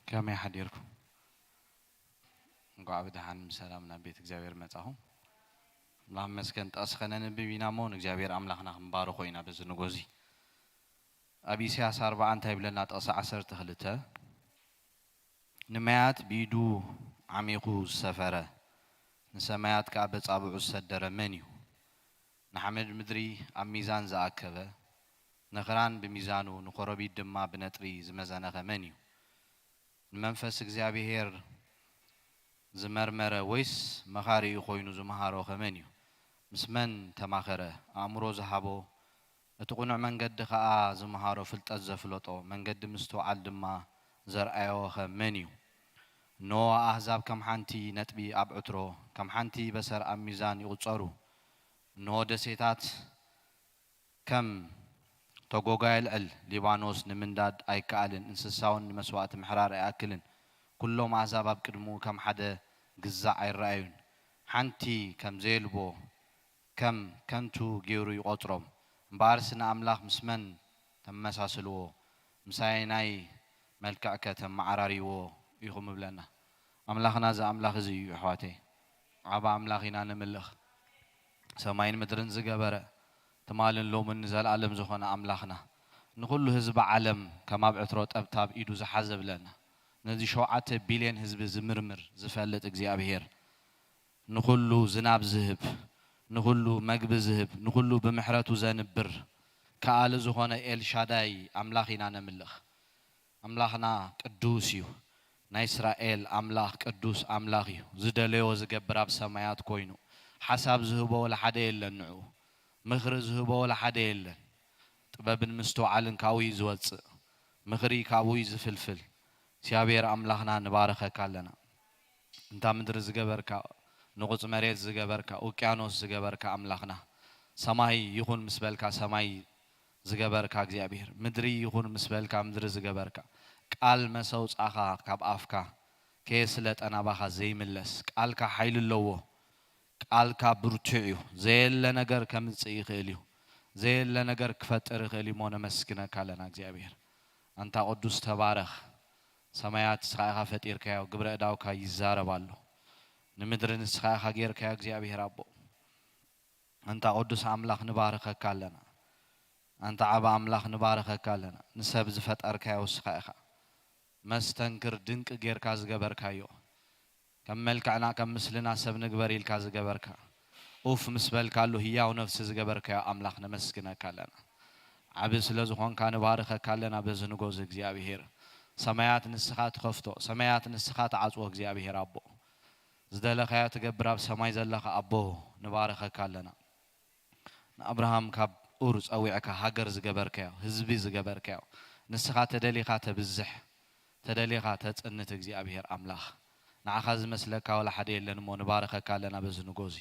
ከመይ ሓዲርኩም? እንኳዕ ብደሓን ብሰላም ናብ ቤት እግዚኣብሔር መጻኹም። ኣምላኽ ይመስገን። ጥቕሲ ከነንብብ ኢና እሞ ንእግዚኣብሔር ኣምላኽና ክንባርኾ ኢና በዚ ንጎዚ። ኣብ ኢሳያስ ኣርብዓ እንታይ ይብለና? ጥቕሲ ዓሰርተ ክልተ፣ ንማያት ብኢዱ ዓሚኹ ዝሰፈረ፣ ንሰማያት ከኣ በጻብዑ ዝሰደረ መን እዩ? ንሓመድ ምድሪ ኣብ ሚዛን ዝኣከበ፣ ንኽራን ብሚዛኑ፣ ንኮረቢት ድማ ብነጥሪ ዝመዘነኸ መን እዩ? ንመንፈስ እግዚኣብሔር ዝመርመረ ወይስ መኻሪኡ ኮይኑ ዝመሃሮ ከመን እዩ? ምስ መን ተማኸረ? ኣእምሮ ዝሃቦ፣ እቲ ቅኑዕ መንገዲ ኸኣ ዝመሃሮ፣ ፍልጠት ዘፍለጦ፣ መንገዲ ምስትውዓል ድማ ዘርኣዮ ኸ መን እዩ? እነሆ ኣህዛብ ከም ሓንቲ ነጥቢ ኣብ ዕትሮ፣ ከም ሓንቲ በሰር ኣብ ሚዛን ይቑጸሩ። እነሆ ደሴታት ከም ተጎጋይ ኣልዕል፣ ሊባኖስ ንምንዳድ ኣይከኣልን፣ እንስሳውን ንመስዋእቲ ምሕራር ኣይኣክልን። ኩሎም ኣህዛብ ኣብ ቅድሚኡ ከም ሓደ ግዛዕ ኣይረኣዩን። ሓንቲ ከም ዘየልቦ ከም ከንቱ ገይሩ ይቖጽሮም። እምበኣርሲ ንኣምላኽ ምስ መን ተመሳስልዎ? ምስ ኣየናይ መልክዕከ ተመዓራርይዎ ኢኹም እብለና። ኣምላኽና እዚ ኣምላኽ እዚ እዩ፣ ኣሕዋተይ። ዓቢ ኣምላኽ ኢና ነምልኽ። ሰማይን ምድርን ዝገበረ፣ ትማልን ሎምን ንዘለኣለም ዝኾነ ኣምላኽና፣ ንኹሉ ህዝቢ ዓለም ከም ኣብ ዕትሮ ጠብታብ ኢዱ ዝሓዘ ብለና። ነዚ ሸውዓተ ቢልዮን ህዝቢ ዝምርምር፣ ዝፈልጥ እግዚኣብሔር፣ ንኹሉ ዝናብ ዝህብ፣ ንኹሉ መግቢ ዝህብ፣ ንኹሉ ብምሕረቱ ዘንብር፣ ከኣሊ ዝኾነ ኤልሻዳይ ኣምላኽ ኢና ነምልኽ። ኣምላኽና ቅዱስ እዩ። ናይ እስራኤል ኣምላኽ ቅዱስ ኣምላኽ እዩ። ዝደለዮ ዝገብር ኣብ ሰማያት ኮይኑ። ሓሳብ ዝህቦ ወላ ሓደ የለን ንዕኡ። ምኽሪ ዝህቦ ወላ ሓደ የለን። ጥበብን ምስትውዓልን ካብኡ እዩ ዝወጽእ። ምኽሪ ካብኡ እዩ ዝፍልፍል። እግዚኣብሔር ኣምላኽና ንባርኸካ ኣለና። እንታ ምድሪ ዝገበርካ፣ ንቑጽ መሬት ዝገበርካ፣ ውቅያኖስ ዝገበርካ ኣምላኽና፣ ሰማይ ይኹን ምስ በልካ ሰማይ ዝገበርካ እግዚኣብሔር፣ ምድሪ ይኹን ምስ በልካ ምድሪ ዝገበርካ፣ ቃል መሰውጻኻ ካብ ኣፍካ ከየስለጠ ናባኻ ዘይምለስ፣ ቃልካ ሓይሊ ኣለዎ። ቃልካ ብርቱዕ እዩ። ዘየለ ነገር ከምጽእ ይኽእል እዩ። ዘየለ ነገር ክፈጥር ይኽእል እዩ እሞ ነመስግነካ ኣለና እግዚኣብሔር። ኣንታ ቅዱስ ተባረኽ። ሰማያት ንስኻ ኢኻ ፈጢርካዮ፣ ግብረ እዳውካ ይዛረብ ኣሎ። ንምድሪ ንስኻ ኢኻ ጌርካዮ እግዚኣብሔር ኣቦ። ኣንታ ቅዱስ ኣምላኽ ንባርኸካ ኣለና። ኣንታ ዓቢ ኣምላኽ ንባርኸካ ኣለና። ንሰብ ዝፈጠርካዮ ንስኻ ኢኻ። መስተንክር ድንቂ ጌርካ ዝገበርካዮ፣ ከም መልክዕና ከም ምስልና ሰብ ንግበር ኢልካ ዝገበርካ፣ ኡፍ ምስ በልካሉ ህያው ነፍሲ ዝገበርካዮ ኣምላኽ ነመስግነካ ኣለና። ዓቢ ስለ ዝኾንካ ንባርኸካ ኣለና በዚ ንጎዚ እግዚኣብሔር። ሰማያት ንስኻ ትኸፍቶ፣ ሰማያት ንስኻ ትዓጽዎ እግዚኣብሔር ኣቦ። ዝደለኻዮ ትገብር ኣብ ሰማይ ዘለኻ ኣቦ ንባርኸካ ኣለና። ንኣብርሃም ካብ ኡር ጸዊዕካ ሃገር ዝገበርካዮ፣ ህዝቢ ዝገበርካዮ፣ ንስኻ ተደሊኻ ተብዝሕ፣ ተደሊኻ ተጽንት እግዚኣብሔር ኣምላኽ። ንዓኻ ዝመስለካ ወላ ሓደ የለን እሞ ንባርኸካ ኣለና በዚ ንጎዚ።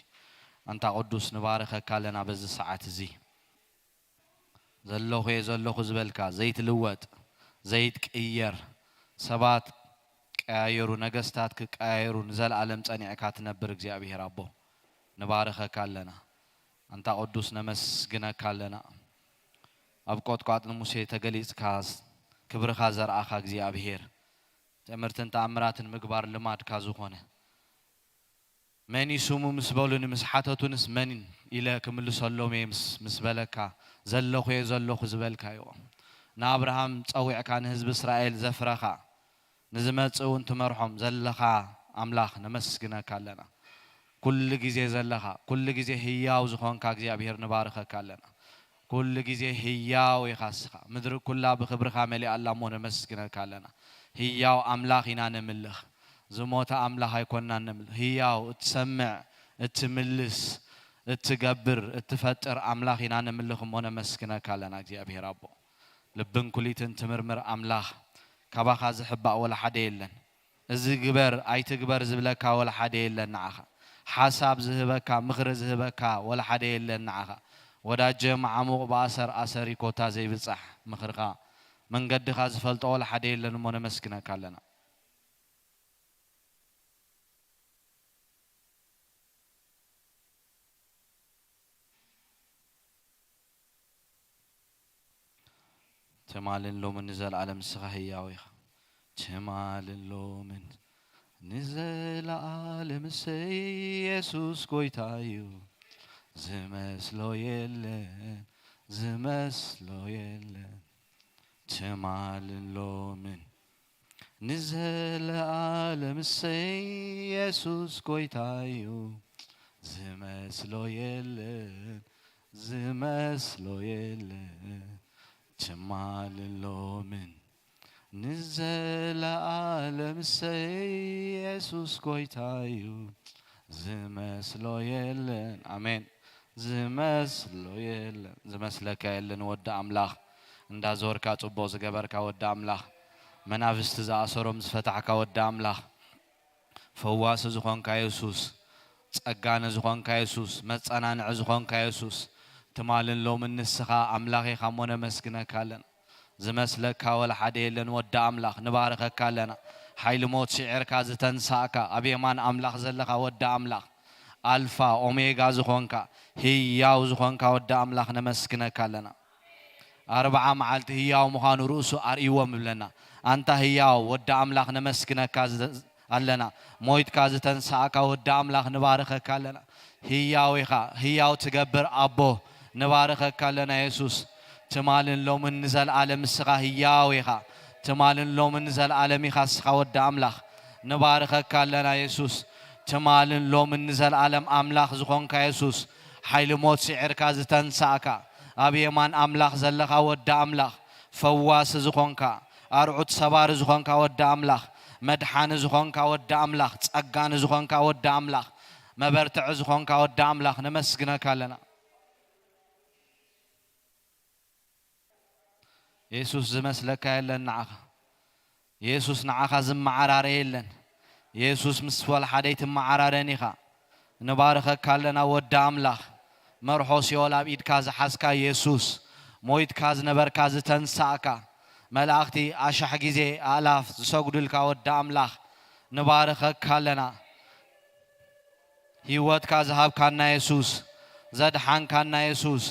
ኣንታ ቅዱስ ንባርኸካ ኣለና በዚ ሰዓት እዚ። ዘለኹ እየ ዘለኹ ዝበልካ፣ ዘይትልወጥ፣ ዘይትቅየር፣ ሰባት ክቀያየሩ፣ ነገስታት ክቀያየሩ፣ ንዘለኣለም ጸኒዕካ ትነብር እግዚኣብሔር ኣቦ፣ ንባርኸካ ኣለና። ኣንታ ቅዱስ ነመስግነካ ኣለና። ኣብ ቆጥቋጥ ንሙሴ ተገሊጽካ፣ ክብርኻ ዘርኣኻ እግዚኣብሔር፣ ትእምርትን ተኣምራትን ምግባር ልማድካ ዝኾነ፣ መን እዩ ስሙ ምስ በሉኒ፣ ምስ ሓተቱንስ መን ኢለ ክምልሰሎም እየ ምስ፣ ምስ በለካ፣ ዘለኹ እየ ዘለኹ ዝበልካዮ። ንኣብርሃም ጸዊዕካ ንህዝቢ እስራኤል ዘፍረኻ፣ ንዝመጽእ እውን ትመርሖም ዘለኻ ኣምላኽ ነመስግነካ ኣለና። ኩሉ ግዜ ዘለኻ፣ ኩሉ ግዜ ህያው ዝኾንካ እግዚኣብሔር ንባርኸካ ኣለና። ኩሉ ግዜ ህያው ኢኻ እስኻ። ምድሪ ኩላ ብኽብርኻ መሊኣ ኣላ እሞ ነመስግነካ ኣለና። ህያው ኣምላኽ ኢና ነምልኽ። ዝሞተ ኣምላኽ ኣይኮንናን ነምልኽ። ህያው፣ እትሰምዕ፣ እትምልስ፣ እትገብር፣ እትፈጥር ኣምላኽ ኢና ነምልኽ እሞ ነመስግነካ ኣለና እግዚኣብሔር ኣቦ። ልብን ኩሊትን ትምርምር ኣምላኽ፣ ካባኻ ዝሕባእ ወላ ሓደ የለን። እዚ ግበር ኣይትግበር ዝብለካ ወላ ሓደ የለን ንዓኻ። ሓሳብ ዝህበካ፣ ምኽሪ ዝህበካ ወላ ሓደ የለን ንዓኻ። ወዳጀ መዓሙቕ ብኣሰር ኣሰር እዩ ኮታ ዘይብጻሕ ምኽርኻ። መንገድኻ ዝፈልጦ ወላ ሓደ የለን እሞ ነመስግነካ ኣለና። ትማልን ሎምን ንዘለኣለም ንስኻ ህያው ኢኻ። ትማልን ሎምን ንዘለዓለም እሰይ፣ ኢየሱስ ጎይታ እዩ። ዝመስሎ የለን፣ ዝመስሎ የለን። ትማልን ሎምን ንዘለዓለም እሰይ፣ ኢየሱስ ጎይታ እዩ። ዝመስሎ የለን፣ ዝመስሎ የለን። ትማልን ሎምን ንዘለዓለም እሰይ፣ ኢየሱስ ጎይታ እዩ። ዝመስሎ የለን። ኣሜን። ዝመስሎ የለን። ዝመስለካ የለን ወዲ ኣምላኽ። እንዳዞርካ ጽቡቕ ዝገበርካ ወዲ ኣምላኽ። መናፍስቲ ዝኣሰሮም ዝፈታሕካ ወዲ ኣምላኽ። ፈዋሲ ዝኾንካ የሱስ፣ ጸጋኒ ዝኾንካ የሱስ፣ መጸናንዒ ዝኾንካ የሱስ፣ ትማልን ሎምን ንስኻ ኣምላኽ ኢኻ እሞ ነመስግነካ ኣለና። ዝመስለካ ወላ ሓደ የለን ወዲ ኣምላኽ፣ ንባርኸካ ኣለና። ሓይሊ ሞት ስዒርካ ዝተንሳእካ፣ ኣብ የማን ኣምላኽ ዘለኻ ወዲ ኣምላኽ፣ ኣልፋ ኦሜጋ ዝኾንካ፣ ህያው ዝኾንካ ወዲ ኣምላኽ ነመስግነካ ኣለና። ኣርብዓ መዓልቲ ህያው ምዃኑ ርእሱ ኣርእይዎም ይብለና። ኣንታ ህያው ወዲ ኣምላኽ ነመስግነካ ዝ-፣ ኣለና። ሞይትካ ዝተንሳእካ ወዲ ኣምላኽ ንባርኸካ ኣለና። ህያው ኢኻ፣ ህያው ትገብር ኣቦ ንባርኸካ ኣለና የሱስ። ትማልን ሎምን ንዘለኣለም ንስኻ ህያው ኢኻ። ትማልን ሎምን ንዘለኣለም ኢኻ ንስኻ ወዲ ኣምላኽ። ንባርኸካ ኣለና የሱስ። ትማልን ሎምን ንዘለኣለም ኣምላኽ ዝኾንካ የሱስ፣ ሓይሊ ሞት ስዒርካ ዝተንሳእካ፣ ኣብ የማን ኣምላኽ ዘለኻ ወዲ ኣምላኽ፣ ፈዋሲ ዝኾንካ፣ ኣርዑት ሰባሪ ዝኾንካ ወዲ ኣምላኽ፣ መድሓኒ ዝኾንካ ወዲ ኣምላኽ፣ ጸጋኒ ዝኾንካ ወዲ ኣምላኽ፣ መበርትዒ ዝኾንካ ወዲ ኣምላኽ ነመስግነካ ኣለና። የሱስ ዝመስለካ የለን ንዓኻ። የሱስ ንዓኻ ዝመዓራረ የለን። የሱስ ምስ ወላ ሓደ ኣይትመዓራረን ኢኻ። ንባርኸካ ኣለና ወዲ ኣምላኽ። መርሖ ሲኦል ኣብ ኢድካ ዝሓዝካ የሱስ፣ ሞይትካ ዝነበርካ ዝተንሳእካ፣ መላእኽቲ ኣሻሕ ግዜ ኣእላፍ ዝሰግዱልካ ወዲ ኣምላኽ፣ ንባርኸካ ኣለና። ህይወትካ ዝሃብካና የሱስ፣ ዘድሓንካና የሱስ፣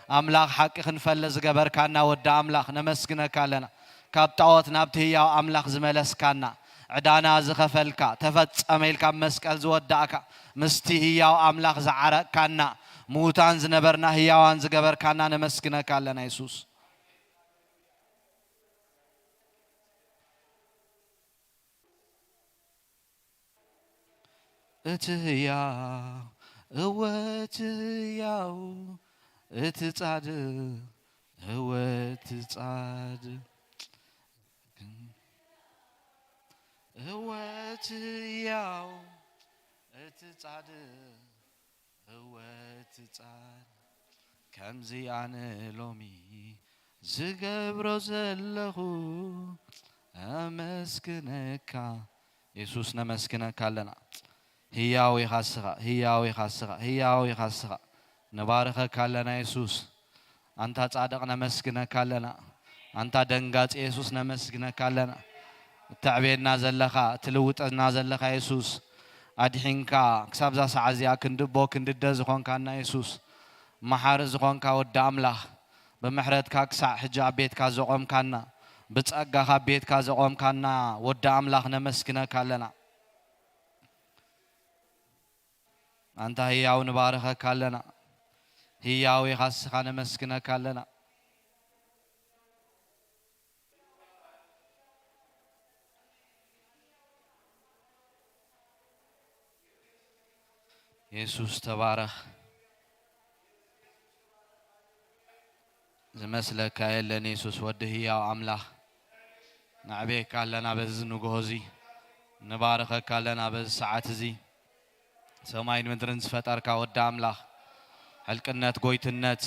ኣምላኽ ሓቂ ክንፈልጥ ዝገበርካና ወዲ ኣምላኽ ነመስግነካ ኣለና። ካብ ጣዖት ናብቲ ህያው ኣምላኽ ዝመለስካና፣ ዕዳና ዝኸፈልካ፣ ተፈጸመ ኢልካ ኣብ መስቀል ዝወዳእካ፣ ምስቲ ህያው ኣምላኽ ዝዓረቅካና፣ ምዉታን ዝነበርና ህያዋን ዝገበርካና ነመስግነካ ኣለና የሱስ። እቲ ህያው፣ እወ እቲ ህያው፣ እቲ ጻድቕ፣ እወ እቲ ጻድቕ። እወ እቲ ህያው፣ እቲ ጻድቕ፣ እወ እቲ ጻድቕ። ከምዚ ኣነ ሎሚ ዝገብሮ ዘለኹ ኣመስግነካ። የሱስ ነመስግነካ ኣለና። ህያው ኢኻ እስኻ፣ ህያው ኢኻ እስኻ፣ ህያው ኢኻ እስኻ። ንባርኸካ ኣለና የሱስ። ኣንታ ጻድቕ ነመስግነካ ኣለና። ኣንታ ደንጋጺ የሱስ ነመስግነካ ኣለና። እተዕብየና ዘለኻ፣ ትልውጠና ዘለኻ የሱስ። ኣድሒንካ ክሳብዛ ሰዓት እዚኣ ክንዲ ኣቦ ክንዲ ኣደ ዝኾንካና የሱስ። መሓሪ ዝኾንካ ወዲ ኣምላኽ። ብምሕረትካ ክሳዕ ሕጂ ኣብ ቤትካ ዘቖምካና፣ ብጸጋኻ ኣብ ቤትካ ዘቖምካና ወዲ ኣምላኽ ነመስግነካ ኣለና። ኣንታ ህያው ንባርኸካ ኣለና። ህያው ኢኻ እስኻ ነመስግነካ ኣለና። የሱስ ተባረኽ። ዝመስለካ የለን የሱስ ወዲ ህያው ኣምላኽ። ነዕብየካ ኣለና በዚ ንግሆ እዚ። ንባርኸካ ኣለና በዚ ሰዓት እዚ። ሰማይን ምድርን ዝፈጠርካ ወዲ ኣምላኽ። ሕልቅነት ጎይትነት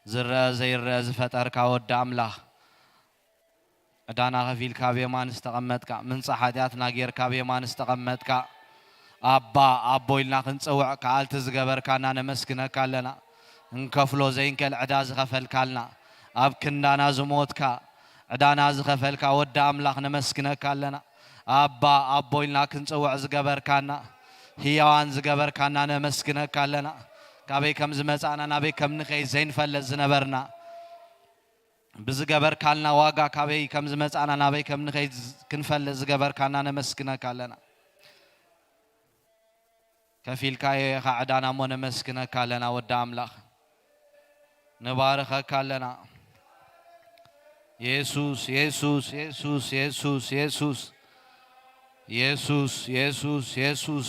ዝረአ ዘይረአ ዝፈጠርካ ወዲ ኣምላኽ። ዕዳና ከፊልካ ኣብ የማን ዝተቐመጥካ፣ ምንጻ ሓጢኣትና ጌርካ ኣብ የማን ዝተቐመጥካ፣ ኣባ፣ ኣቦ ኢልና ክንጽውዕ ከኣልቲ ዝገበርካና ነመስግነካ ኣለና። እንከፍሎ ዘይንክእል ዕዳ ዝኸፈልካልና፣ ኣብ ክንዳና ዝሞትካ፣ ዕዳና ዝኸፈልካ ወዲ ኣምላኽ ነመስግነካ ኣለና። ኣባ፣ ኣቦ ኢልና ክንጽውዕ ዝገበርካና፣ ህያዋን ዝገበርካና ነመስግነካ ኣለና። ካበይ ከም ዝመጻእና፣ ናበይ ከም ንኸይድ ዘይንፈልጥ ዝነበርና፣ ብዝገበርካልና ዋጋ ካበይ ከም ዝመጻና ናበይ ከም ንኸይድ ዝ-፣ ክንፈልጥ ዝገበርካና ነመስግነካ ኣለና። ከፊልካዮ ኢኻ ዕዳና እሞ ነመስግነካ ኣለና ወዲ ኣምላኽ። ንባርኸካ ኣለና። የሱስ፣ የሱስ፣ የሱስ፣ የሱስ፣ የሱስ። የሱስ፣ የሱስ፣ የሱስ።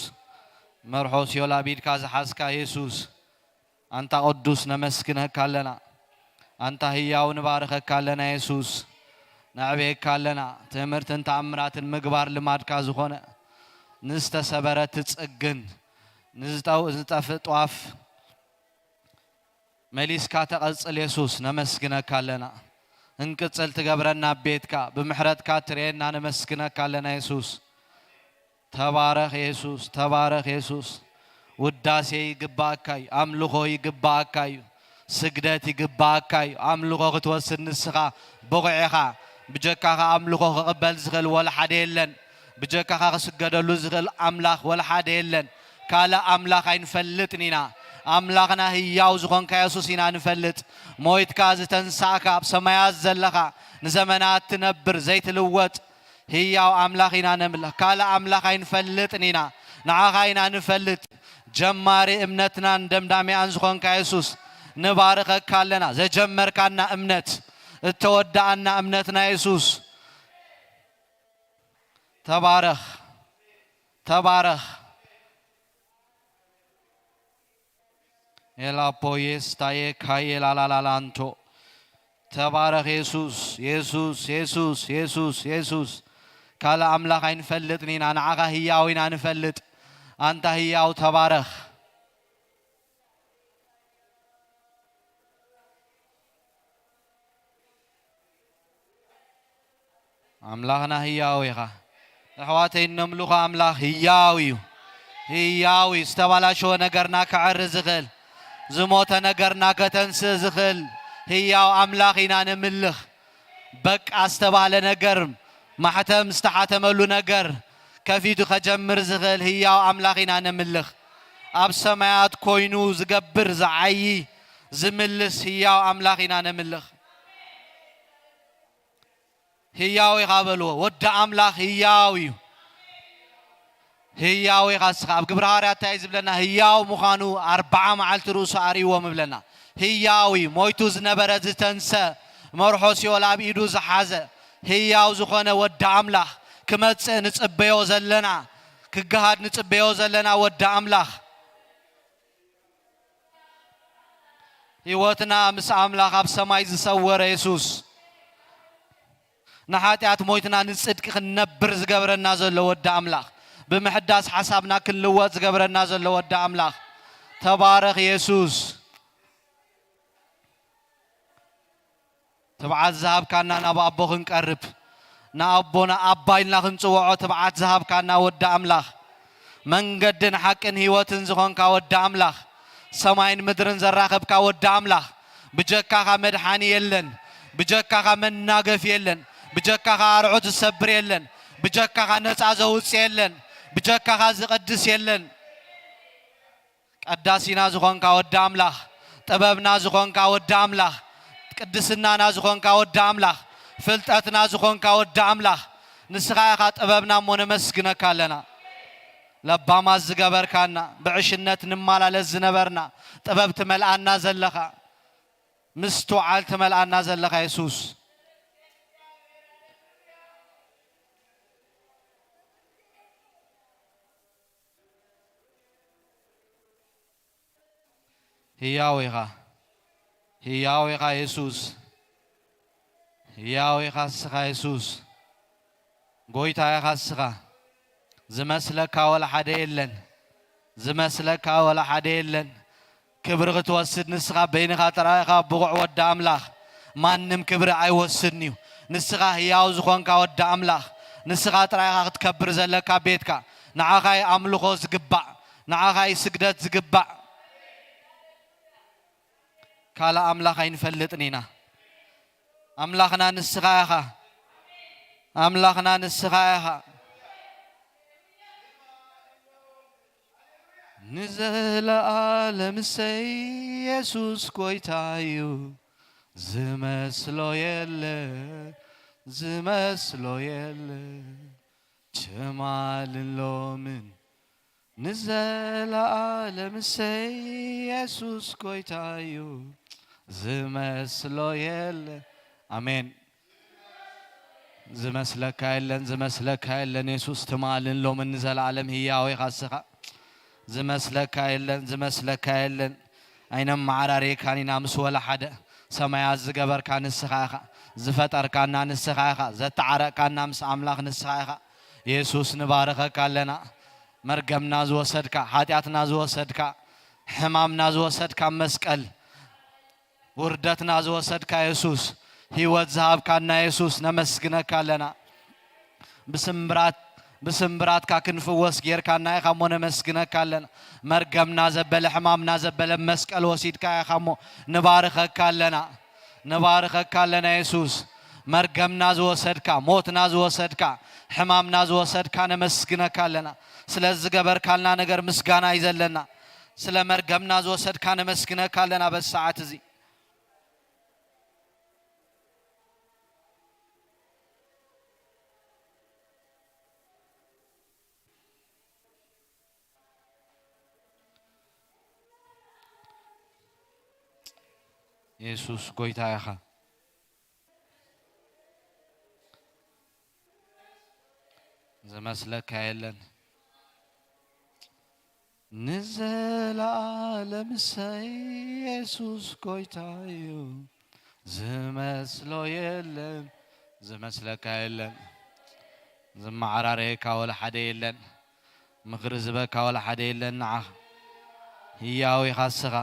መርሖ ሲኦል ኣብ ኢድካ ዝሓዝካ የሱስ። ኣንታ ቅዱስ ነመስግነካ ኣለና። ኣንታ ህያው ንባርኸካ ኣለና የሱስ። ነዕብየካ ኣለና። ትእምርትን ተኣምራትን ምግባር ልማድካ ዝኾነ፣ ንዝተሰበረ ትጽግን፣ ንዝጠው-፣ ዝጠፍእ ጧፍ መሊስካ ተቐጽል የሱስ። ነመስግነካ ኣለና። እንቅጽል ትገብረና ኣብ ቤትካ፣ ብምሕረትካ ትርእየና ነመስግነካ ኣለና የሱስ። ተባረኽ የሱስ፣ ተባረኽ የሱስ። ውዳሴ ይግባኣካ እዩ፣ ኣምልኾ ይግባኣካ እዩ፣ ስግደት ይግባኣካ እዩ። ኣምልኾ ክትወስድ ንስኻ ብቑዕ ኢኻ። ብጀካኻ ኣምልኾ ክቕበል ዝኽእል ወላ ሓደ የለን። ብጀካኻ ክስገደሉ ዝኽእል ኣምላኽ ወላ ሓደ የለን። ካልእ ኣምላኽ ኣይንፈልጥን ኢና። ኣምላኽና ህያው ዝኾንካ የሱስ ኢና ንፈልጥ። ሞይትካ ዝተንሳእካ፣ ኣብ ሰማያት ዘለኻ፣ ንዘመናት ትነብር፣ ዘይትልወጥ፣ ህያው ኣምላኽ ኢና ነምልኽ። ካልእ ኣምላኽ ኣይንፈልጥን ኢና። ንዓኻ ኢና ንፈልጥ። ጀማሪ እምነትናን ደምዳሚኣን ዝኾንካ የሱስ፣ ንባርኸካ ኣለና። ዘጀመርካና እምነት፣ እተወዳኣና እምነትና የሱስ፣ ተባረኽ፣ ተባረኽ። ኤላፖ የስታየ ካየ ላላላላንቶ። ተባረኽ የሱስ፣ የሱስ፣ የሱስ፣ የሱስ፣ የሱስ። ካልእ ኣምላኽ ኣይንፈልጥን ኢና፣ ንዓኻ ህያው ኢና ንፈልጥ። ኣንታ ህያው ተባረኽ። ኣምላኽና ህያው ኢኻ። ኣሕዋተይ፣ እነምልኾ ኣምላኽ ህያው እዩ። ህያው እዩ። ዝተባላሸወ ነገርና ክዕሪ ዝኽእል፣ ዝሞተ ነገርና ከተንስእ ዝኽእል ህያው ኣምላኽ ኢና ነምልኽ። በቃ ዝተባህለ ነገር፣ ማሕተም ዝተሓተመሉ ነገር ከፊቱ ከጀምር ዝኽእል ህያው ኣምላኽ ኢና ነምልኽ። ኣብ ሰማያት ኮይኑ ዝገብር፣ ዝዓዪ፣ ዝምልስ ህያው ኣምላኽ ኢና ነምልኽ። ህያው ኢኻ በልዎ። ወዲ ኣምላኽ ህያው እዩ። ህያው ኢኻ እስኻ። ኣብ ግብረ ሃዋርያት እንታይ እዩ ዝብለና? ህያው ምዃኑ ኣርብዓ መዓልቲ ርእሱ ኣርእይዎም እብለና። ህያው እዩ። ሞይቱ ዝነበረ ዝተንሰ፣ መርሖ ሲኦል ኣብ ኢዱ ዝሓዘ፣ ህያው ዝኾነ ወዲ ኣምላኽ ክመጽእ ንጽበዮ ዘለና፣ ክገሃድ ንጽበዮ ዘለና ወዲ ኣምላኽ። ህይወትና ምስ ኣምላኽ ኣብ ሰማይ ዝሰወረ የሱስ፣ ንሓጢኣት ሞይትና ንጽድቂ ክንነብር ዝገብረና ዘሎ ወዲ ኣምላኽ፣ ብምሕዳስ ሓሳብና ክንልወጥ ዝገብረና ዘሎ ወዲ ኣምላኽ። ተባረኽ የሱስ። ትብዓት ዝሃብካና ናብ ኣቦ ክንቀርብ፣ ንኣቦና ኣባ ኢልና ክንጽውዖ ትብዓት ዝሃብካና ወዲ ኣምላኽ፣ መንገድን ሓቅን ህይወትን ዝኾንካ ወዲ ኣምላኽ፣ ሰማይን ምድርን ዘራኸብካ ወዲ ኣምላኽ፣ ብጀካኻ መድሓኒ የለን፣ ብጀካኻ መናገፊ የለን፣ ብጀካኻ ኣርዑት ዝሰብር የለን፣ ብጀካኻ ነጻ ዘውጽእ የለን፣ ብጀካኻ ዝቕድስ የለን። ቀዳሲና ዝኾንካ ወዲ ኣምላኽ፣ ጥበብና ዝኾንካ ወዲ ኣምላኽ፣ ቅድስናና ዝኾንካ ወዲ ኣምላኽ፣ ፍልጠትና ዝኾንካ ወዲ ኣምላኽ፣ ንስኻ ኢኻ ጥበብና እሞ ነመስግነካ ኣለና። ለባማት ዝገበርካና፣ ብዕሽነት ንመላለስ ዝነበርና፣ ጥበብ ትመልኣና ዘለኻ፣ ምስትውዓል ትመልኣና ዘለኻ የሱስ። ህያው ኢኻ፣ ህያው ኢኻ የሱስ፣ ህያው ኢኻ እስኻ የሱስ፣ ጎይታ ኢኻ እስኻ። ዝመስለካ ወላ ሓደ የለን፣ ዝመስለካ ወላ ሓደ የለን። ክብሪ ክትወስድ ንስኻ በይንኻ ጥራይ ኢኻ ብቑዕ ወዲ ኣምላኽ። ማንም ክብሪ ኣይወስድን እዩ። ንስኻ ህያው ዝኾንካ ወዲ ኣምላኽ፣ ንስኻ ጥራይ ኢኻ ክትከብር ዘለካ ቤትካ። ንዓኻ እዩ ኣምልኾ ዝግባእ፣ ንዓኻ እዩ ስግደት ዝግባእ። ካልእ ኣምላኽ ኣይንፈልጥን ኢና። ኣምላኽና ንስኻ ኢኻ። ኣምላኽና ንስኻ ኢኻ። ንዘለኣለም ሰይ የሱስ ጎይታ እዩ። ዝመስሎ የለ፣ ዝመስሎ የለ። ትማልን ሎምን ንዘለኣለም እሰይ፣ የሱስ ጎይታ እዩ፣ ዝመስሎ የለ። ኣሜን። ዝመስለካ የለን፣ ዝመስለካ የለን። የሱስ ትማልን ሎምን ንዘለኣለም ህያው ኢኻ እስኻ። ዝመስለካ የለን፣ ዝመስለካ የለን። ኣይነመዓራርየካን ኢና ምስ ወላ ሓደ። ሰማያት ዝገበርካ ንስኻ ኢኻ። ዝፈጠርካና ንስኻ ኢኻ። ዘተዓረቕካና ምስ ኣምላኽ ንስኻ ኢኻ። የሱስ ንባርኸካ ኣለና። መርገምና ዝወሰድካ፣ ሓጢኣትና ዝወሰድካ፣ ሕማምና ዝወሰድካ መስቀል፣ ውርደትና ዝወሰድካ የሱስ፣ ህይወት ዝሃብካና የሱስ፣ ነመስግነካ ኣለና። ብስምብራት፣ ብስምብራትካ ክንፍወስ ጌርካና ኢኻ እሞ ነመስግነካ ኣለና። መርገምና ዘበለ፣ ሕማምና ዘበለ መስቀል ወሲድካ ኢኻ እሞ ንባርኸካ ኣለና። ንባርኸካ ኣለና የሱስ። መርገምና ዝወሰድካ፣ ሞትና ዝወሰድካ፣ ሕማምና ዝወሰድካ ነመስግነካ ኣለና። ስለ ዝገበርካልና ነገር ምስጋና እዩ ዘለና። ስለ መርገምና ዝወሰድካ ነመስግነካ ኣለና በዚ ሰዓት እዚ። የሱስ ጎይታ ኢኻ። ዝመስለካ የለን። ንዘለኣለም እሰይ የሱስ ጎይታ እዩ። ዝመስሎ የለን። ዝመስለካ የለን። ዝመዓራረየካ ወላ ሓደ የለን። ምኽሪ ዝበካ ወላ ሓደ የለን። ንዓኻ ህያው ኢኻ እስኻ።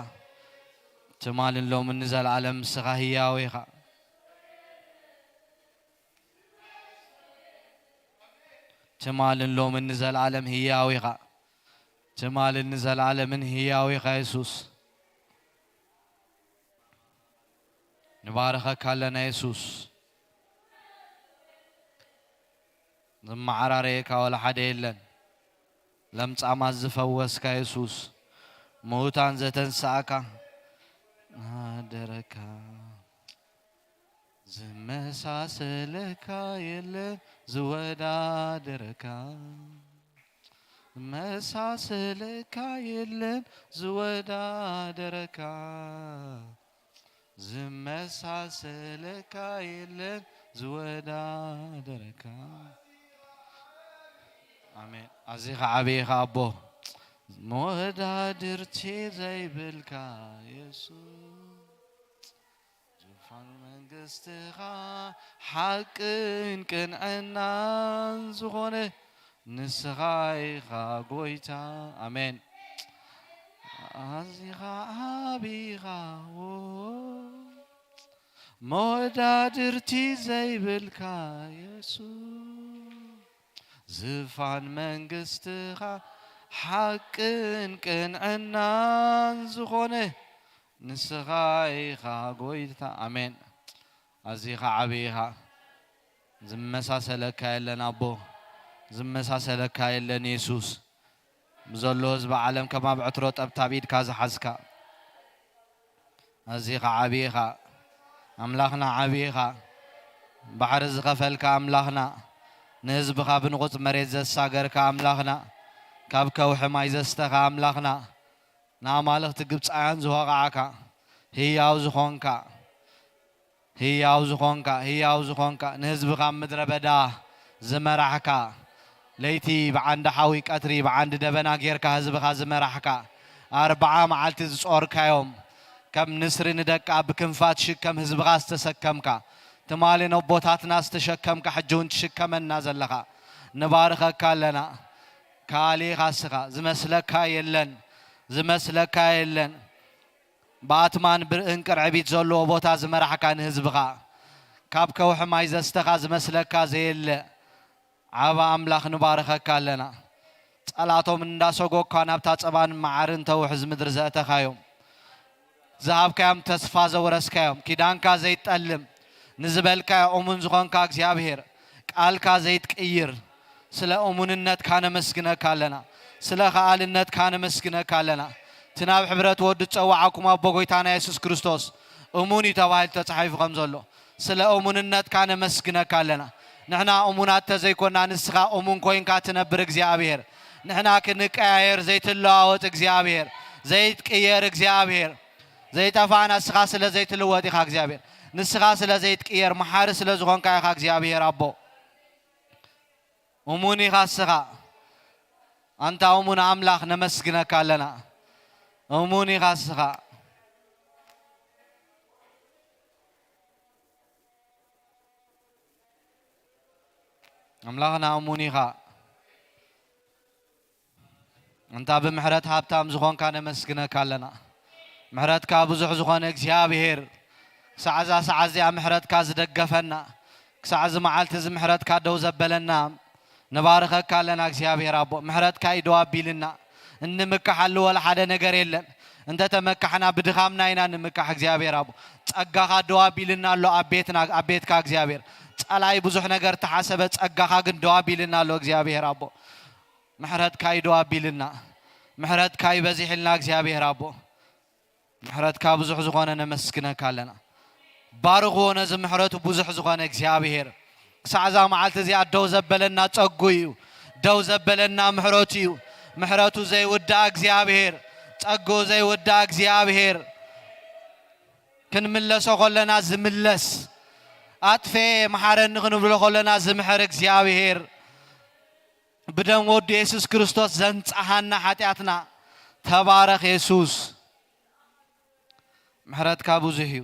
ትማልን ሎምን ንዘለኣለም እስኻ ህያው ኢኻ። ትማልን ሎምን ንዘለኣለም ህያው ኢኻ። ትማልን ንዘለኣለምን ህያው ኢኻ የሱስ። ንባርኸካ ኣለና የሱስ። ዝመዓራረየካ ወላ ሓደ የለን። ለምጻማት ዝፈወስካ የሱስ። ምዉታን ዘተንሳእካ ናደረካ። ዝመሳሰለካ የለን ዝወዳደረካ። ዝመሳሰለካ የለን ዝወዳደረካ። ዝመሳሰለካ የለን ዝወዳደረካ። ኣሜን። ኣዚኻ ዓብዪ ኢኻ ኣቦ። መወዳድርቲ ዘይብልካ የሱስ። ዙፋን መንግስትኻ ሓቅን ቅንዕናን ዝኾነ ንስኻ ኢኻ ጎይታ። ኣሜን። ኣዚኻ ዓቢኻ፣ ዎ፣ መወዳድርቲ ዘይብልካ የሱስ። ዝፋን መንግስትኻ ሓቅን ቅንዕናን ዝኾነ ንስኻ ኢኻ ጎይታ። ኣሜን። ኣዚኻ ዓብዪ ኢኻ። ዝመሳሰለካ የለን ኣቦ፣ ዝመሳሰለካ የለን የሱስ። ብዘሎ ህዝቢ ዓለም ከም ኣብ ዕትሮ ጠብታብ ኢድካ ዝሓዝካ፣ ኣዚኻ ዓብዪ ኢኻ። ኣምላኽና ዓብዪ ኢኻ። ባሕሪ ዝኸፈልካ ኣምላኽና፣ ንህዝብኻ ብንቑጽ መሬት ዘሳገርካ ኣምላኽና፣ ካብ ከውሒ ማይ ዘስተኻ ኣምላኽና፣ ንኣማልኽቲ ግብጻውያን ዝወቓዕካ፣ ህያው ዝኾንካ፣ ህያው ዝኾንካ፣ ህያው ዝኾንካ፣ ንህዝብኻ ኣብ ምድረ በዳ ዝመራሕካ፣ ለይቲ ብዓንዲ ሓዊ፣ ቀትሪ ብዓንዲ ደበና ጌርካ ህዝብኻ ዝመራሕካ፣ ኣርብዓ መዓልቲ ዝጾርካዮም፣ ከም ንስሪ ንደቃ ብክንፋ ትሽከም ህዝብኻ ዝተሰከምካ፣ ትማሊ ነቦታትና ዝተሸከምካ፣ ሕጂ እውን ትሽከመና ዘለኻ፣ ንባርኸካ ኣለና። ካልእ ኢኻ እስኻ፣ ዝመስለካ የለን፣ ዝመስለካ የለን። ብኣትማን ብርእን ቅርዕቢት ዘለዎ ቦታ ዝመራሕካ ንህዝብኻ፣ ካብ ከውሒ ማይ ዘስተኻ ዝመስለካ ዘየለ ዓቢ ኣምላኽ ንባርኸካ ኣለና። ጸላቶም እንዳሰጎግካ ናብታ ጸባን መዓርን ተውሕዝ ምድሪ ዘእተኻዮም፣ ዝሃብካዮም ተስፋ ዘውረስካዮም፣ ኪዳንካ ዘይትጠልም፣ ንዝበልካዮ እሙን ዝኾንካ እግዚኣብሄር፣ ቃልካ ዘይትቅይር፣ ስለ እሙንነትካ ነመስግነካ ኣለና። ስለ ከኣልነትካ ነመስግነካ ኣለና። እቲ ናብ ሕብረት ወዱ ዝጸዋዓኩም ኣቦ ጎይታና የሱስ ክርስቶስ እሙን እዩ ተባሂሉ ተጻሒፉ ከም ዘሎ፣ ስለ እሙንነትካ ነመስግነካ ኣለና። ንሕና እሙናት ተዘይኮና፣ ንስኻ እሙን ኮይንካ ትነብር እግዚኣብሔር። ንሕና ክንቀያየር ዘይትለዋወጥ እግዚኣብሔር፣ ዘይትቅየር እግዚኣብሔር፣ ዘይጠፋእና ንስኻ ስለ ዘይትልወጥ ኢኻ እግዚኣብሔር። ንስኻ ስለ ዘይትቅየር፣ መሓሪ ስለ ዝኾንካ ኢኻ እግዚኣብሔር ኣቦ። እሙን ኢኻ እስኻ። ኣንታ እሙን ኣምላኽ ነመስግነካ ኣለና። እሙን ኢኻ እስኻ። ኣምላኽና እሙን ኢኻ። ኣንታ ብምሕረት ሃብታም ዝኾንካ ነመስግነካ ኣለና። ምሕረትካ ብዙሕ ዝኾነ እግዚኣብሔር፣ ክሳዕ እዛ ሰዓት እዚኣ ምሕረትካ ዝደገፈና፣ ክሳዕ እዚ መዓልቲ እዚ ምሕረትካ ደው ዘበለና፣ ንባርኸካ ኣለና እግዚኣብሔር ኣቦ። ምሕረትካ እዩ ደው ኣቢልና። እንምካሓሉ ወላ ሓደ ነገር የለን። እንተተመካሕና ብድኻምና ኢና ንምካሕ እግዚኣብሔር ኣቦ። ጸጋኻ ደው ኣቢልና ኣሎ ኣብ ቤትና፣ ኣብ ቤትካ እግዚኣብሔር። ጸላይ ብዙሕ ነገር ተሓሰበ፣ ጸጋኻ ግን ደው ኣቢልና ኣሎ እግዚኣብሔር ኣቦ። ምሕረትካ እዩ ደው ኣቢልና። ምሕረትካ እዩ በዚሕልና እግዚኣብሔር ኣቦ። ምሕረትካ ብዙሕ ዝኾነ ነመስግነካ ኣለና። ባርኽዎ ነዚ ምሕረቱ ብዙሕ ዝኾነ እግዚኣብሔር። ክሳዕ እዛ መዓልቲ እዚኣ ደው ዘበለና ጸጉ እዩ። ደው ዘበለና ምሕረቱ እዩ። ምሕረቱ ዘይውዳእ እግዚኣብሔር፣ ጸጉ ዘይውዳእ እግዚኣብሔር። ክንምለሶ ከለና ዝምለስ፣ ኣጥፌ መሓረኒ ክንብሎ ከለና ዝምሕር እግዚኣብሔር። ብደም ወዱ የሱስ ክርስቶስ ዘንጻሃና ሓጢኣትና። ተባረኽ የሱስ። ምሕረትካ ብዙሕ እዩ።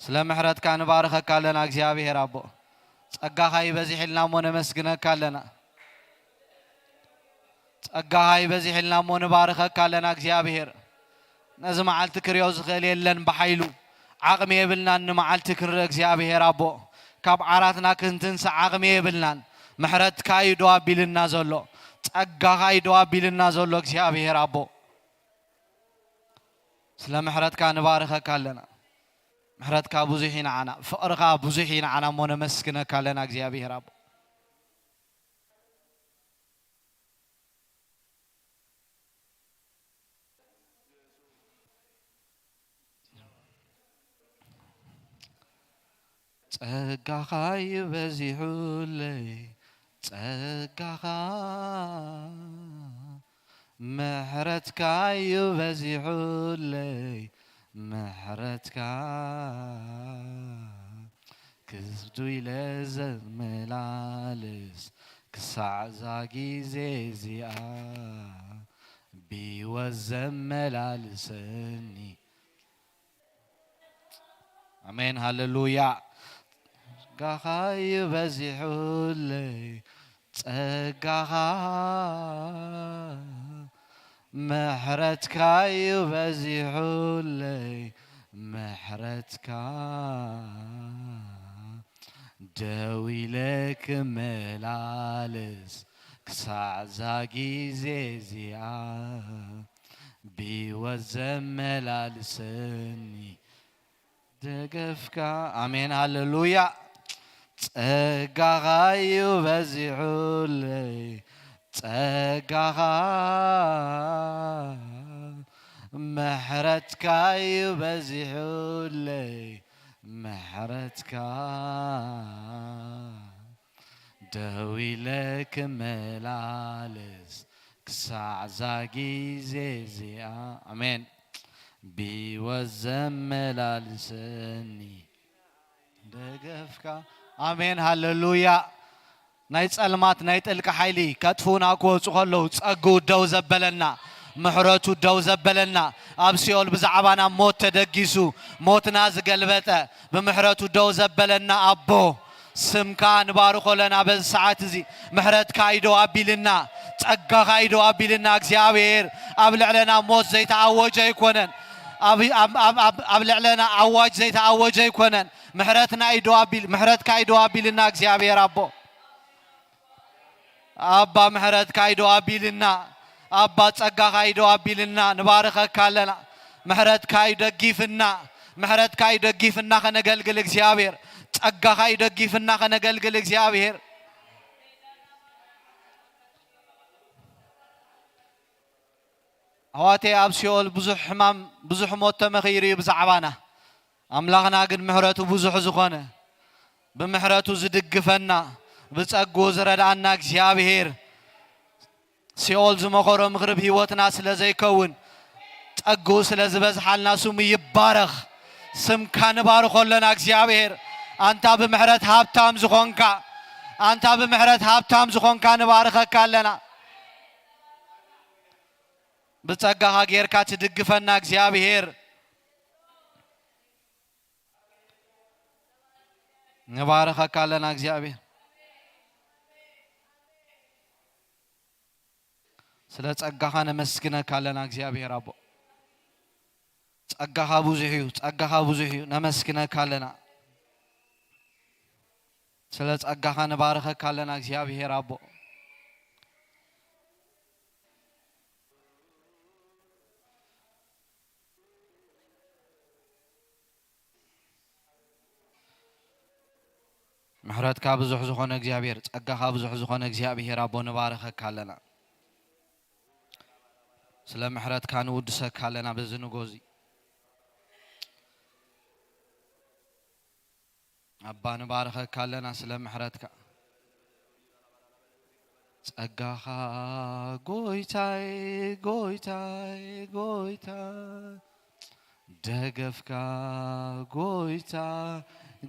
ስለ ምሕረትካ ንባርኸካ ኣለና እግዚኣብሔር ኣቦ። ጸጋኻ ይበዚሕልና እሞ ነመስግነካ ኣለና። ጸጋኻ ይበዚሕልና እሞ ንባርኸካ ኣለና እግዚኣብሔር። ነዚ መዓልቲ ክሪኦ ዝኽእል የለን ብሓይሉ። ዓቕሚ የብልናን ንመዓልቲ ክንርኢ እግዚኣብሔር ኣቦ። ካብ ዓራትና ክንትንሳእ ዓቕሚ የብልናን። ምሕረትካ እዩ ደው ኣቢልና ዘሎ። ጸጋኻ እዩ ደው ኣቢልና ዘሎ እግዚኣብሔር ኣቦ። ስለ ምሕረትካ ንባርኸካ ኣለና። ምሕረትካ ብዙሕ እዩ ንዓና፣ ፍቕርኻ ብዙሕ እዩ ንዓና እሞ ነመስግነካ ኣለና እግዚኣብሔር ኣቦ። ጸጋኻ እዩ በዚሑለይ፣ ጸጋኻ፣ ምሕረትካ እዩ በዚሑለይ፣ ምሕረትካ። ክስዱ ኢለ ዘመላልስ ክሳዕ እዛ ግዜ እዚኣ፣ ብህይወት ዘመላልሰኒ። ኣሜን፣ ሃሌሉያ። ጸጋኻ እዩ በዚሑለይ፣ ጸጋኻ፣ ምሕረትካ እዩ በዚሑለይ፣ ምሕረትካ። ደው ኢለ ክመላልስ ክሳዕ እዛ ግዜ እዚኣ፣ ብህይወት ዘመላልሰኒ ደገፍካ። ኣሜን፣ ሃሌሉያ። ጸጋኻ እዩ በዚሑለይ፣ ጸጋኻ፣ ምሕረትካ እዩ በዚሑለይ፣ ምሕረትካ። ደው ኢለ ክመላልስ ክሳዕ እዛ ግዜ እዚኣ። ኣሜን። ብህይወት ዘመላልሰኒ ደገፍካ። ኣሜን፣ ሃሌሉያ። ናይ ጸልማት ናይ ጥልቂ ሓይሊ ከጥፍኡና ክወጹ ከለዉ፣ ጸግኡ ደው ዘበለና፣ ምሕረቱ ደው ዘበለና፣ ኣብ ሲኦል ብዛዕባና ሞት ተደጊሱ፣ ሞትና ዝገልበጠ፣ ብምሕረቱ ደው ዘበለና ኣቦ፣ ስምካ ንባርኾ ኣለና። በዚ ሰዓት እዚ ምሕረትካ እዩ ደው ኣቢልና፣ ጸጋኻ እዩ ደው ኣቢልና። እግዚኣብሔር ኣብ ልዕለና ሞት ዘይተኣወጀ ኣይኮነን። ኣብ፣ ኣብ፣ ኣብ፣ ኣብ፣ ኣብ ልዕለና ኣዋጅ ዘይተኣወጀ ኣይኮነን። ምሕረትና እዩ ደው ኣቢል-፣ ምሕረትካ እዩ ደው ኣቢልና እግዚኣብሔር ኣቦ። ኣባ ምሕረትካ እዩ ደው ኣቢልና። ኣባ ጸጋኻ እዩ ደው ኣቢልና። ንባርኸካ ኣለና። ምሕረትካ እዩ ደጊፍና። ምሕረትካ እዩ ደጊፍና ከነገልግል እግዚኣብሔር። ጸጋኻ እዩ ደጊፍና ከነገልግል እግዚኣብሔር። ኣሕዋተይ፣ ኣብ ሲኦል ብዙሕ ሕማም፣ ብዙሕ ሞት ተመኺሩ እዩ ብዛዕባና። ኣምላኽና ግን ምሕረቱ ብዙሕ ዝኾነ፣ ብምሕረቱ ዝድግፈና፣ ብጸግኡ ዝረድኣና እግዚኣብሔር፣ ሲኦል ዝመኸሮ ምኽሪ ብህይወትና ስለ ዘይከውን፣ ጸግኡ ስለ ዝበዝሓልና ስሙ ይባረኽ። ስምካ ንባርኾ ኣለና እግዚኣብሔር። ኣንታ ብምሕረት ሃብታም ዝኾንካ፣ ኣንታ ብምሕረት ሃብታም ዝኾንካ ንባርኸካ ኣለና። ብጸጋኻ ጌርካ ትድግፈና እግዚኣብሔር። ንባርኸካ ኣለና እግዚኣብሔር። ስለ ጸጋኻ ነመስግነካ ኣለና እግዚኣብሔር ኣቦ። ጸጋኻ ብዙሕ እዩ፣ ጸጋኻ ብዙሕ እዩ። ነመስግነካ ኣለና። ስለ ጸጋኻ ንባርኸካ ኣለና እግዚኣብሔር ኣቦ። ምሕረትካ ብዙሕ ዝኾነ እግዚኣብሔር፣ ጸጋኻ ብዙሕ ዝኾነ እግዚኣብሔር ኣቦ ንባርኸካ ኣለና። ስለ ምሕረትካ ንውድሰካ ኣለና በዚ ንጎዚ። ኣባ ንባርኸካ ኣለና ስለ ምሕረትካ። ጸጋኻ ጎይታይ፣ ጎይታይ፣ ጎይታ፣ ደገፍካ ጎይታ፣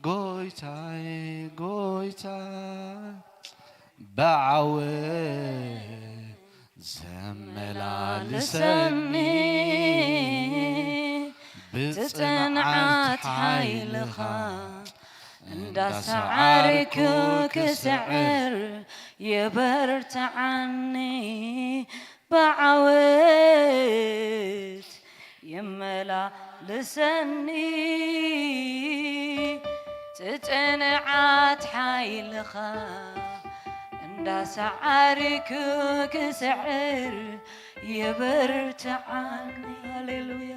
ጎይታይ፣ ጎይታ፣ ብዓወት ዘመላልሰኒ፣ ብጽንዓት ሓይልኻ እንዳሰዓርኩ ክስዕር የበርትዓኒ፣ ብዓወት የመላልሰኒ፣ ጽንዓት ሓይልኻ እንዳሰዓርኩ ክስዕር የበርትዓኒ። ሃሌሉያ።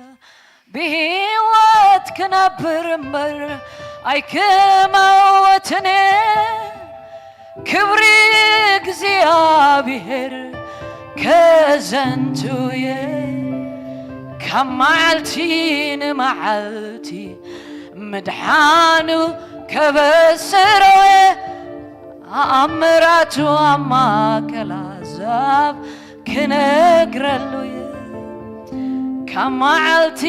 ብህይወት ክነብር እምበር ኣይክመውትን እየ፣ ክብሪ እግዚኣብሔር ከዘንቱ እየ። ካብ መዓልቲ ንመዓልቲ ምድሓኑ ከበስሮ እየ፣ ኣኣምራቱ ኣብ ማእከል ኣህዛብ ክነግረሉ እየ። ካብ መዓልቲ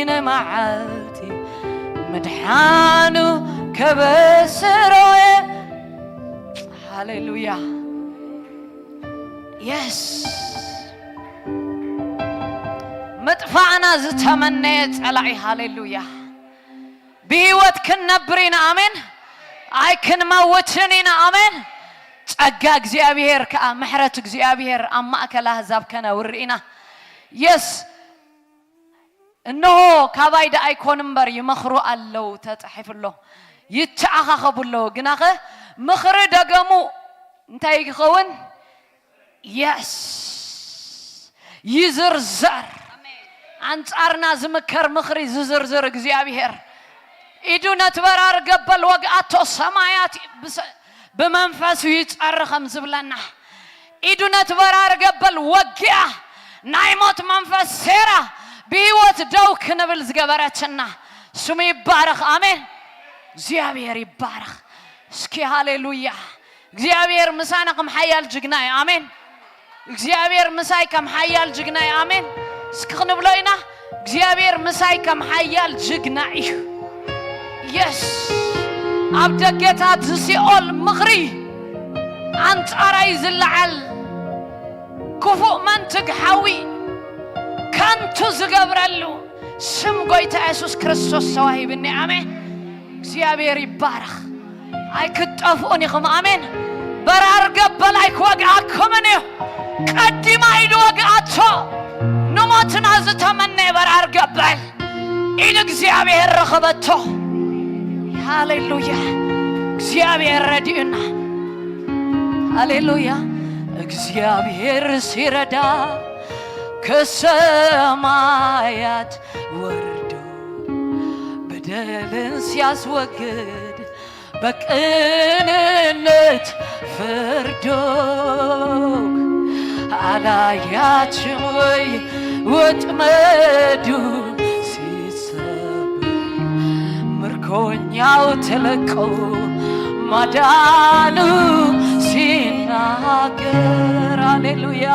ንመዓልቲ ምድሓኑ ከበስሮ እየ። ሃሌሉያ። የስ። ምጥፋእና ዝተመነየ ጸላኢ፣ ሃሌሉያ። ብህይወት ክንነብር ኢና፣ ኣሜን። ኣይክንመውትን ኢና፣ ኣሜን። ጸጋ እግዚኣብሔር ከኣ፣ ምሕረት እግዚኣብሔር ኣብ ማእከል ኣህዛብ ከነውሪ ኢና። የስ። እንሆ፣ ካባይ ደኣ ኣይኮን እምበር ይመኽሩ ኣለዉ፣ ተጻሒፉ ኣሎ። ይተኣኻኸቡ ኣለዉ። ግናኸ ምኽሪ ደገሙ እንታይ ይኸውን? የስ። ይዝርዘር። ኣንጻርና ዝምከር ምኽሪ ዝዝርዝር እግዚኣብሔር። ኢዱ ነቲ በራሪ ገበል ወግኣቶ፣ ሰማያት ብሰ-፣ ብመንፈሱ ይጸሪ ከም ዝብለና፣ ኢዱ ነቲ በራሪ ገበል ወጊኣ፣ ናይ ሞት መንፈስ ሴራ፣ ብህይወት ደው ክንብል ዝገበረትና፣ ስሙ ይባረኽ። ኣሜን። እግዚኣብሔር ይባረኽ። እስኪ ሃሌሉያ። እግዚኣብሔር ምሳና ከም ሓያል ጅግና እዩ። ኣሜን። እግዚኣብሔር ምሳይ ከም ሓያል ጅግና እዩ። ኣሜን። እስኪ ክንብሎ ኢና። እግዚኣብሔር ምሳይ ከም ሓያል ጅግና እዩ። የስ። ኣብ ደገታት ሲኦል ምኽሪ ኣንጻራይ ዝለዓል፣ ክፉእ መንትግ ሓዊ ከንቱ ዝገብረሉ ስም ጎይታ የሱስ ክርስቶስ ተዋሂብኒ። ኣሜን። እግዚኣብሔር ይባረኽ። ኣይክትጠፍኡን ኢኹም። ኣሜን። በራር ገበል ኣይክወግኣኩምን እዩ። ቀዲማ ኢዱ ወግኣቶ፣ ንሞትና ዝተመነየ በራር ገበል ኢድ እግዚኣብሔር ረኸበቶ። ሃሌሉያ። እግዚኣብሔር ረድዩና። ሃሌሉያ። እግዚኣብሔር ሲረዳ ከሰማያት ወርዶ በደልን ሲያስወግድ በቅንነት ፈርዶ አላያችም ወይ ወጥመዱ ሲሰበር ምርኮኛው ተለቆ ማዳኑ ሲናገር፣ ሃሌሉያ።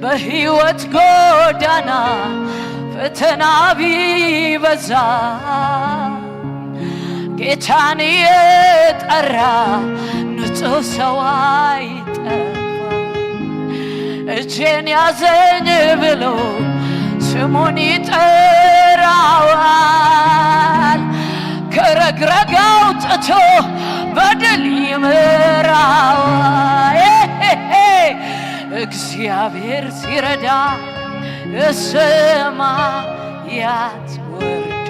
በሕይወት ጎዳና ፈተና ቢበዛ ጌታን የጠራ ንጹሕ ሰው አይጠፋ። እጄን ያዘኝ ብሎ ስሙን ይጠራዋል። ከረግረግ አውጥቶ በድል ይመራዋል። እግዚአብሔር ሲረዳ ሰማያት ወርዶ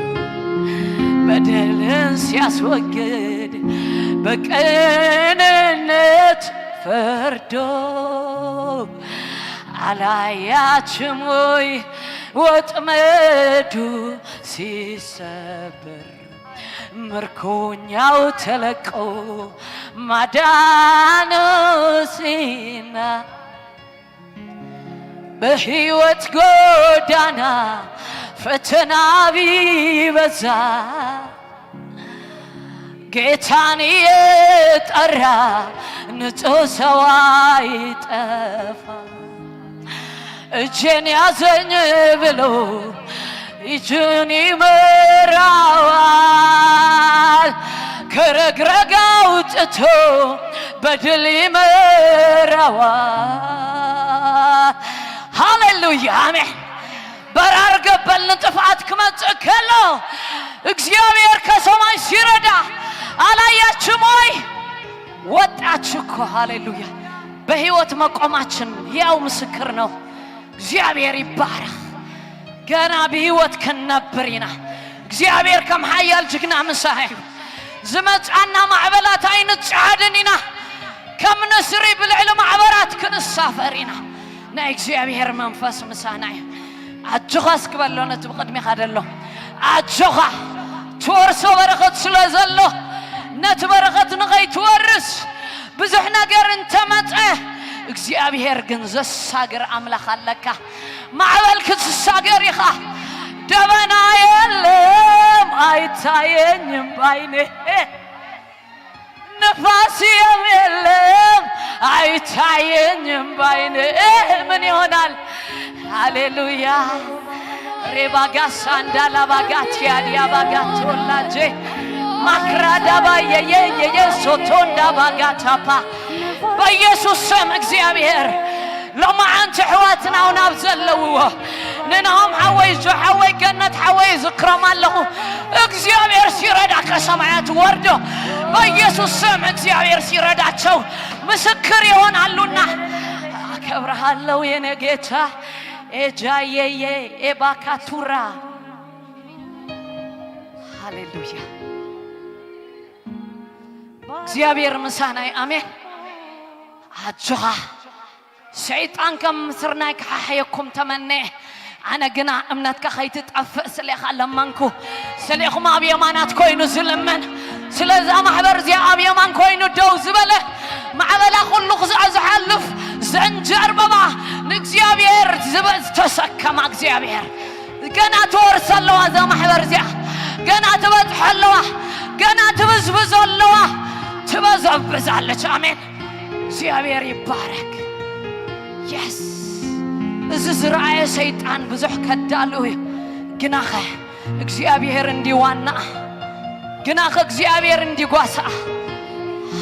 በደልን ሲያስወግድ በቅንነት ፈርዶ አላያችም ወይ ወጥመዱ ሲሰበር ምርኮኛው ተለቆ ማዳኑ ሲና በሕይወት ጎዳና ፈተና ቢበዛ ጌታን የጠራ ንጹሕ ሰው አይጠፋ። እጄን ያዘኝ ብሎ እጁን ይመራዋል። ከረግረግ አውጥቶ በድል ይመራዋል። ሃሌሉያ፣ አሜን። በራር ገበል ንጥፍኣት ክመጽእ ከሎ እግዚኣብሔር ከሰማይ ሲረዳ አላያችም ወይ? ወጣች እኮ። ሃሌሉያ። በሕይወት መቆማችን ያው ምስክር ነው። እግዚአብሔር ይባረክ። ገና ብሕይወት ክንነብር ኢና። እግዚኣብሔር ከም ሓያል ጅግና ምሳና እዩ። ዝመጻና ማዕበላት ኣይንጸዓድን ኢና። ከም ንስሪ ብልዕሊ ማዕበላት ክንሳፈር ኢና። ናይ እግዚኣብሔር መንፈስ ምሳና እዩ። ኣጆኻ እስኪ በሎ ነቲ ብቕድሚኻ ደሎ። ኣጆኻ ትወርሶ በረኸት ስለ ዘሎ ነቲ በረኸት ንኸይትወርስ ብዙሕ ነገር እንተመጸ እግዚኣብሔር ግን ዘሳግር ኣምላኽ ኣለካ። ማዕበል ክትሳገር ኢኻ። ደበና የለም ኣይታየኝም ባይነ ንፋስ የለም አይታየኝም ባይነ ምን ይሆናል? ሃሌሉያ። ሬባጋሳ እንዳላባጋቲያ ዲያባጋቶላጄ ማክራዳባ የየ የየ ሶቶ እንዳባጋታፓ በኢየሱስ ስም እግዚኣብሔር ሎማዓንቲ ኣሕዋትና እውን ኣብ ዘለውዎ ንናሆም ሓወይ፣ ጆ ሓወይ፣ ገነት ሓወይ ዝክሮም ኣለኹ። እግዚኣብሔር ሲረዳ ከሰማያት ወርዶ በኢየሱስ ስም እግዚኣብሔር ሲረዳቸው ምስክር ይሆናሉና አከብርሃለሁ የኔ ጌታ። ኤጃየየ ኤባካቱራ ሃሌሉያ። እግዚኣብሔር ምሳናይ ኣሜን። ኣጆኻ ሰይጣን ከም ስርናይ ክሓሕየኩም ተመነ። ኣነ ግና እምነትካ ከይትጠፍእ ስሌኻ ለመንኩ። ስሌኹም ኣብ የማናት ኮይኑ ዝልምን ስለዛ ማሕበር እዚኣ ኣብ የማን ኮይኑ ደው ዝበለ ማዕበላ ኩሉ ክዛዕ ዝሓልፍ ዘንጀርበባ ንእግዚኣብሔር ዝበ- ዝተሰከማ እግዚኣብሔር ገና ትወርስ ኣለዋ እዛ ማሕበር እዚኣ ገና ትበፅሖ ኣለዋ ገና ትብዝብዞ ኣለዋ ትበዘብዛለች። ኣሜን። እግዚኣብሔር ይባረክ። የስ እዚ ዝረኣየ ሰይጣን ብዙሕ ከዳሉ እዩ። ግናኸ እግዚኣብሔር እንዲዋናኣ ግናኸ እግዚኣብሔር እንዲጓሳኣ።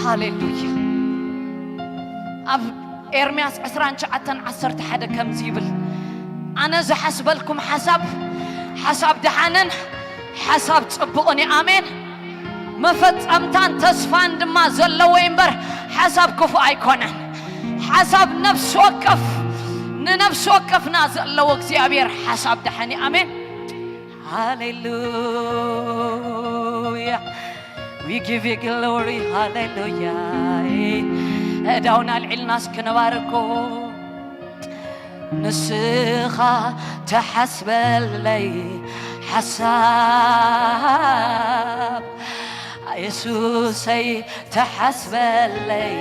ሃሌሉያ። ኣብ ኤርምያስ ዕስራን ትሽዓተን ዓሰርተ ሓደ ከምዚ ይብል፣ ኣነ ዝሓስበልኩም ሓሳብ ሓሳብ ደሓንን ሓሳብ ጽቡቕን እዩ። ኣሜን። መፈጸምታን ተስፋን ድማ ዘለዎ እምበር ሓሳብ ክፉእ ኣይኮነን። ሓሳብ ነፍሲ ወከፍ ንነፍሲ ወከፍና ዘለዎ እግዚኣብሔር ሓሳብ ደሓን እዩ። ኣሜን። ሃሌሉያ። We give you glory. ሃሌሉያ። እዳውና ኣልዒልና እስኪ ንባርኮ። ንስኻ ተሓስበለይ ሓሳብ የሱሰይ ተሓስበለይ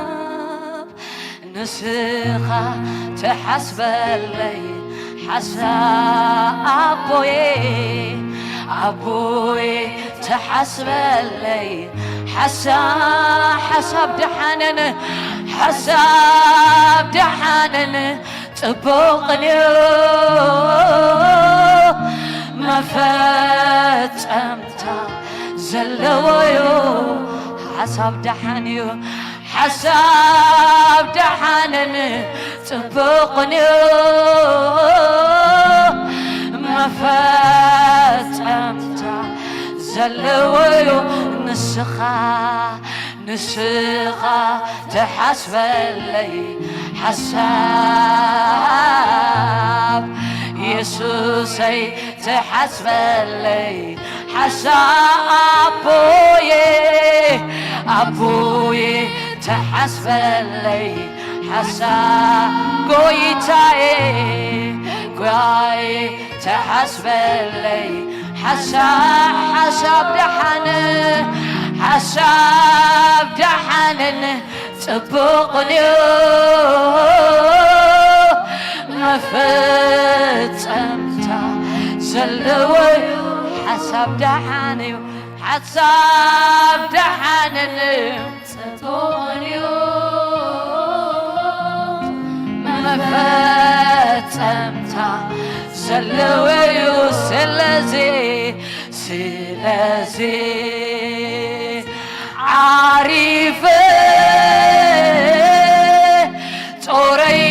ሓሳብ ንስኻ ትሓስበለይ ሓሳብ ኣቦየ፣ ኣቦየ ትሓስበለይ ሓሳ-፣ ሓሳብ ደሓንን፣ ሓሳብ ደሓንን ጽቡቕንዮ መፈጸምታ ዘለዎዮ። ሓሳብ ደሓንዮ፣ ሓሳብ ደሓንን ጽቡቕንዮ መፈጸምታ ዘለዎዮ። ንስኻ ንስኻ ትሓስበለይ ሓሳብ የሱሰይ ትሓስበለይ ሓሳብ ኣቦየ ኣቦየ ትሓስበለይ ሓሳብ ጎይታየ ጓየ ትሓስበለይ ሓሳብ ሓሳብ ደሓን ሓሳብ ደሓንን ጽቡቕንዮ መፈጸምታ ዘለዎዩ ሓሳብ ደሓንዩ ሓሳብ ደሓንን ጽቡቕንዩ መፈጸምታ ዘለዎዩ ስለዚ ስለዚ ዓሪፈ ጾረይ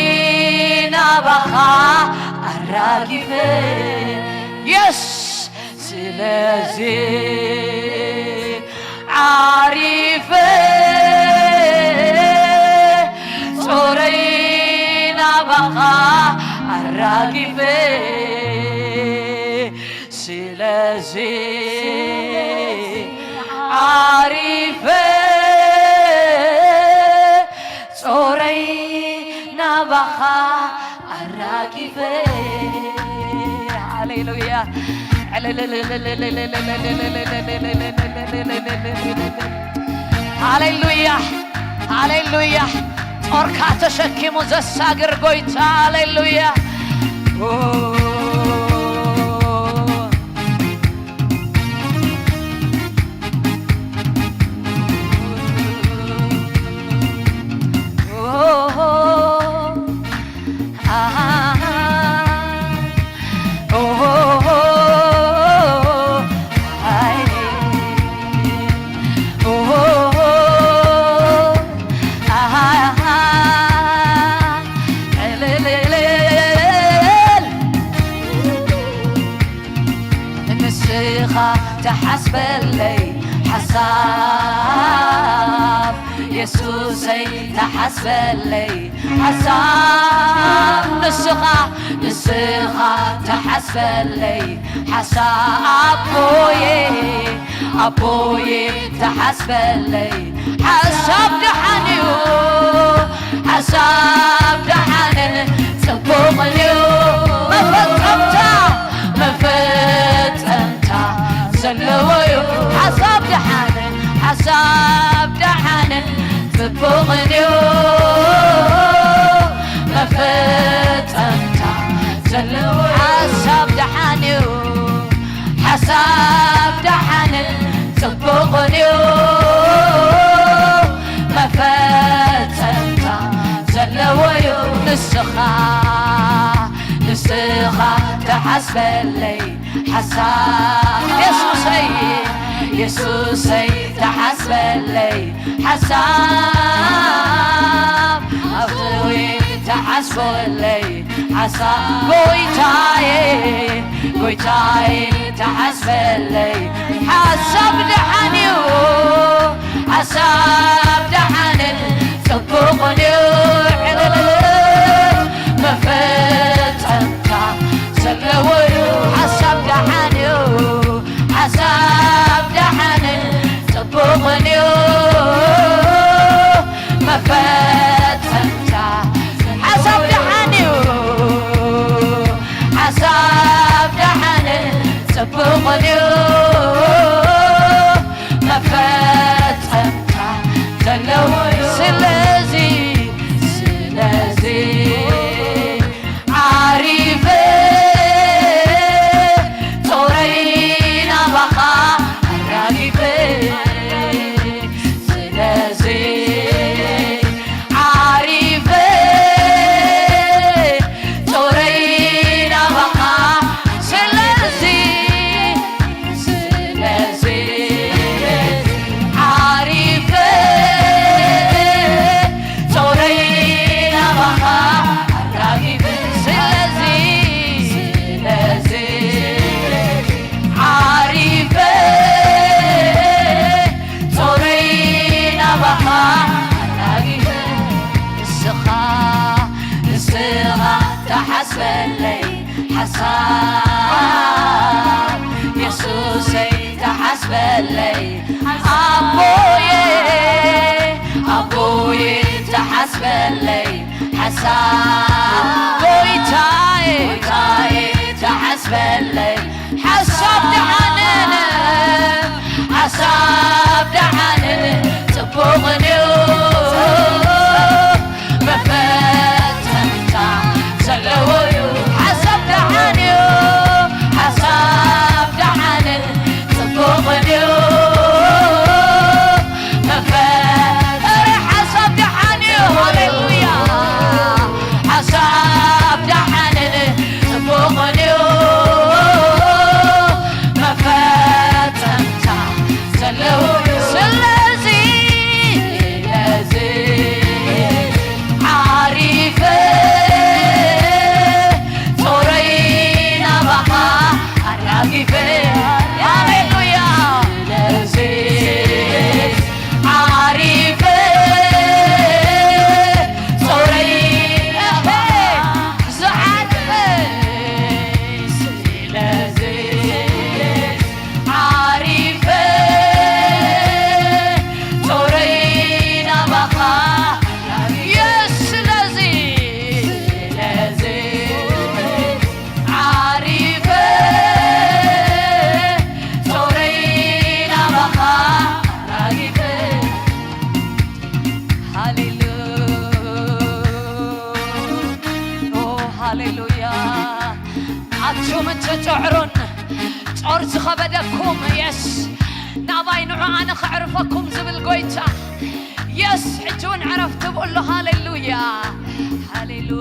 ናባኻ ኣራጊፈ የስ ስለዚ ዓሪፈ ጾረይ ናባኻ ኣራጊፈ ስለዚ ዓሪፈ ጾረይ ናባኻ ኣራጊፈ ሃሌሉያ ሃሌሉያ ሃሌሉያ ጦርካ ተሸኪሙ ዘሳግር ጎይታ ሃሌሉያ ንስኻ ትሓስበለይ ሓሳብ የሱሰይ ትሓስበለይ ሓሳብ ንስኻ ንስኻ ትሓስበለይ ሓሳብ ኣቦየ ኣቦየ ትሓስበለይ ሓሳብ ደሓንዩ ሓሳብ ደሓንን ጽቡቕንዩ መፈጸምታ መፈጸምታ ዘለዎዩ ሓሳብ ደሓንን ሓሳብ ደሓንን ጽቡቕንዩ መፈጸምታ ዘለዎ ሓሳብ ደሓንዩ ሓሳብ ደሓንን ጽቡቕንዩ መፈጸምታ ዘለዎዩ ንስኻ ንስኻ ትሓስበለይ ሓሳብ የሱሰይ የሱሰይ ትሓስበለይ ሓሳብ ኣኽዊ ትሓስበለይ ሓሳብ ጎይታየ ጎይታየ ትሓስበለይ ሓሳብ ደሓንዩ ሓሳብ ደሓንን ጽቡቕንዩ ዕልልል መፈጸምታ ዘለዎዩ ሓሳብ ደሓንዩ ሓሳብ ደሓንን ጽቡቕንዩ መፈጸምታ ሓሳብ ደሓንዩ ሓሳብ ደሓንን ጽቡቕንዩ መፈጸምታ ዘለዎዩ ስለዚ በለይ ሓሳብ የሱሰይ ተሓስበለይ ኣቦየ ኣቦየ ተሓስበለይ ሓሳብ ጎይታየ ጎይታየ ተሓስበለይ ሓሳብ ደሓንን ሓሳብ ደሓንን ጽቡቕን እዩ መፈጸምታ ዘለዎ እዩ ሓሳብ ደሓን እዩ ሓሳብ ደሓንን ጽቡቕን እዩ መፈጸምታ ሓሳብ ደሓን እዩ ሃሌሉያ ሓሳብ ደሓንን ጽቡቕን እዩ መፈጸምታ ዘለዎ እዩ ስለዚ ስለዚ ዓሪፈ ጾረይ ናባኻ ኣራጊፈ ሃሌሉያ ስለዚ ዓሪፈ ጾረይ ዝዓርፈ ስለዚ ዓሪፈ ጾረይ ናባኻ የስ ስለዚ ስለዚ ዓሪፈ ጾረይ ናባኻ ኣራጊፈ ሃሌሉ ሃሌሉያ ኣቱም እትጽዕሩን ጾር ዝኸበደኩም የስ ናባይ ንዑ ኣነ ከዕርፈኩም ዝብል ጎይታ የስ ሕጂ እውን ዕረፍቲ ብእሎ ሃሌሉያ ሃሌሉያ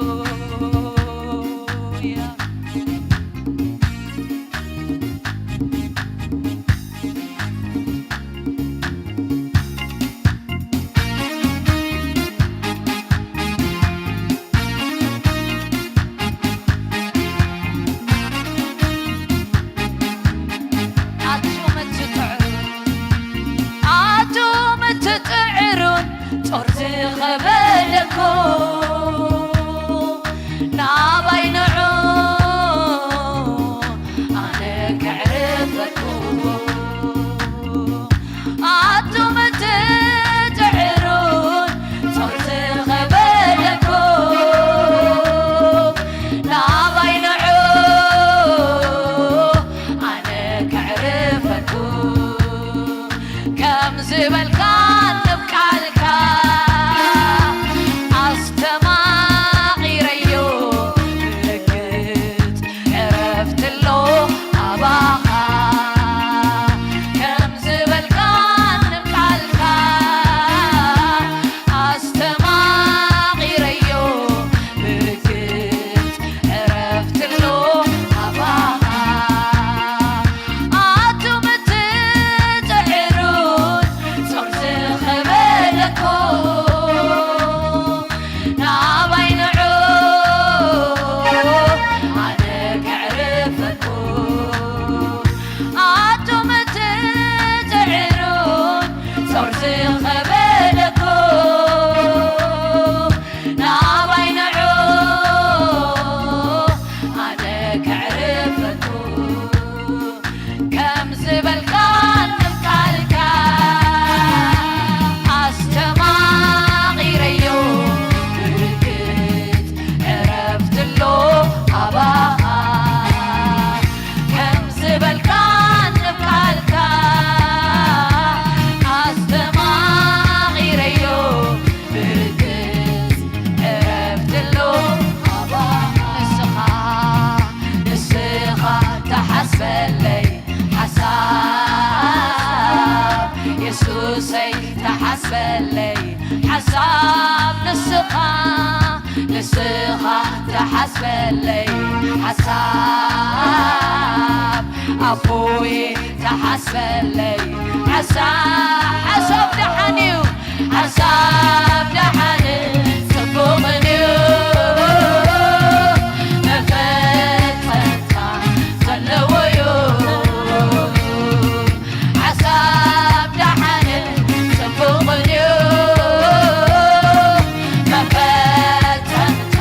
ኣቱም እትጥዕሩን ጾር ዝኸበደኩም ናባይ ንዑ ኣነ ከዕርፈኩም ኣቱም እትጥዕሩን ጾር ዝኸበደኩም ናባይ ንዑ ኣነ ከዕርፈኩም ከም ዝበልካ ንብ ቃልካ ኣስተማቒረዮ ብርግጽ ዕረፍትሎ ኣባኻ ከም ዝበልካ ንብ ቃልካ ኣስተማቒረዮ ብርግጽ ዕረፍትሎ ኣባኻ ኣቱም እትጥዕሩን ጾር ዝኸበደኩም ናባይ ንዑ ኣነ ከዕርፈኩም ኣቱም እትጥዕሩን ጾር ዝኸበደኩም ናባይ ንዑ ኣነ ከዕርፈኩም ከም ዝበልካ ንብ ቃልካ ኣስተማቒረዮ ብርግጽ ዕረፍትሎ ኣባኻ ከም ዝበልካ ንብ ቃልካ ኣስተማቒረዮ ብርግጽ ዕረፍትሎ ኣባኻ ንስኻ ንስኻ ተሓስበለይ ሓሳብ የሱሰይ ተሓስበለይ ሓሳብ ንስኻ ንስኻ ተሓስበለይ ሓሳብ ኣቦይ ተሓስበለይ ሓሳብ ሓሳብ ደሓን እዩ ሓሳብ ደሓን ጽቡቕን እዩ መፈጸምታ ዘለዎዩ ሓሳብ ደሓን ጽቡቕን እዩ መፈጸምታ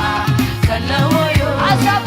ዘለዎዩ ሓሳብ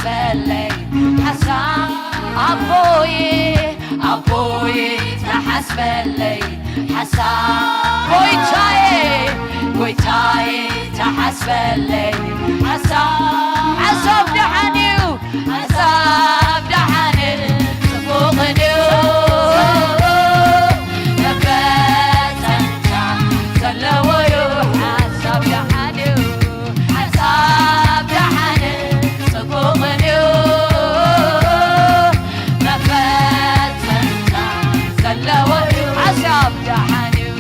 በለይ ሓሳብ ኣቦይ ኣቦይ ተሓስበለይ ሓሳብ ጎይታየ ጎይታየ ተሓስበለይ ሓሳብ ሓሳብ ደሓን እዩ ሓሳብ ደሓን ጽቡቕን እዩ መፈጸምታ ዘለዎዩ ሓሳብ ደሓን እዩ ሓሳብ ደሓን ጽቡቕን እዩ መፈጸምታ ዘለዎዩ ሓሳብ ደሓን እዩ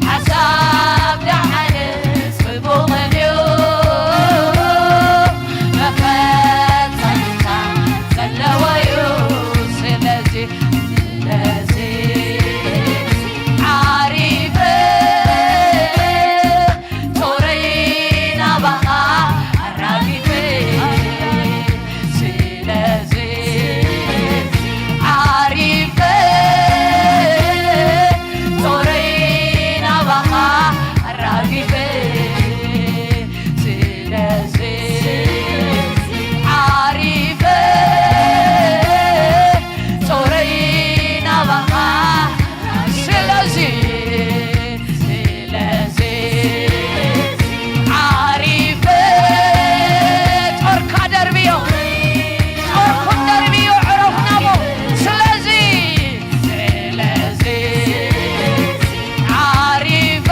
ሓሳብ ደሓን ጽቡቕን እዩ መፈጸምታ ዘለዎዩ ስለዚ ስለዚ ዓሪፈ ጾረይ ናባኻ ኣራጊፈ ስለዚ ዓሪፈ ጾረይ ናባኻ ኣራጊፈ ስለዚ ዓሪፈ ጾረይ ናባኻ ስለዚ ስለዚ ዓሪፈ ጾርካ ደርብዮ ጾርኩም ደርብዮ ዕረፍ ናቦ ስለዚ ስለዚ ዓሪፈ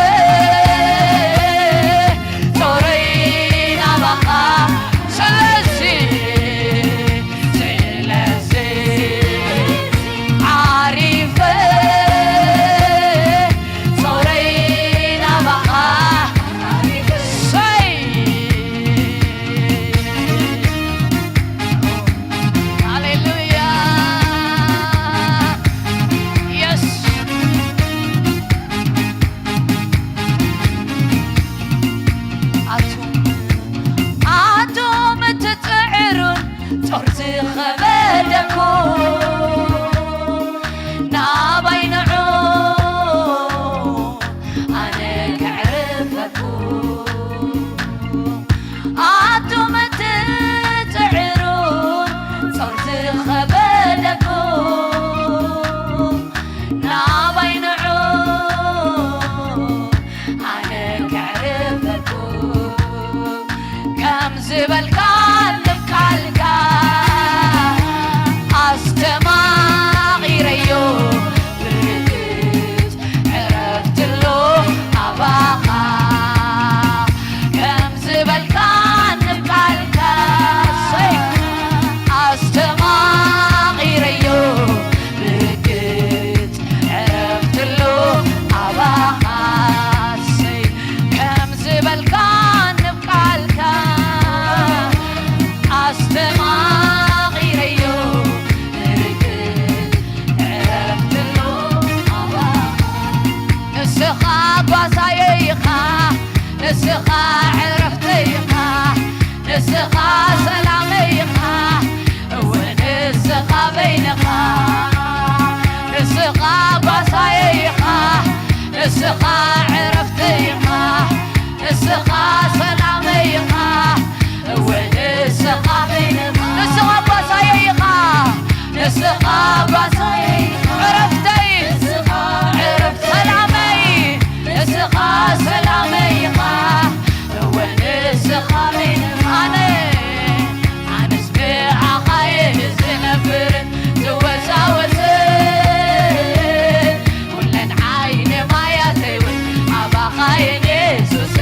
ጾረይ ናባኻ ስለዚ ስለዚ ዓሪፈ ጾረይ ናባኻ ሰይ ሃሌሉያ የስ ኣቱም ኣቱም ትጽዕሩን ጾር ዝኸበደኩም ናባይ ንዑ ኣነ ከዕርፈኩም ኣቱም ትጽዕሩን ጾር ዝኸበደኩም ናባይ ንዑ ኣነ ከዕርፈኩም ከም ዝበልካ ንቃልካ ኣስተማቒረዮ ብርግጽ ዕረፍትሎ ኣባኻ ከም ዝበልካ ንቃልካ ኣስተማቒረዮ ብርግጽ ዕረፍትሎ ኣባኻሰይ ከም ዝበልካ ንቃልካ ኣስተማቒረዮ ብርግጽ ዕረፍትሎ ኣባኻ ንስኻ ጓሳየይ ኢኻ ንስኻ ዕረፍተይ ኢኻ ንስኻ ሰላመይ ኢኻ እወ ንስኻ በይንኻ ንስኻ ጓሳየ ኢኻ ንስኻ ዕረፍተይ ኢኻ ንስኻ ሰላመይ ኢኻ እወ ንስኻ በይንኻ ንስኻ ጓሳየ ኢኻ ንስኻ ጓሳየ ኢኻ ዕረፍተይ ንስኻ ዕረፍተይ ሰላመይ ንስኻ ሰላመይ ኢኻ እወ ንስኻ በይንኻ ኣነ ኣነስ ብኣኻየ ዝነብር ዝወሳወስ ኩለን ዓይነ ማያተይ እውን ኣባኻየ የሱስ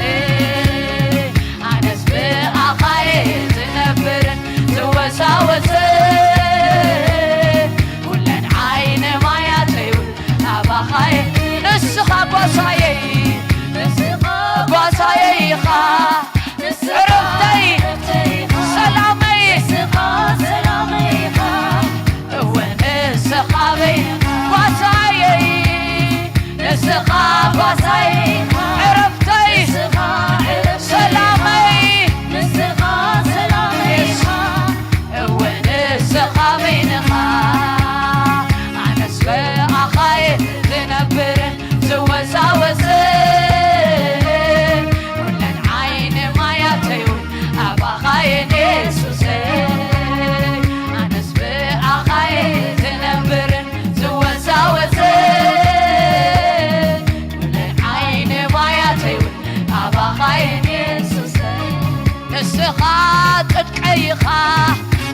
ኣነስ ብኣኻየ ዝነብር ዝወሳወስ ኩለን ዓይነ ማያተይ እውን ኣባኻየ ንስኻ ጓሳየይ ንስኻ ጓሳየይ ኢኻ ዕረፍተይ ሰላመይ እወ ንስኻ በይ ጓሳየይ ንስኻ ጓሳየይ ዕረፍተይ ሰላመይ እወ ንስኻ በይንኻ ኣነስ ብኣኻየ ዝነብርን ዝወሳወስ ኩለን ዓይነ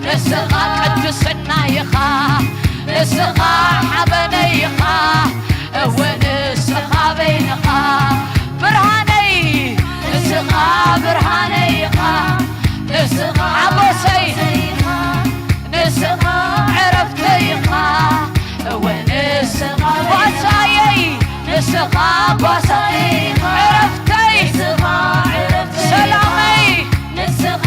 ንስኻ ቅድስና ኢኻ፣ ንስኻ ሓበነይ ኢኻ፣ እወ ንስኻ በይንኻ ብርሃነይ፣ ንስኻ ብርሃነይ ኢኻ፣ ንስኻ ሓጎሰይ፣ ንስኻ ዕረፍተይ ኢኻ፣ እወ ንስኻ ጓሳየይ፣ ንስኻ ጓሳየይ፣ ዕረፍተይ፣ ንስኻ ዕረፍተይ፣ ሰላመይ፣ ንስኻ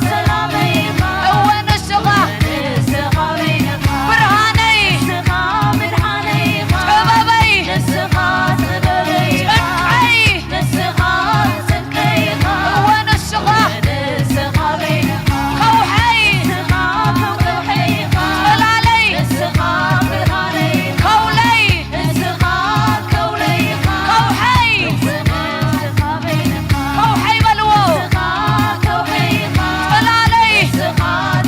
ሰላመይ ኢኻ፣ እወ ንስኻ ንስኻ በይንኻ ብርሃነይ፣ ንስኻ ብርሃነይ ኢኻ፣ ጥበበይ፣ ንስኻ ጥበበይ ኢኻ፣ ጽድቀይ፣ ንስኻ ጽድቀይ ኢኻ፣ እወ ንስኻ ንስኻ በይንኻ ከውሐይ፣ ንስኻ ከውሐይ ኢኻ፣ ጽላለይ፣ ንስኻ ብርሃነይ ኢኻ፣ ከውለይ፣ ንስኻ ከውለይ ኢኻ፣ ከውሐይ፣ ንስኻ ከውሐይ በልዎ። ንስኻ ከውሐይ ኢኻ፣ ጽላለይ፣ ንስኻ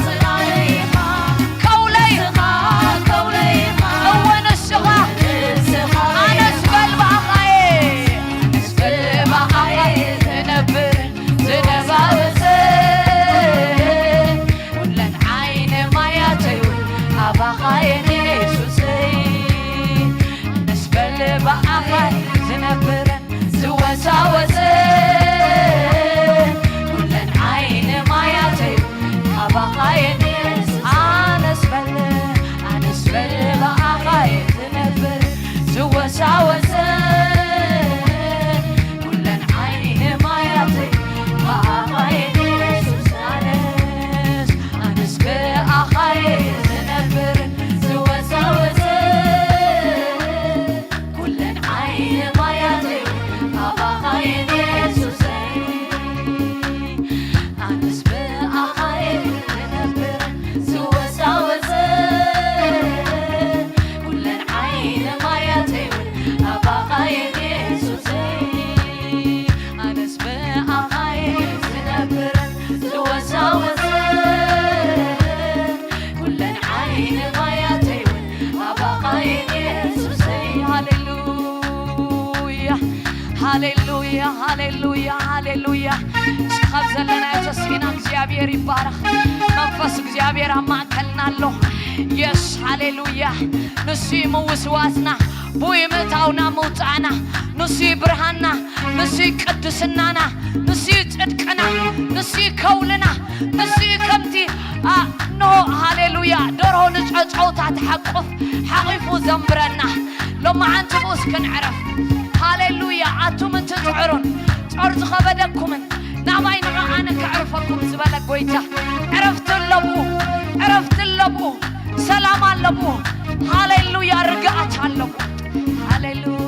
ጽላለይ ኢኻ፣ ከውለይ፣ ንስኻ ከውለይ ኢኻ፣ እወ ንስኻ፣ ንስኻ ኣነስ በል ብኣኻየ፣ ኣነስ በል ብኣኻየ ዝነብር ዝነባወሰ፣ ኩለን ዓይነ ማያተይ ኣባኻ የኔ የሱሰይ። ኣነስ በል ብኣኻ ዝነብር ዝወሳወሰ፣ ኩለን ዓይነ ማያተይ ኣባኻ የኔ። ኣነስ በል፣ ኣነስ በል ብኣኻ ዝነብር ዝወሳወሰ፣ ኩለን ዓይነ ማያተይ ብኣኻ የኔ የሱስ። ኣነስ፣ ኣነስ ብኣኻ ዝነብር ዝወሳወሰ፣ ኩለን ዓይነ ማያተይ ኣባኻ የኔ የሱሰይ። ኣነስ ብኣኻ ዝነብር ዝወሳወሰ፣ ኩለን ዓይነ ማያተይ ኣባኻ የኔ የሱሰይ። ኣነስ ብኣኻ ዝነብር ዝወሳወሰ፣ ኩለን ዓይነ ማያተይ ኣባኻ የኔ የሱሰይ። ሃሌሉያ፣ ሃሌሉያ፣ ሃሌሉያ፣ ሃሌሉያ። እስኪ ካብ ዘለናዮ ተስኢና እግዚኣብሔር ይባረኽ። መንፈስ እግዚኣብሔር ኣብ ማእከልና ኣሎ። የስ፣ ሃሌሉያ። ንሱ እዩ ምውስዋስና፣ ብኡ እዩ ምእታውና ምውፃእና። ንሱ እዩ ብርሃንና፣ ንሱ እዩ ቅድስናና፣ ንሱ እዩ ጽድቅና፣ ንሱ እዩ ከውልና፣ ንሱ እዩ ከምቲ፣ ኣ፣ እንሆ፣ ሃሌሉያ፣ ደርሆ ንጨጨውታ ትሓቁፍ ሓቒፉ ዘንብረና። ሎማዓንቲ ብኡስ ክንዕረፍ። ሃሌሉያ፣ ኣቱም እንትትዕሩን ጾር ዝኸበደኩምን ናባይ ንዑ ኣነ ከዕርፈኩም ዝበለ ጎይታ። ዕረፍቲ ኣለብኡ፣ ዕረፍቲ ኣለብኡ፣ ሰላም ኣለብኡ። ሃሌሉያ፣ ርግኣት ኣለብኡ። ሃሌሉያ።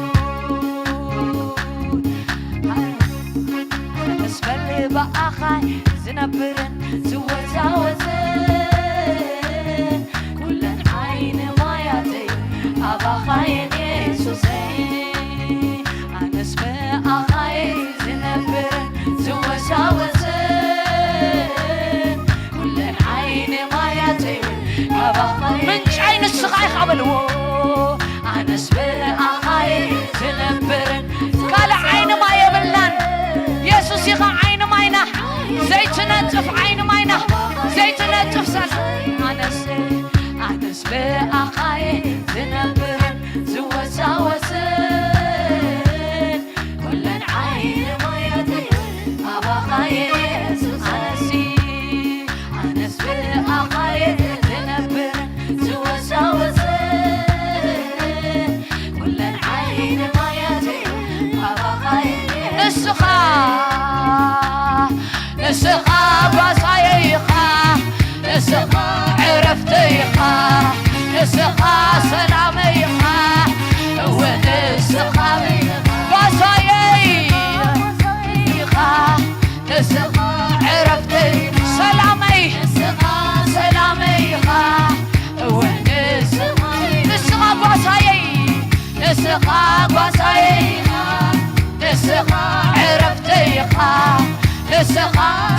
ኣነስ በል ብኣኻ ዝነብርን ዝወዛወዝን፣ ኩለን ዓይኒ ማያተይ ኣባኻ የን የሱሰይ። ኣነስ ብኣኻ ዝነብርን ዝወዛወዝን፣ ኩለን ዓይኒ ማያተይ ኣባኻ የን። ምንጫይ ንስኻ ኢኻ በልዎ። ኣነስ ብኣኻ ዝነብርን ካልእ ዓይኒ ማይ የብልናን። የሱስ ኢኻ ዓይኒ ማይና፣ ዘይትነጽፍ ዓይኒ ማይና፣ ዘይትነጽፍ ሰላም። ኣነስ፣ ኣነስ ብኣኻ ዝነብርን ዝወሳወስን፣ ኩለን ዓይኒ ማያተይ ኣባኻ የን የሱስ። ኣነሲ፣ ኣነስ ብኣኻ ዝነብርን ዝወሳወስን፣ ኩለን ዓይኒ ማያተይ ኣባኻ የን የሱስ። ንስኻ፣ ንስኻ ጓሳየ ኢኻ፣ ንስኻ ዕረፍተይ ኢኻ፣ ንስኻ ሰላመይ ኢኻ፣ እወ ንስኻ ጓሳየይ ኢኻ፣ ንስኻ ዕረፍተይ፣ ሰላመይ፣ ንስኻ ሰላመይ ኢኻ፣ እወ ንስኻ፣ ንስኻ ጓሳየይ፣ ንስኻ ጓሳየይ ኢኻ፣ ንስኻ ዕረፍተይ ኢኻ፣ ንስኻ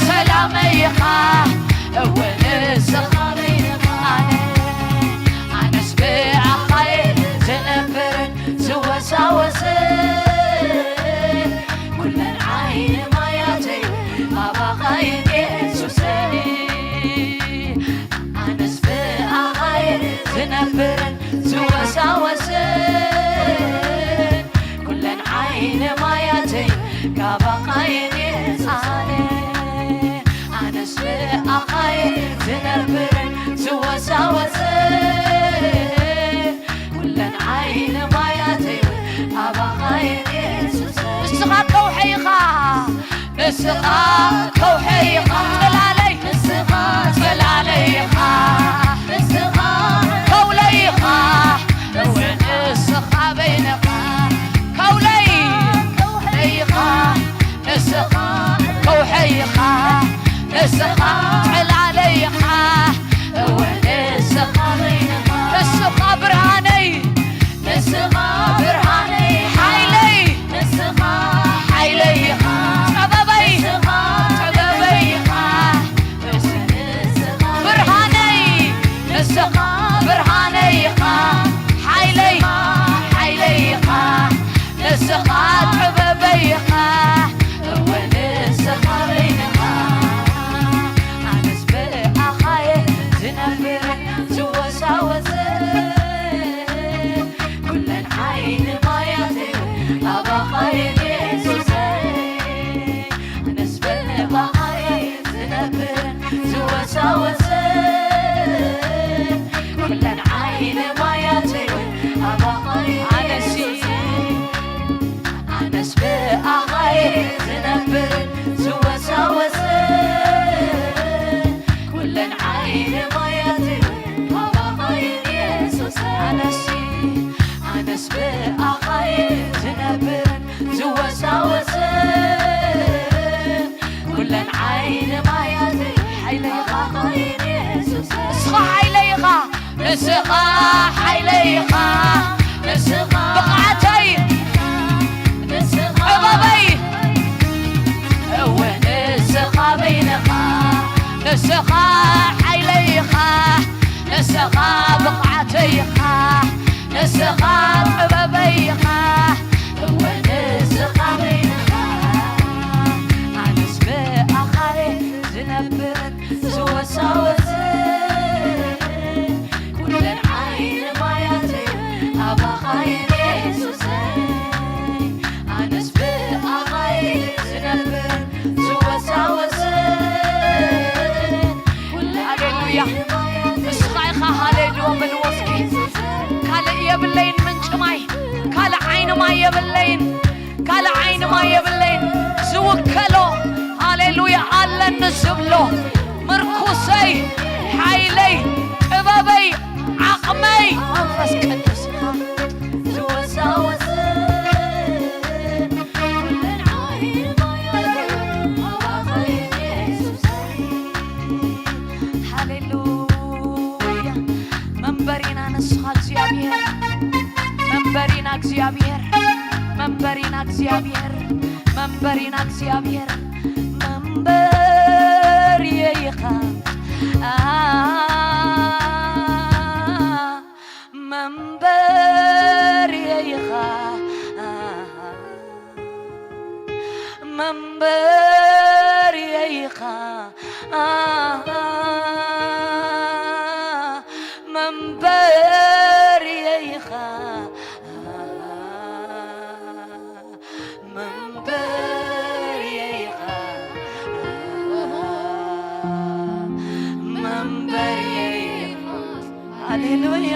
ሰላመይ ኢኻ፣ እወ ንስኻ በይንኻ። ኣነ፣ ኣነስ ብኣኻየ ዝነብርን ዝወሳወስን፣ ኩለን ዓይኒ ማያተይ ኣባኻ የን የሱሰይ። ካባኻ እየ ኣነ ኣነስ ብኣኻ እየ ዝነብርን ዝወሳወስን ኩለን ዓይኒ ማያተይ ኣባኻ እየ የሱስ ንስኻ ከውሒ ኢኻ ንስኻ ከውሒ ኢኻ ጽላለይ ንስኻ ጽላለይ ኢኻ ንስኻ ከውለይ ኢኻ ንስኻ በይነኻ ከውለይ ከውሒ ኢኻ ንስኻ ከውሒ ኢኻ ንስኻ ጽላለይ ኢኻ እወ ንስኻ በይነኻ ንስኻ ብርሃነይ ንስኻ ብርሃነይ ሓይለይ ንስኻ ሓይለይ ኢኻ ጥበበይ ጥበበይ ኢኻ ብርሃነይ ንስኻ ብርሃነይ ኢኻ ሓይለይ ሓይለይ ኢኻ ንስኻ ጥበበይ ኢኻ እወ ንስኻ በይንኻ ኣነስ ብኣኻየ ዝነብር ዝወሳወስ ኩለን ዓይኒ ማያት ኣባኻየ የሱሰይ ኣነስ ብኣኻየ ዝነብር ዝወሳወስ ኩለን ዓይኒ ማያት ኣባኻየ ኣነሲ ኣነስ ብኣኻየ ዝነብር ዝወሳወስ ኩለን ዓይኒ ማያት ኣባኻየ የሱስ ኣነሲ ኣነስ ብኣኻየ ዝነብር ዝወሳወስ ኩለን ዓይኒ ማያት ሓይለይ ኢኻ ኣባኻየ የሱስ እስኻ ሓይለይ ኢኻ ንስኻ ሓይለይ ኢኻ ንስኻ ብቕዓተይ ንስኻ ጥበበይ እወ ንስኻ በይንኻ ንስኻ ሓይለይ ኢኻ ንስኻ ብቕዓተይ ኢኻ ንስኻ ጥበበይ ኢኻ እወ ንስኻ በይንኻ ኣነስ ብኣኻየ ዝነብርን ዝወሳወስን ኩለን ዓይኒ ማያተይ ኣባኻየ የሱሰይ ኣነስ ብኣኻየ ዝነብርን ዝወሳወስን ሃሌሉያ እስኻ ኢኻ ሃሌሉያ በልዎ እስኪ ካልእ የብለይን ምንጪ ማይ ካልእ ዓይኒ ማይ የብለይን ካልእ ዓይኒ ማይ የብለይን ዝውከሎ ሃሌሉያ ኣለኒ ዝብሎ ምርኩሰይ ሓይለይ ጥበበይ ዓቕመይ መንፈስ ቅዱስ ኢኻ ዝወሳወስ ኩለን ዓይኒ ማይ ኣባኻየ የሱሰይ ሃሌሉያ መንበሪና ንስኻ እግዚኣብሔር መንበሪና እግዚኣብሔር መንበሪና እግዚኣብሔር መንበሪና እግዚኣብሔር መንበርየ ኢኻ መንበርየ ኢኻ መንበርየ ኢኻ መንበርየ ኢኻ መንበርየ ኢኻ መንበርየ ኢኻ ሃሌሉያ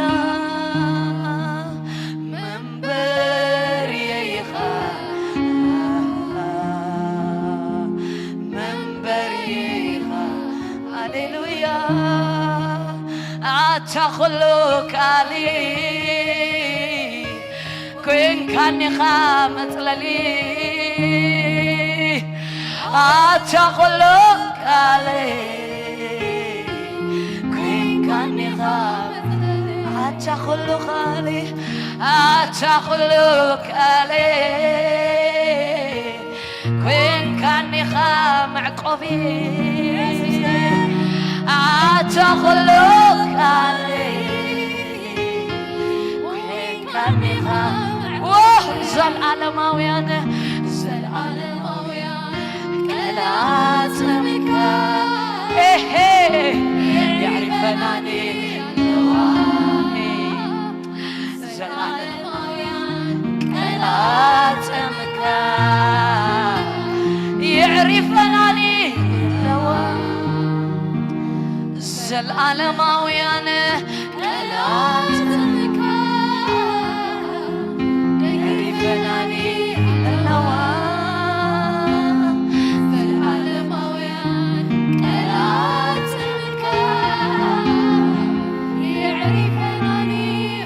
መንበርየ ኢኻ መንበርየ ኢኻ ሃሌሉያ ኣታ ኩሉ ካሊ ኮይንካኒኻ መጽለሊ ኣታ ኩሉ ካሊ ኮይንካኒኻ ኣታ ኩሉ ካሊ ኣታ ኩሉ ካሊ ኮይንካኒኻ መዕቆቢ ኣታ ኩሉ ካሊ ኮይንካኒኻ ወህ ዘልዓለማውያን ዘልዓለማውያን ቀላጽምካ ኤሄ የዕሪፈናኒ ንዋይ ዘልዓለማውያን ቀላጽምካ ዓለማውያን ቀላትካ ደሪፈናኒ ኣለዋ። ዘለዓለማውያን ቀላትካ የዕሪፈናኒ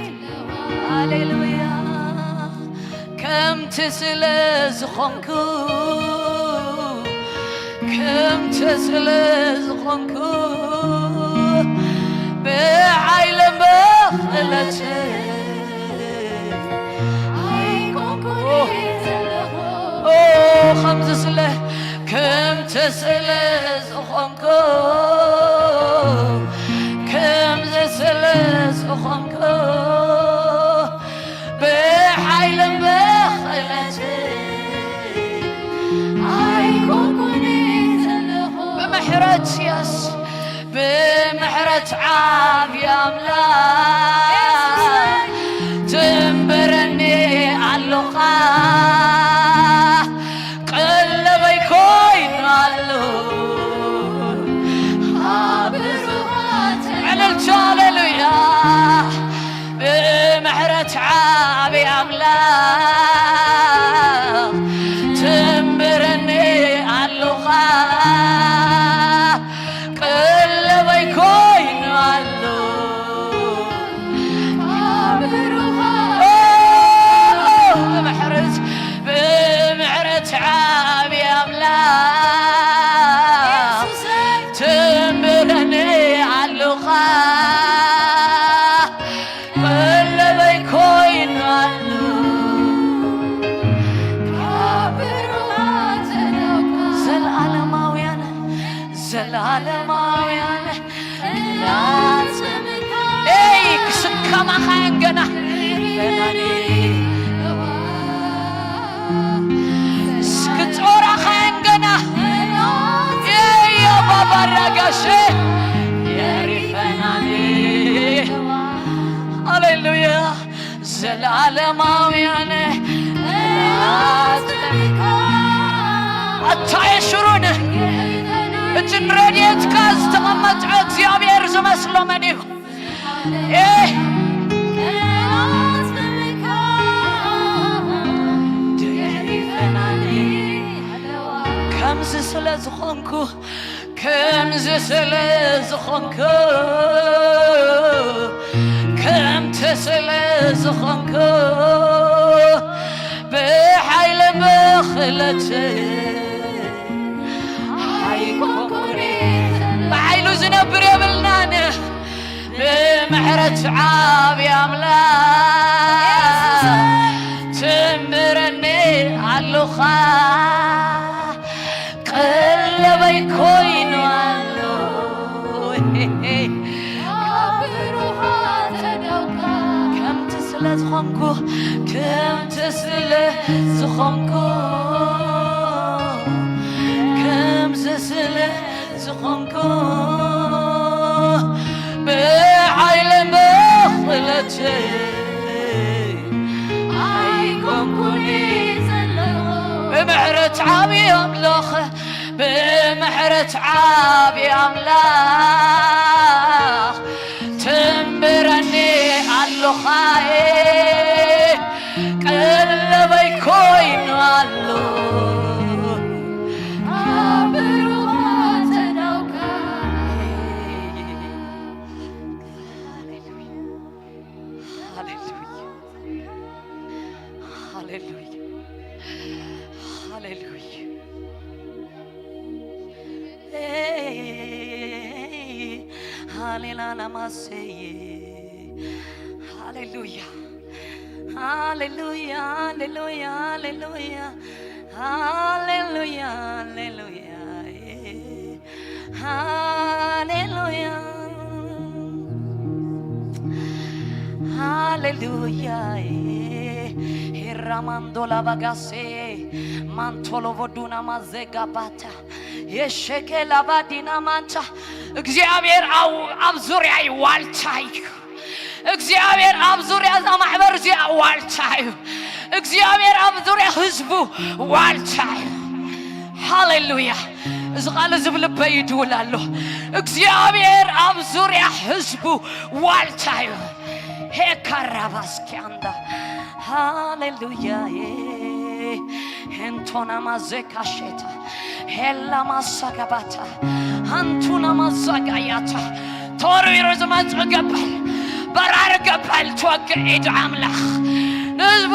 ኣለዋ። ሃሌሉያ። ከምቲ ስለ ዝኾንኩ፣ ከምቲ ስለ ዝኾንኩ፣ ብሓይልን ብኽእለትን ኣይኮንኩን ዘለኹ። ኦ፣ ከምዚ ስለ፣ ከምቲ ስለ ዝኾንኩ፣ ከምዚ ስለ ዝኾንኩ፣ ብሓይልን ብኽእለትን ኣይኮንኩን ዘለኹ። ብምሕረት የስ፣ ብምሕረት ዓቢ ኣምላኽ ትንበረኒ ኣሎኻ። ቀለበይ ኮይኑ ኣሎ። ዕልልታ፣ ሃሌሉያ። ብምሕረት ዓቢ ኣምላኽ ትንብረኒ ኣሉኻ። ቀለበይ ኮይኑ ኣሎ። ኦ፣ ብምሕረት፣ ብምሕረት ዓቢ ኣምላኽ ትንብረኒ ኣሉኻ። ቀለበይ ኮይኑ ኣሎ። ካብ ብሩኻት ተደውካ። ዘላለማውያን፣ ዘላለማውያን እናጽምካ። ኤይ፣ ክስከማኻያን ገና። ክጾራኻያን ገና። ኤይ፣ ኣባባራ ጋሼ። የሪፈናኒ። ሃሌሉያ። ዘላለማውያን ኣታ የሽሩን። እቲ ረድኤትካ ዝተቐመጠ እግዚኣብሔር ዝመስሎ መን እዩ? ኤህ! ከምዚ ስለ ዝኾንኩ፣ ከምዚ ስለ ዝኾንኩ፣ ከምቲ ስለ ዝኾንኩ፣ ብሓይልን ብኽእለትን ኣይኮንኩን። ብሓይሉ ዝነብር የብልናን። ብምሕረት ዓቢ ኣምላኽ ትንብረኒ ኣሉኻ። ቀለበይ ኮይኑ ኣሎ። ከምቲ ስለ ዝኾንኩ፣ ከምቲ ስለ ዝኾንኩ፣ ከምዚ ስለ ዝኾንኩ፣ ብሓይልን ብኽእለትን ኣይኮንኩን ዘለኹ። ብምሕረት ዓቢ ኣምላኽ፣ ብምሕረት ዓቢ ኣምላኽ ትንብረኒ ኣሉኻ። ቀለበይ ኮይኑ ኣሎ። ካብ ብሩኻት ተዳውካ። ሃሌሉያ። ሃሌሉያ። ሃሌሉያ። ሃሌላና ማሰዬ። ሃሌሉያ። ሃሌሉያ፣ ሃሌሉያ፣ ሃሌሉያ። ሃሌሉያ፣ ሃሌሉያ፣ ሃሌሉያ። ሃሌሉያ። ሃሌሉያ። ሄራማንዶላ ባጋሴ ማንቶሎ ቮዱና ማዘጋ ባታ የሸኬ ላባዲና ማንታ። እግዚኣብሔር ኣብ፣ ኣብ ዙርያይ ዋልታ እዩ። እግዚኣብሔር ኣብ ዙርያ እዛ ማሕበር እዚኣ ዋልታ እዩ። እግዚኣብሔር ኣብ ዙርያ ህዝቡ ዋልታ እዩ። ሃሌሉያ። እዚ ቃል እዚ ብልበይ ይድውል ኣሎ። እግዚኣብሔር ኣብ ዙርያ ህዝቡ ዋልታ እዩ። ሄካራባስኪያንዳ ሃሌሉያ። ሄንቶና ማዘካሼታ ሄላ ማሳጋባታ ሃንቱና ማዛጋያታ ተወርዊሩ ዝመጽእ ገባል በራሪ ገባል ትወግእ ኢድ ኣምላኽ ንህዝቡ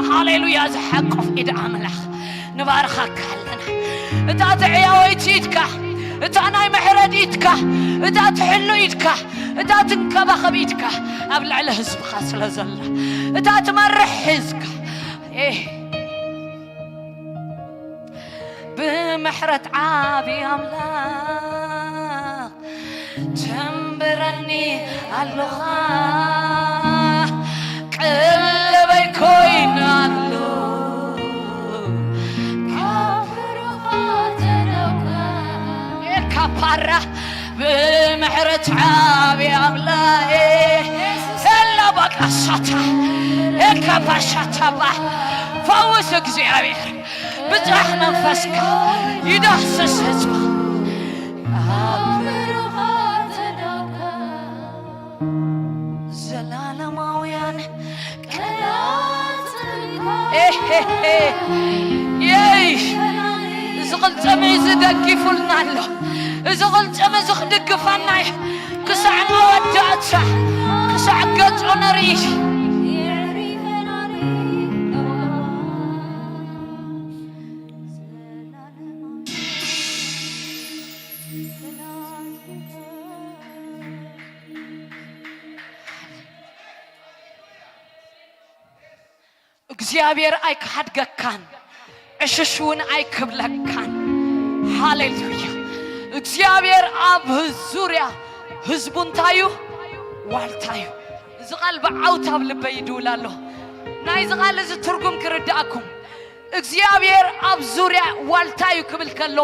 ሃሌሉያ ዝሓቁፍ ኢድ ኣምላኽ ንባርኻካ ኣለና። እታ ትዕያወይቲ ኢድካ፣ እታ ናይ ምሕረት ኢድካ፣ እታ ትሕሉ ኢድካ፣ እታ ትንከባኸብ ኢድካ ኣብ ልዕሊ ህዝብኻ ስለ ዘላ፣ እታ ትመርሕ ህዝካ ብምሕረት ዓቢ ኣምላኽ ተንብረኒ ኣሎኻ ቀለበይ ኮይና ኣሎ ካብ ሩኻ ተደውካ ኤልካ ፓራ ብምሕረት ዓቢ ኣምላኽ ኤላ ባቃሳታ ኤልካ ፓሻታባ ፈውስ እግዚኣብሔር ብጽራሕ መንፈስካ ይዳስስ ህዝባ ዘላለማውያን ቃላት የይ እዚ ቅልጽም እዚ ደጊፉልና ኣሎ። እዚ ቅልጽም እዚ ክድግፈና እዩ። ክሳዕ መወዳእታ ክሳዕ ገጹ ንርኢ። እግዚኣብሔር ኣይክሓድገካን፣ ዕሽሽ እውን ኣይክብለካን። ሃሌሉያ። እግዚኣብሔር ኣብ ዙርያ ህዝቡ እንታይ እዩ? ዋልታ እዩ። እዚ ቃል ብዓውታ ኣብ ልበይ ይድውል ኣሎ። ናይዚ ቃል እዚ ትርጉም ክርድኣኩም እግዚኣብሔር ኣብ ዙርያ ዋልታ እዩ ክብል ከሎ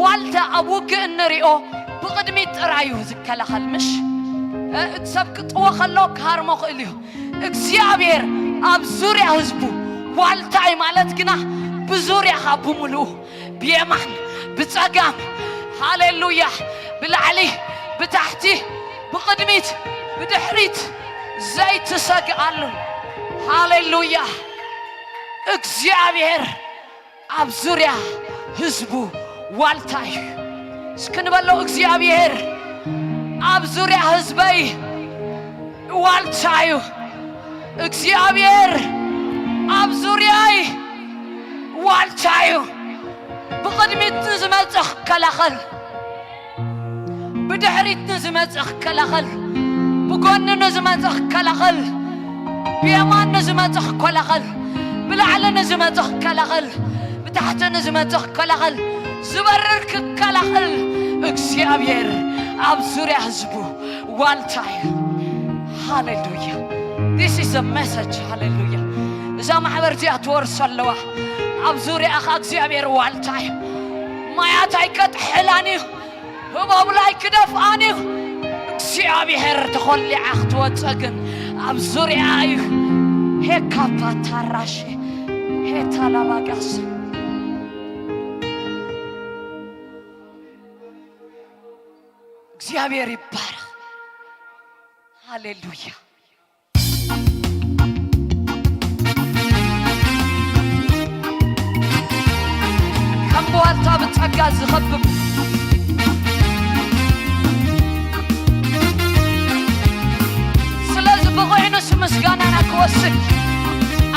ዋልታ ኣብ ውግእ እንሪኦ ብቕድሚት ጥራይ እዩ ዝከላኸል ምሽ እቲ ሰብ ክጥዎ ከሎ ክሃርሞ ክእል እዩ እግዚኣብሔር ኣብ ዙርያ ህዝቡ ዋልታ እዩ ማለት ግና ብዙርያኻ ብምልኡ ብየማን ብጸጋም ሃሌሉያ ብላዕሊ ብታሕቲ ብቕድሚት ብድሕሪት ዘይትሰግኣሉ ሃሌሉያ እግዚኣብሔር ኣብ ዙርያ ህዝቡ ዋልታ እዩ እስክንበሎ እግዚኣብሔር ኣብ ዙርያ ህዝበይ ዋልታ እዩ እግዚኣብሔር ኣብ ዙርያይ ዋልታ እዩ ብቕድሚት ንዝመጽእ ክከላኸል ብድሕሪት ንዝመጽእ ክከላኸል ብጎኒ ንዝመጽእ ክከላኸል ብየማን ንዝመጽእ ክከላኸል ብላዕሊ ንዝመጽእ ክከላኸል ብታሕቲ ንዝመጽእ ክከላኸል ዝበርር ክከላኸል እግዚኣብሔር ኣብ ዙርያ ህዝቡ ዋልታ እዩ ሃሌሉያ this is a message ሃሌሉያ እዛ ማሕበር እዚኣ ትወርሶ ኣለዋ ኣብ ዙርያኻ እግዚኣብሔር ዋልታ እዩ ማያት ኣይከጥሕላን እዩ ህባብላ ኣይክደፍኣን እዩ እግዚኣብሔር ተኾሊዓ ክትወፀ ግን ኣብ ዙርያ እዩ ሄካፓታራሽ ሄታላባጋስ እግዚኣብሔር ይባረክ ሃሌሉያ ከም ብዋልታ ብጸጋ ዝኸብብ ስለዚ ብቑዕ ንሱ ምስጋናና ክወስድ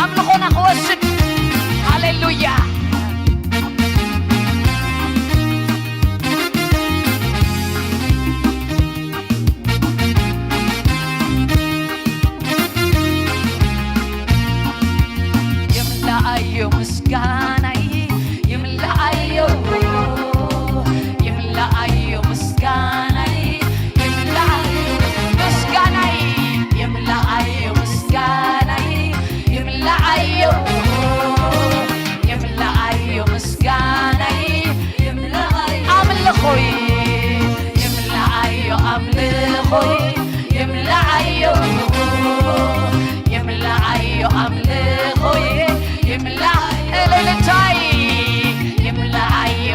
ኣምልኾና ክወስድ ሃሌሉያ ይምልኣዮ ምስጋናይ ይምልኣዮ ይምልኣዮ ምስጋናይ ይምልኣዮ ምስጋናይ ይምልኣዮ ምስጋናይ ይምልኣዮ ይምልኣዮ ምስጋናይ ይምልኣዮ ኣምልኾይ ይምልኣዮ ኣምልኾይ ይምልኣዮ ይምልኣዮ ኣምልኾይ ይምልኣ እልልታይ ይምልኣዮ